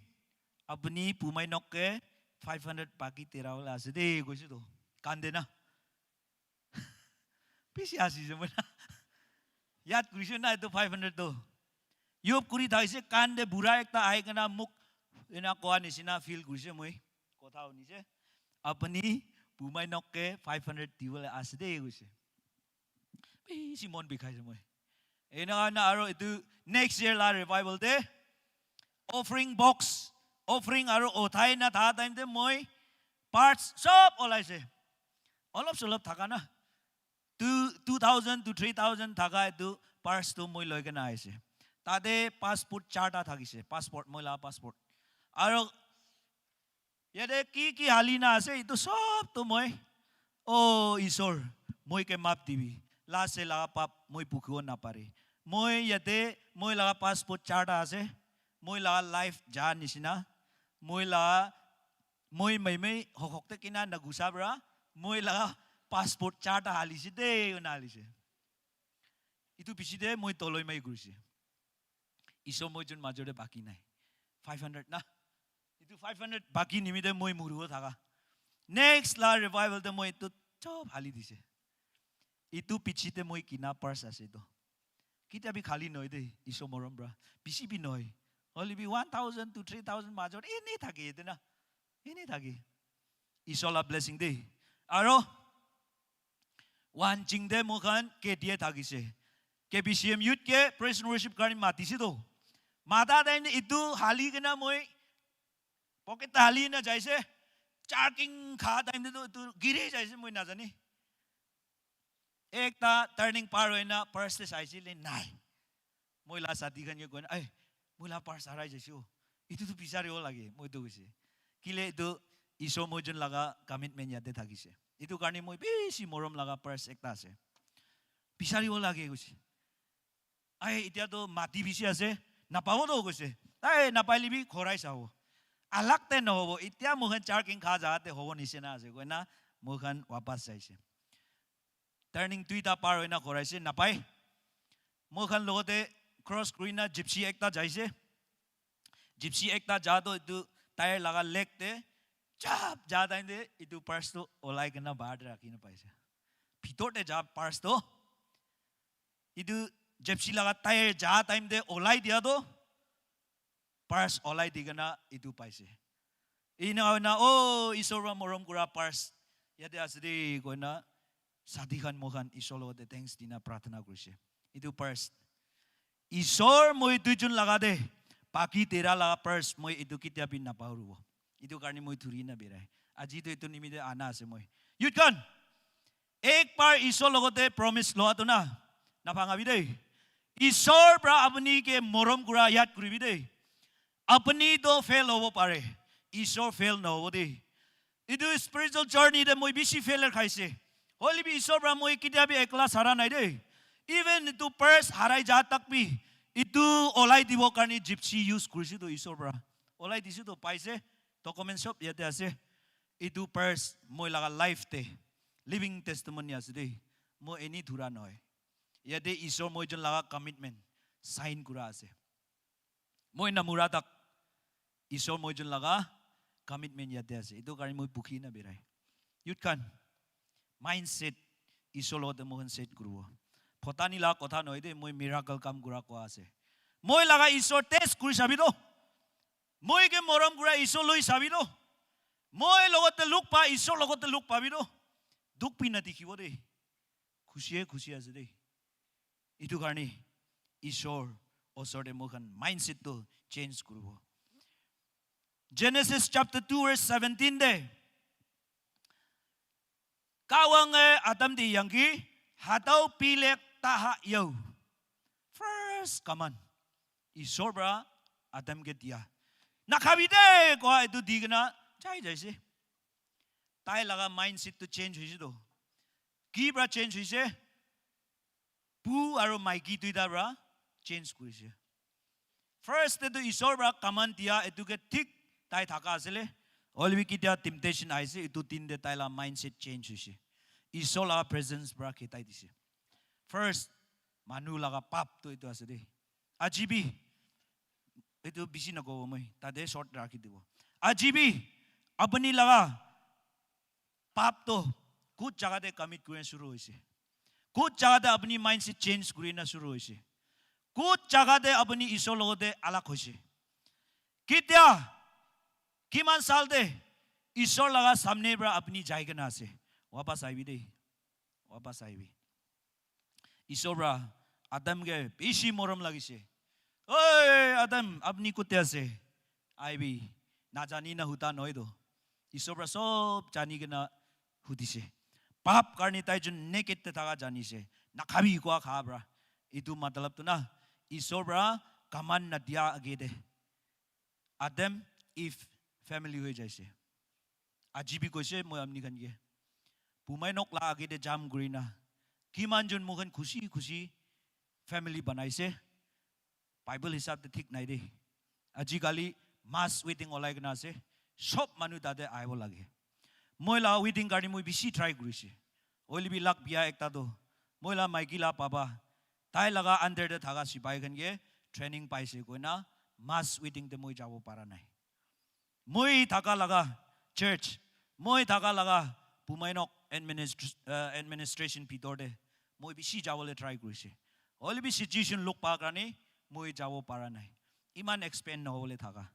apuni pumai nok ke five hundred baki tera wala ase de," koise to. Kande na. Bishi asise moi na. Yad kurise na etu five hundred to. Yob kuri thaise, kande bura ekta ahi kena muk ena koa nisina feel kurise moi. Kotha hunise. "Apuni pumai nok ke five hundred dibole ase de," koise. Bishi mon bikhaise moi. Ena na aro etu next year la revival te offering box, offering aro uthai na tha time te moi parts sob olaise. Olop solop thaka na. Two, two thousand to three thousand thaka etu purse tu moi loi kena aise. Tate passport charta thakise, passport, moi la passport. Aro yate ki ki hali na ase, etu sob tu moi, "Oh, Isor, moi ke maaf dibi. Last se laga pap moi bhukibo napare. Moi yate, moi laga passport charta ase. Moi laga life ja nisina. Moi laga, moi mai mai hok hok te kina na gusa pra. Moi laga passport charta halise de, na halise." Itu piche te moi toloi mai kurise. Isor moi jun major te baki nai. Five hundred na. Itu five hundred baki nimite moi muribo thaka. Next la revival te moi itu sob hali dise. Itu piche te moi kina purse ase to. Kitia bi khali noi de, Isor morom pra. Bishi bi noi. Hoile bi one thousand to three thousand major ene thake ete na. Ene thake. Isor la blessing de. Aro one ching de moi khan ke die thakise. K B C M youth ke praise and worship karne matise to. Mata time te itu hali kena moi pocket ta hali na jaise. Charking kha time te to itu giri jaise moi najani. Ekta turning par hoina purse te saise le nai. Moi la sati khan ke koina, "Ai, moi la purse harai jaise o. Itu tu bisaribo lage," moi tu koise. Kile itu Isor moi jun laga commitment yate thakise. Itu karne moi bishi morom laga purse ekta ase. "Bisaribo lage," koise. "Ai, itia to mati bishi ase, napabo to," koise. "Ai, napaile bi khorai sabo. Alag te nohobo. Itia moi khan charking kha jaga te hobo nisina ase," koina moi khan wapas jaise. Turning duita par hoina khoraise, napai. Moi khan logote cross kurina gypsy ekta jaise. Gypsy ekta ja to itu tyre laga leg te chap ja time te itu purse to olai kena bahar te rakhi na paise. Bhitor te ja purse to itu gypsy laga tyre ja time te olai dia to purse olai di kena itu paise. Ina hoina, "Oh, Isor pra morom kura purse yate ase de," koina sati khan moi khan Isor logote thanks dina prarthana kurise. Itu purse Isor moi duijun laga de, baki tera laga purse moi itu kitia bi napahoribo. Itu karne moi thuri na birai. Aji to itu nimite ana ase moi. Youth khan, ek bar Isor logote promise loa to na, naphangabi de. Isor pra apuni ke morom kura yad kuribi de. Apuni to fail hobo pare, Isor fail nohobo de. Itu spiritual journey te moi bishi failure khaise. Hoile bi Isor pra moi kitia bi ekla sara nai de. Even itu purse harai ja tak bi, itu olai dibo karne gypsy use kurise to Isor pra. Olai dise to paise, document sob yate ase. Itu purse moi laga life te living testimony ase de. Moi eni thura nohoi. Yate Isor moi jun laga commitment sign kura ase. Moi namura tak Isor moi jun laga commitment yate ase. Itu karne moi bukhi na birai. Youth khan, mindset Isor logote moikhan set kuribo. Photani la kotha nohoi de, moi miracle kam kura koa ase. Moi laga Isor test kuri sabi to. Moi ke morom kura Isor loi sabi to. Moi logote luk pa, Isor logote luk pabi to. Duk pi na dikhibo de. Khushi he khushi ase de. Itu karne Isor osor te moikhan mindset to change kuribo. Genesis chapter two verse seventeen de. Kawang e Adam di yangki, hatau pilek taha yau. First command. Isor pra Adam ke dia. Nakhabi de koa itu di kena jai jaise. Tai laga mindset to change hoise to. Ki pra change hoise? Pu aro maiki duita pra change kurise. First te tu Isor pra command dia etu ke thik tai thaka asile. Hoilebi kitia temptation aise, etu din te tai la mindset change hoise. Isor la presence pra khitai dise. First, manu laga pap tu etu ase de. Aji bi, etu bishi nakobo moi, tate short rakhi dibo. Aji bi, apni laga pap to kut jaga te commit kurina shuru hoise. Kut jaga te apni mindset change kurina shuru hoise. Kut jaga te apni Isor logote alag hoise. Kitia, kiman sal te Isor laga samne pra apni jai kena ase. Wapas aibi de. Wapas aibi. Isor pra Adam ke bishi morom lagise. Oi, Adam, apni kote ase? Aibi, najani na huta nohoi to. Isor pra sob jani kena hudise. Pap karne tai jun naked te thaka janise. Nakhabi koa kha pra. Itu matlab tu na, Isor pra command na dia age te Adam, Eve, family hoi jaise. Aji bi koise moi apni khan ke. Pumai nok la age te jam kurina. Kiman jun moikhan khushi khushi family banaise. Bible hisab te thik nai de. Ajikali mass wedding olai kena ase. Sob manu tate ahibo lage. Moi la wedding karne moi bishi try kurise. Hoilebi luck bia ekta to. Moi la maiki la papa. Tai laga under te thaka sipai khan ke training paise koina mass wedding te moi jabo para nai. Moi thaka laga church, moi thaka laga Pumainok administ-, uh, administration bhitor te moi bishi jabole try kurise. Hoilebi situation lok pa karne moi jabo para nai. Iman expand nohobole thaka.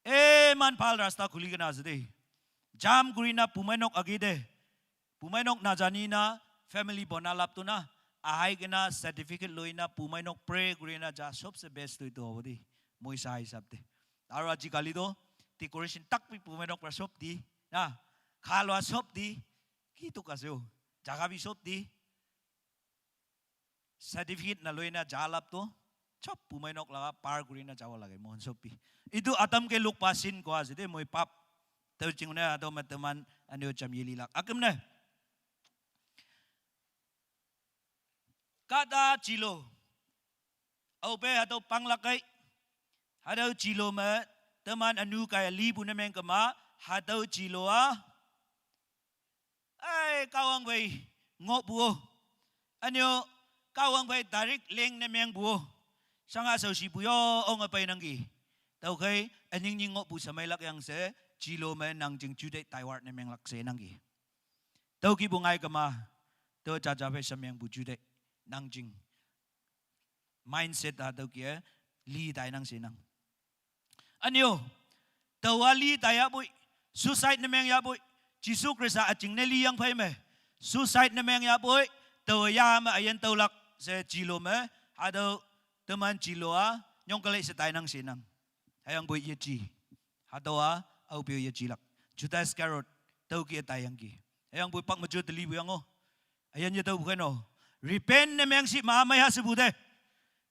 Eman bhal rasta khuli kena ase de. Jam kurina Pumainok age te. Pumainok najani na family bona lap tu na. Ahai kena certificate loi na Pumainok pray kurina ja sobse best tu itu hobo de. Moi sa hisab te. Aro ajikali to decoration tak bi Pumainok pra sob di, na, kha loa sob di, ki tuk ase o, jaga bi sob di, certificate na loi na ja lap to, sob Pumainok laga par kuri na jabo lage, mohan sob bi. Itu Adam ke lok pa sin koa ase de, moi pap. Tau chingune ado ma teman anio cham yeli lak. Akim ne? Kata chilo. Au pe hatau pang lakai. Hatau chilo ma teman anu kaya li bu na meng kama. Hatau chilo a. Ai, kawang bai ngok bu o. Anio, kawang bai direct leng na meng bu o. Sanga sau si bu yo, ong a pai nang ki. Tau kai, aning ni ngok bu samai lak yang se, chilo ma nang jing chu dai tai war na meng lak se nang ki. Tau ki bu ngai kama, tau cha cha pe samyang bu chu dai, nang jing. Mindset ha tau ki e, li tai nang se nang. Anio, tau a li tai ya bui, suicide na meng ya bui, Jisu Krista a jing ne li yang pai me, suicide na meng ya bui, tau ya ma ayan tau lak se chilo me, ha tau teman chilo a, nyong kalai se tai nang se nang. Hayang bui ye chi, ha tau a, au pio ye chi lak. Judas Iscariot, tau ki e tai yang ki. Hayang bui pak ma jo teli bu yang o. Ayan ye tau bu kai no. Repent ne meng si ma mai ha se bu de.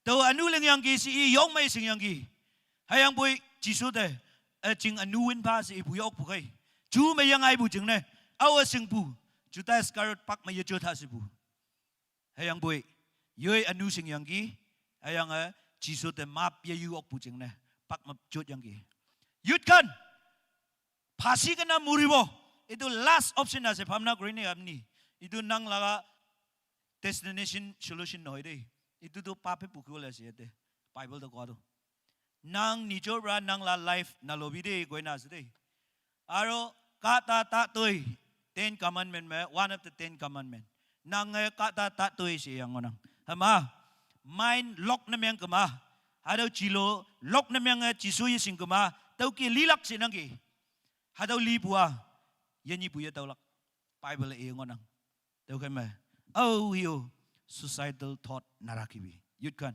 Tau anu leng yang ki si i yong mai sing yang ki. Hayang bui Jisu de. A jing anu win pa si i bu yok bu kai. Ju mai yang ai bu jing ne. Au a sing bu. Judas Iscariot pak ma ye jo tha si bu. Hayang bui. Yoi anu sing yang ki. Hayang a Jisu de map ye yu ok bu jing ne. Pak ma jo yang ki. Yut kan. Phasi kena muribo. Itu last option ase, bhabna kuri ni apni. Itu nang laga destination solution nohoi de. Itu tu pape pukibole ase yate. Bible to koa tu. Nang nijor pra nang la life nalobi de koina ase de. Aro kata ta toi. Ten Commandment me, one of the Ten Commandment. Nang eh ka ta ta tu isi yang ngonang. Hama, mind lock na meng kema. Hadau chilo, lock na meng eh chisu ye sing kema. Tau ki lilak si nang ki. Hadau li bua, ye ni bu ye tau lak. Bible e ngonang. Tau kema. Au hiu, suicidal thought narakibi. Yut khan.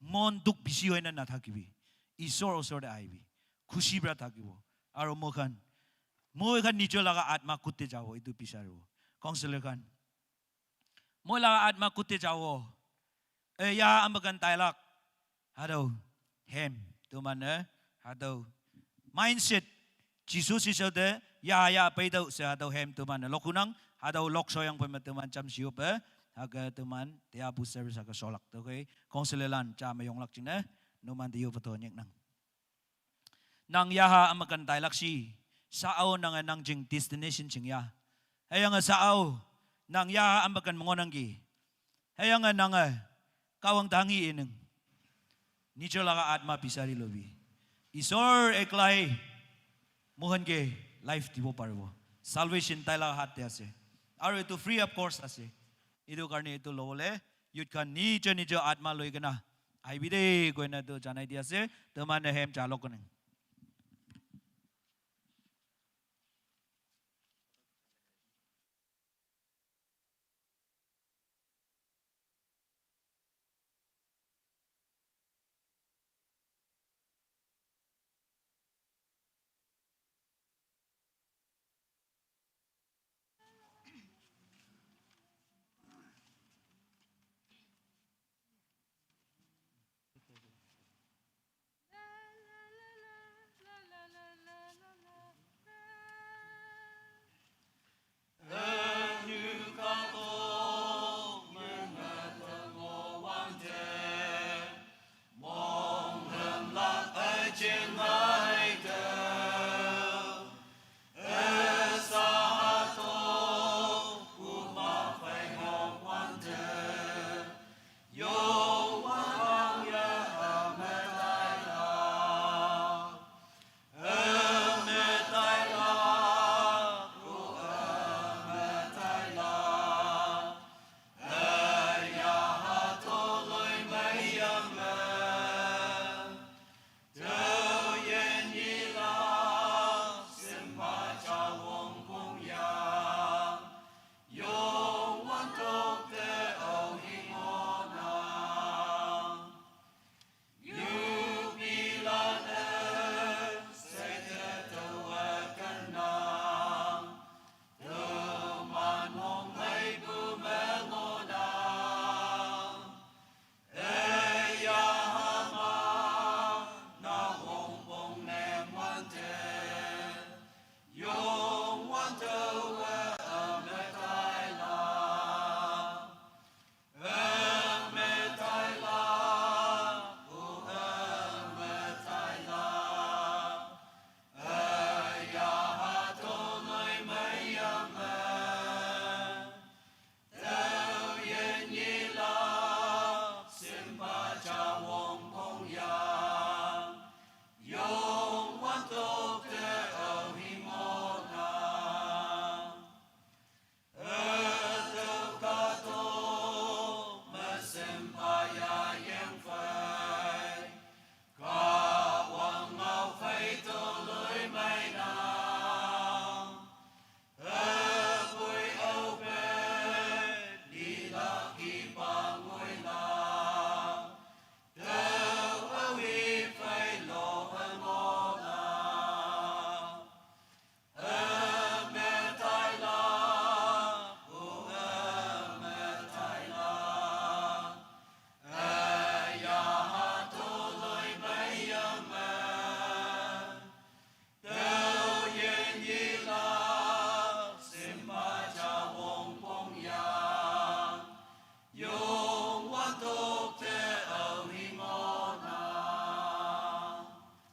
Mon duk bisi hoina nathakibi. Isor osor de aibi. Khushi bra thakibo. Aro mo khan. Moi khan nijo laga atma kutte jabo. Itu bisaribo. Counselor khan. Moi laga atma kutte jabo. E ya amakan tailak. Hadau. Hem. Tu mana. Hadau. Mindset. Jisu sisau de. Ya ya paidau se hadau hem tu mana. Lokunang. Hadau lok soyang pema tu man cham siup eh. Haga tu man. Tia bu service haga solak. Tu koi. Counselor lan. Cha mayong lak ching eh. Numan diu pato nyek nang. Nang yaha amakan tailak si. Sa au nang nang jing destination ching ya. Hayang sa au. Nang yaha amakan mongonang ki. Hayang nang kawang tangi ineng. Nijo laga atma pisari lobi. Isor eklai mohan ke life dibo paribo. Salvation taila hat te ase. Aru etu free of cost ase. Etu karne etu lobole youth khan nijo nijo atma loi kena aibi de koina etu janai di ase. Tomane hem chalo kone.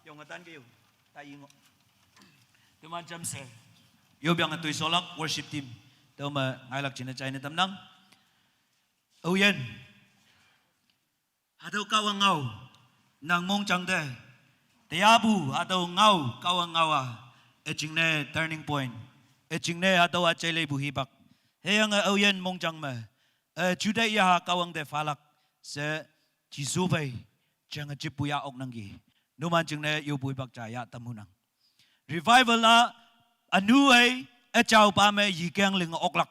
Yong atan kayo, tayo ngo. Teman jam se. Yo biang tu isolak worship team. Tuma ngailak china china tamnang. Oyen. Hatau kawa ngau. Nang mong chang de. Teyabu hatau ngau kawa ngawa. Eching ne turning point. E chingne hado achele buhi bak. He yang auyen mongjang me. E chuda ya ha kawang de falak. Se Jisu bai chang chipu ya ok nanggi. Numan chingne yu buhi bak cha ya tamunang. Revival na anu ai achau pa me yikeng ling oklak.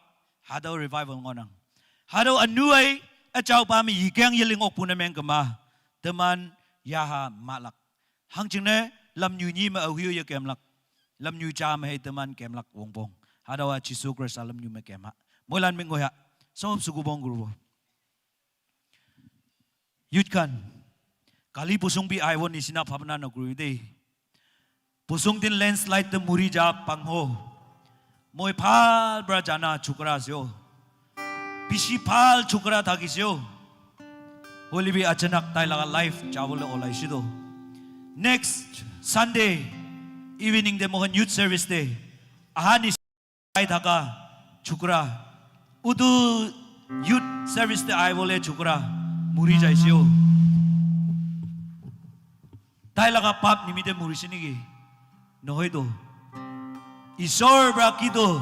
Hado revival ngonang. Hado anu ai achau pa me yikeng yeling ok puna meng kema. Teman yaha malak. Hang chingne lam nyu nyi me ahuyo ye kemlak. Lam nyu cha me hei teman kemlak wongbong. Hado a Jisu Krista lam nyu me kema. Moilan ming ngoya. Som suku bong guru. Youth khan, kali pusung bi aiwo nisina bhabna nokuri de. Pusung din landslide te muri ja pangho. Moi phal pra jana chukra ase o. Bishi phal chukra thakise o. Hoile bi achanak tai laga life jabole olaise do. Next Sunday evening te mohan youth service te aha ni Ai thaka chukra, utu youth service te aibole chukra muri jaise o. Tai laga pap nimite murise niki? Nohoi to. Isor pra ki to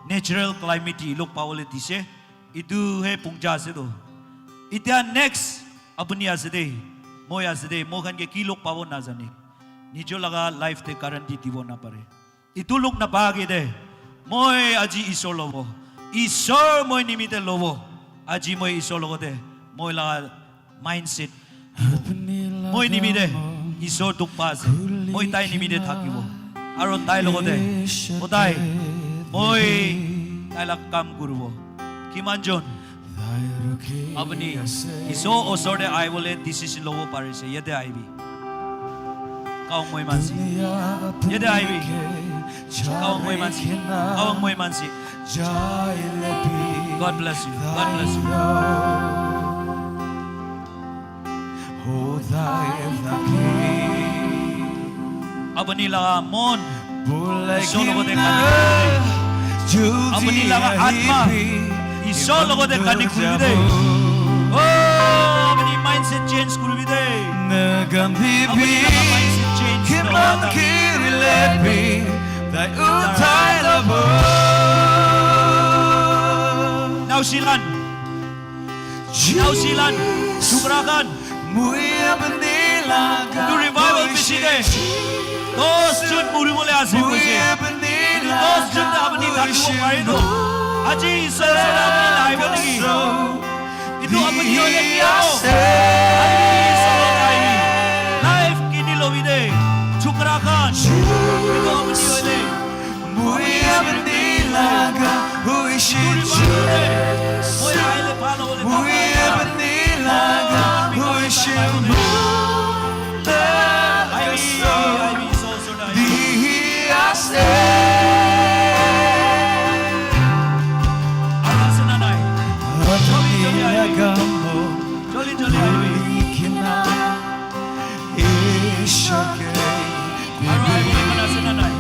natural calamity log pabole dise, itu he pungja ase to. Itya next apuni ase de, moi ase de, moi khan ke ki log pabo najane. Nijo laga life te guarantee dibo napare. Itu log napa ke de, moi aji Isor lobo. Isor moi nimite lobo. Aji moi Isor logote, moi la mindset. Moi nimite Isor duk pa ase. Moi tai nimite thakibo. Aro tai logote, o tai, moi tai la kam kuribo. Kiman jon apuni Isor osor te aibole decision lobo parise, yate aibi. Kaung moi mansi. Yate aibi. Kaung moi mansi. Kaung moi mansi. God bless you. God bless you. Apuni laga mon Isor logote kani khulibide. Apuni laga atma Isor logote kani khulibide. Oh, apuni mindset change kuribide. Apuni laga mindset change kuribide. Nausilan. Nausilan. Chukra khan. Etu revival bishi de dos jon muribole ase koise. Etu dos jon te apuni thakibo pare to. Aji Isor oshor te apuni nahibo niki? Etu apuni hoile ki hobo? Aji Isor oshor te ahibi. Life kini lobi de. Chukra khan. Etu apuni hoile. Moi apni laga hoishe Jesu. Moi apni laga hoishe. Moi laga sob dihi ase. Apni laga mo hoikena. Ishake. Aro aibole mon ase na nai?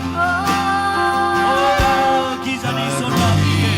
Oh, ki jani Isor la apni ke.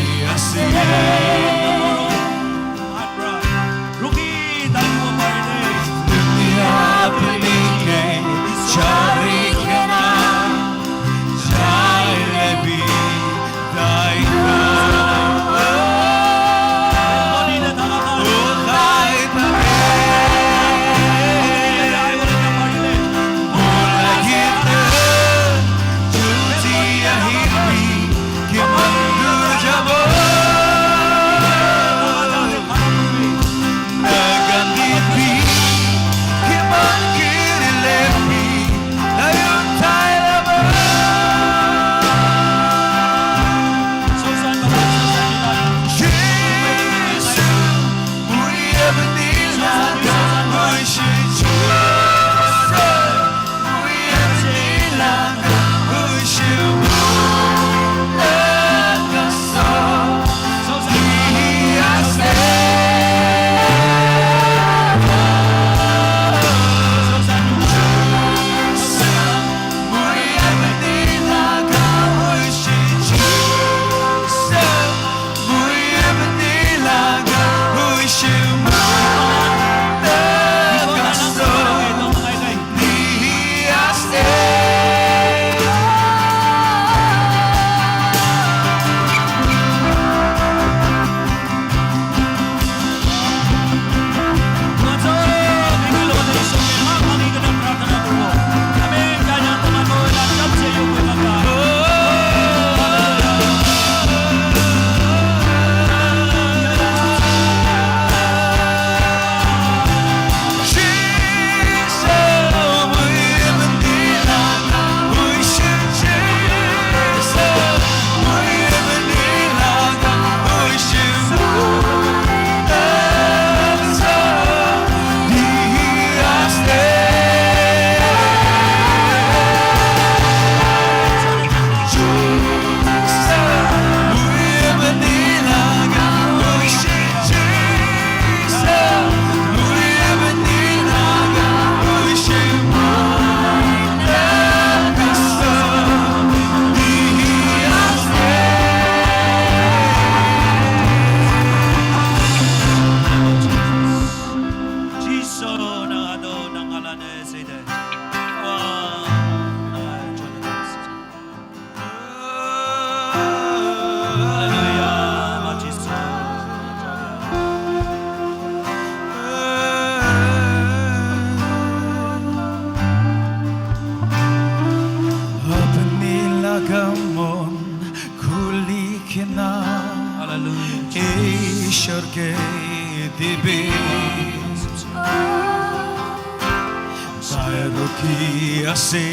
ki ase.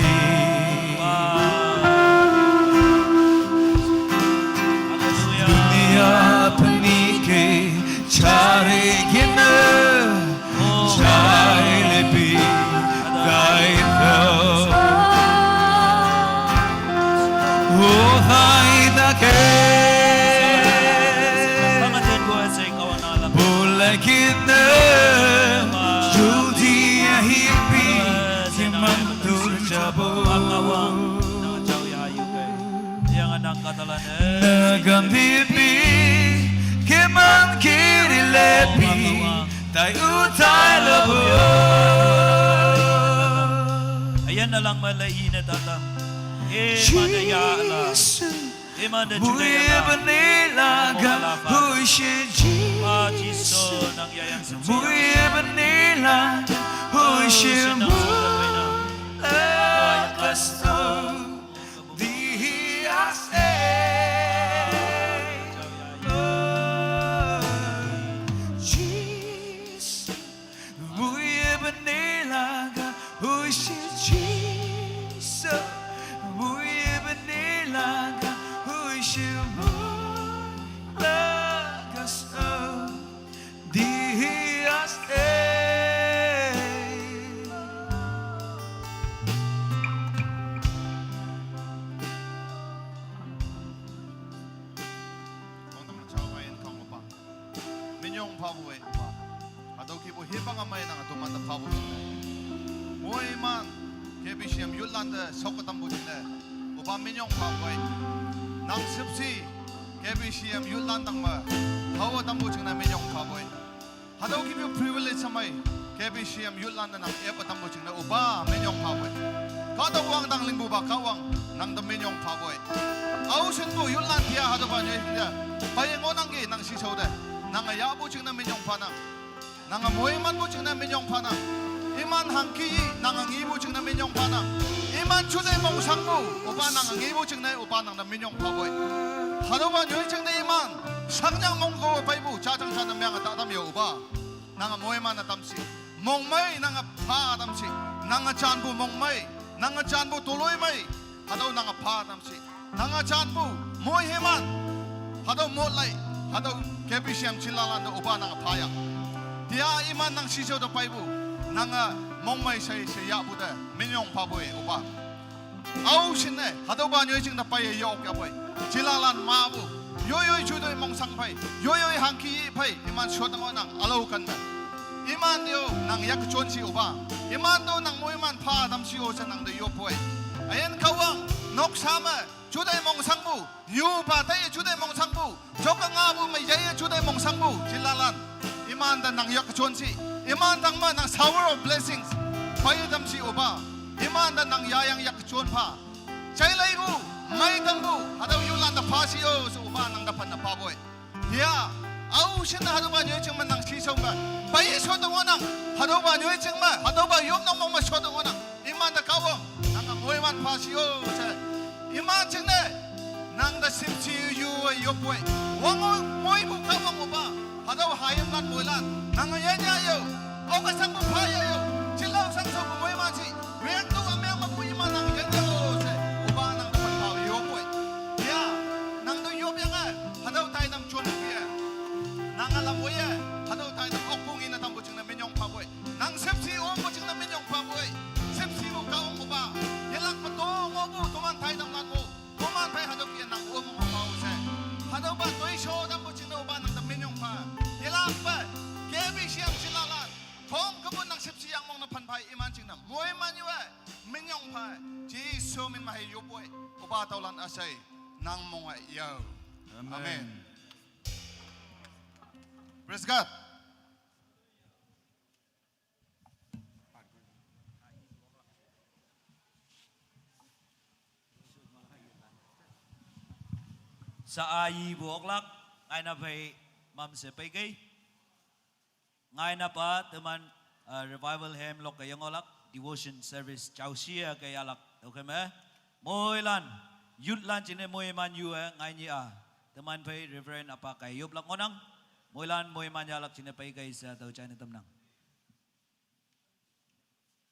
Dunia pani ke chare gina, chai le bi gai tho. Oh, hai da ke. Bulai kina, jodi ahibi, kiman dur jabo. Nagambibi, kiman kiri lebi, tai utai labo. Ayan na lang mala ina tata. Eh, mana ya la. Iman de Muye judaya la. Bane laga, hoishe Ah, Jisu. Jisu, nang yayang sa Muye bane laga, hoishe laga so. Dihi ase. Jisu. Muye bane laga, hoishe Jisu. Muye bane laga, hoishe laga so. Dihi ase. Minyong pha bo e, Upa. Ado ki bo he bang amai nang atu mata pha bo e. Moi man, K B C M youth lan de sok tam bo jine. Upa minyong pha bo e. Nang sip si, K B C M youth lan tang ma. Pha bo tam bo jine minyong pha bo e. Ado ki bo privilege amai, K B C M youth lan de nang e pa tam bo jine. Upa minyong pha bo e. Ka to wang dang ling bu ba ka wang, nang de minyong pha bo e. Au sen bo youth lan dia ado ba nyoi dia. Ba ye ngo nang ki nang si sau de. Nang ya bo jine minyong pha nang. Nang moi man bu ching na minyong pha na. Iman hang ki nang ngi bu ching na minyong pha na. Iman chu dai mong sang bu. Upa nang ngi bu ching na upa nang na minyong pha boi. Hado ba nyoi ching na iman. Sang nyang mong ko pai bu cha chang cha na myang ta tam yo upa. Nang moi man na tam si. Mong mai nang pha tam si. Nang chan bu mong mai. Nang chan bu tuloi mai. Hado nang pha tam si. Nanga chan bu, moi heman. Hado mo lai, hado K B C M chila lan do upa nanga phaya. Tia iman nang sijo do pai bu, nanga mong mai sai sai ya bu da, minyong pha bu e upa. Au shin ne, hado ba nyoi ching da pai e yok ya boi. Chila lan ma bu, yo yo chu do mong sang pai, yo yo hang ki pai, iman shot mo nang, alo kan da. Iman yo nang yak chon si upa. Iman do nang moi man pha tam si o sa nang do yo boi. Ayen kawang, nok sama, Judai mong sang bu, yu pa tai judai mong sang bu, joka nga bu mai jai judai mong sang bu, jilalan. Iman da nang yak chon si, iman dang ma nang shower of blessings, pai dam si uba, iman da nang ya yang yak chon pa. Chai lai bu, mai dam bu, hadau yu lan da pa si yo, so uba nang da pan da pa boy. Ya, au shin da hadau ba nyoi ching ma nang si song ba, pai so da wa nang, hadau ba nyoi ching ma, hadau ba yom nang mong ma so da wa nang. Iman da kawang, nang ka moi man pa si yo se. Iman ching ne, nang da sim si yu yo poi. Wang o moi bu kawang o ba. Hadau hayam nan moi lan. Nang ya ya yo. O ka sang bu pa ya yo. Chilau sang so bu moi man si. Weng tu ame ma bu iman nang ya yo se. O ba nang da pa yo poi. Ya, nang da yo ya nga. Hadau tai nam chon ya. Nang la moi ya. Hadau tai nam ok bu ngi na tam bu ching na minyong pa poi. Nang sepsi om bo ching na minyong pa boi. Sepsi bo ka om bo ba. Yelak ma to mo bu to man thai dam lan mo. To man thai hadok ye nang om mo pa o se. Hadok ba toi sho dam bo ching na o ba nang da minyong pa. Yelak ba. Ke bi siam sila lan. Thong ka bu nang sepsi yang mong na phan pai iman ching na. Moi man yu e. Minyong pa. Jisu min ma he yo boi. O ba tau lan asai. Nang mong e yo. Amen. Amen. Praise God. Sa ayi bu oklak, ngaina phai mam se pai kai. Ngaina pa teman, uh, revival hem lok ka yangolak, devotion service chausia ka yalak. Okay me? Moilan, youth lan chine moi man yu, eh, ngaini a. Teman phai Reverend apa kai yup lak ngonang. Moilan moi man yalak chine pai kai sa tau chai na tamnang.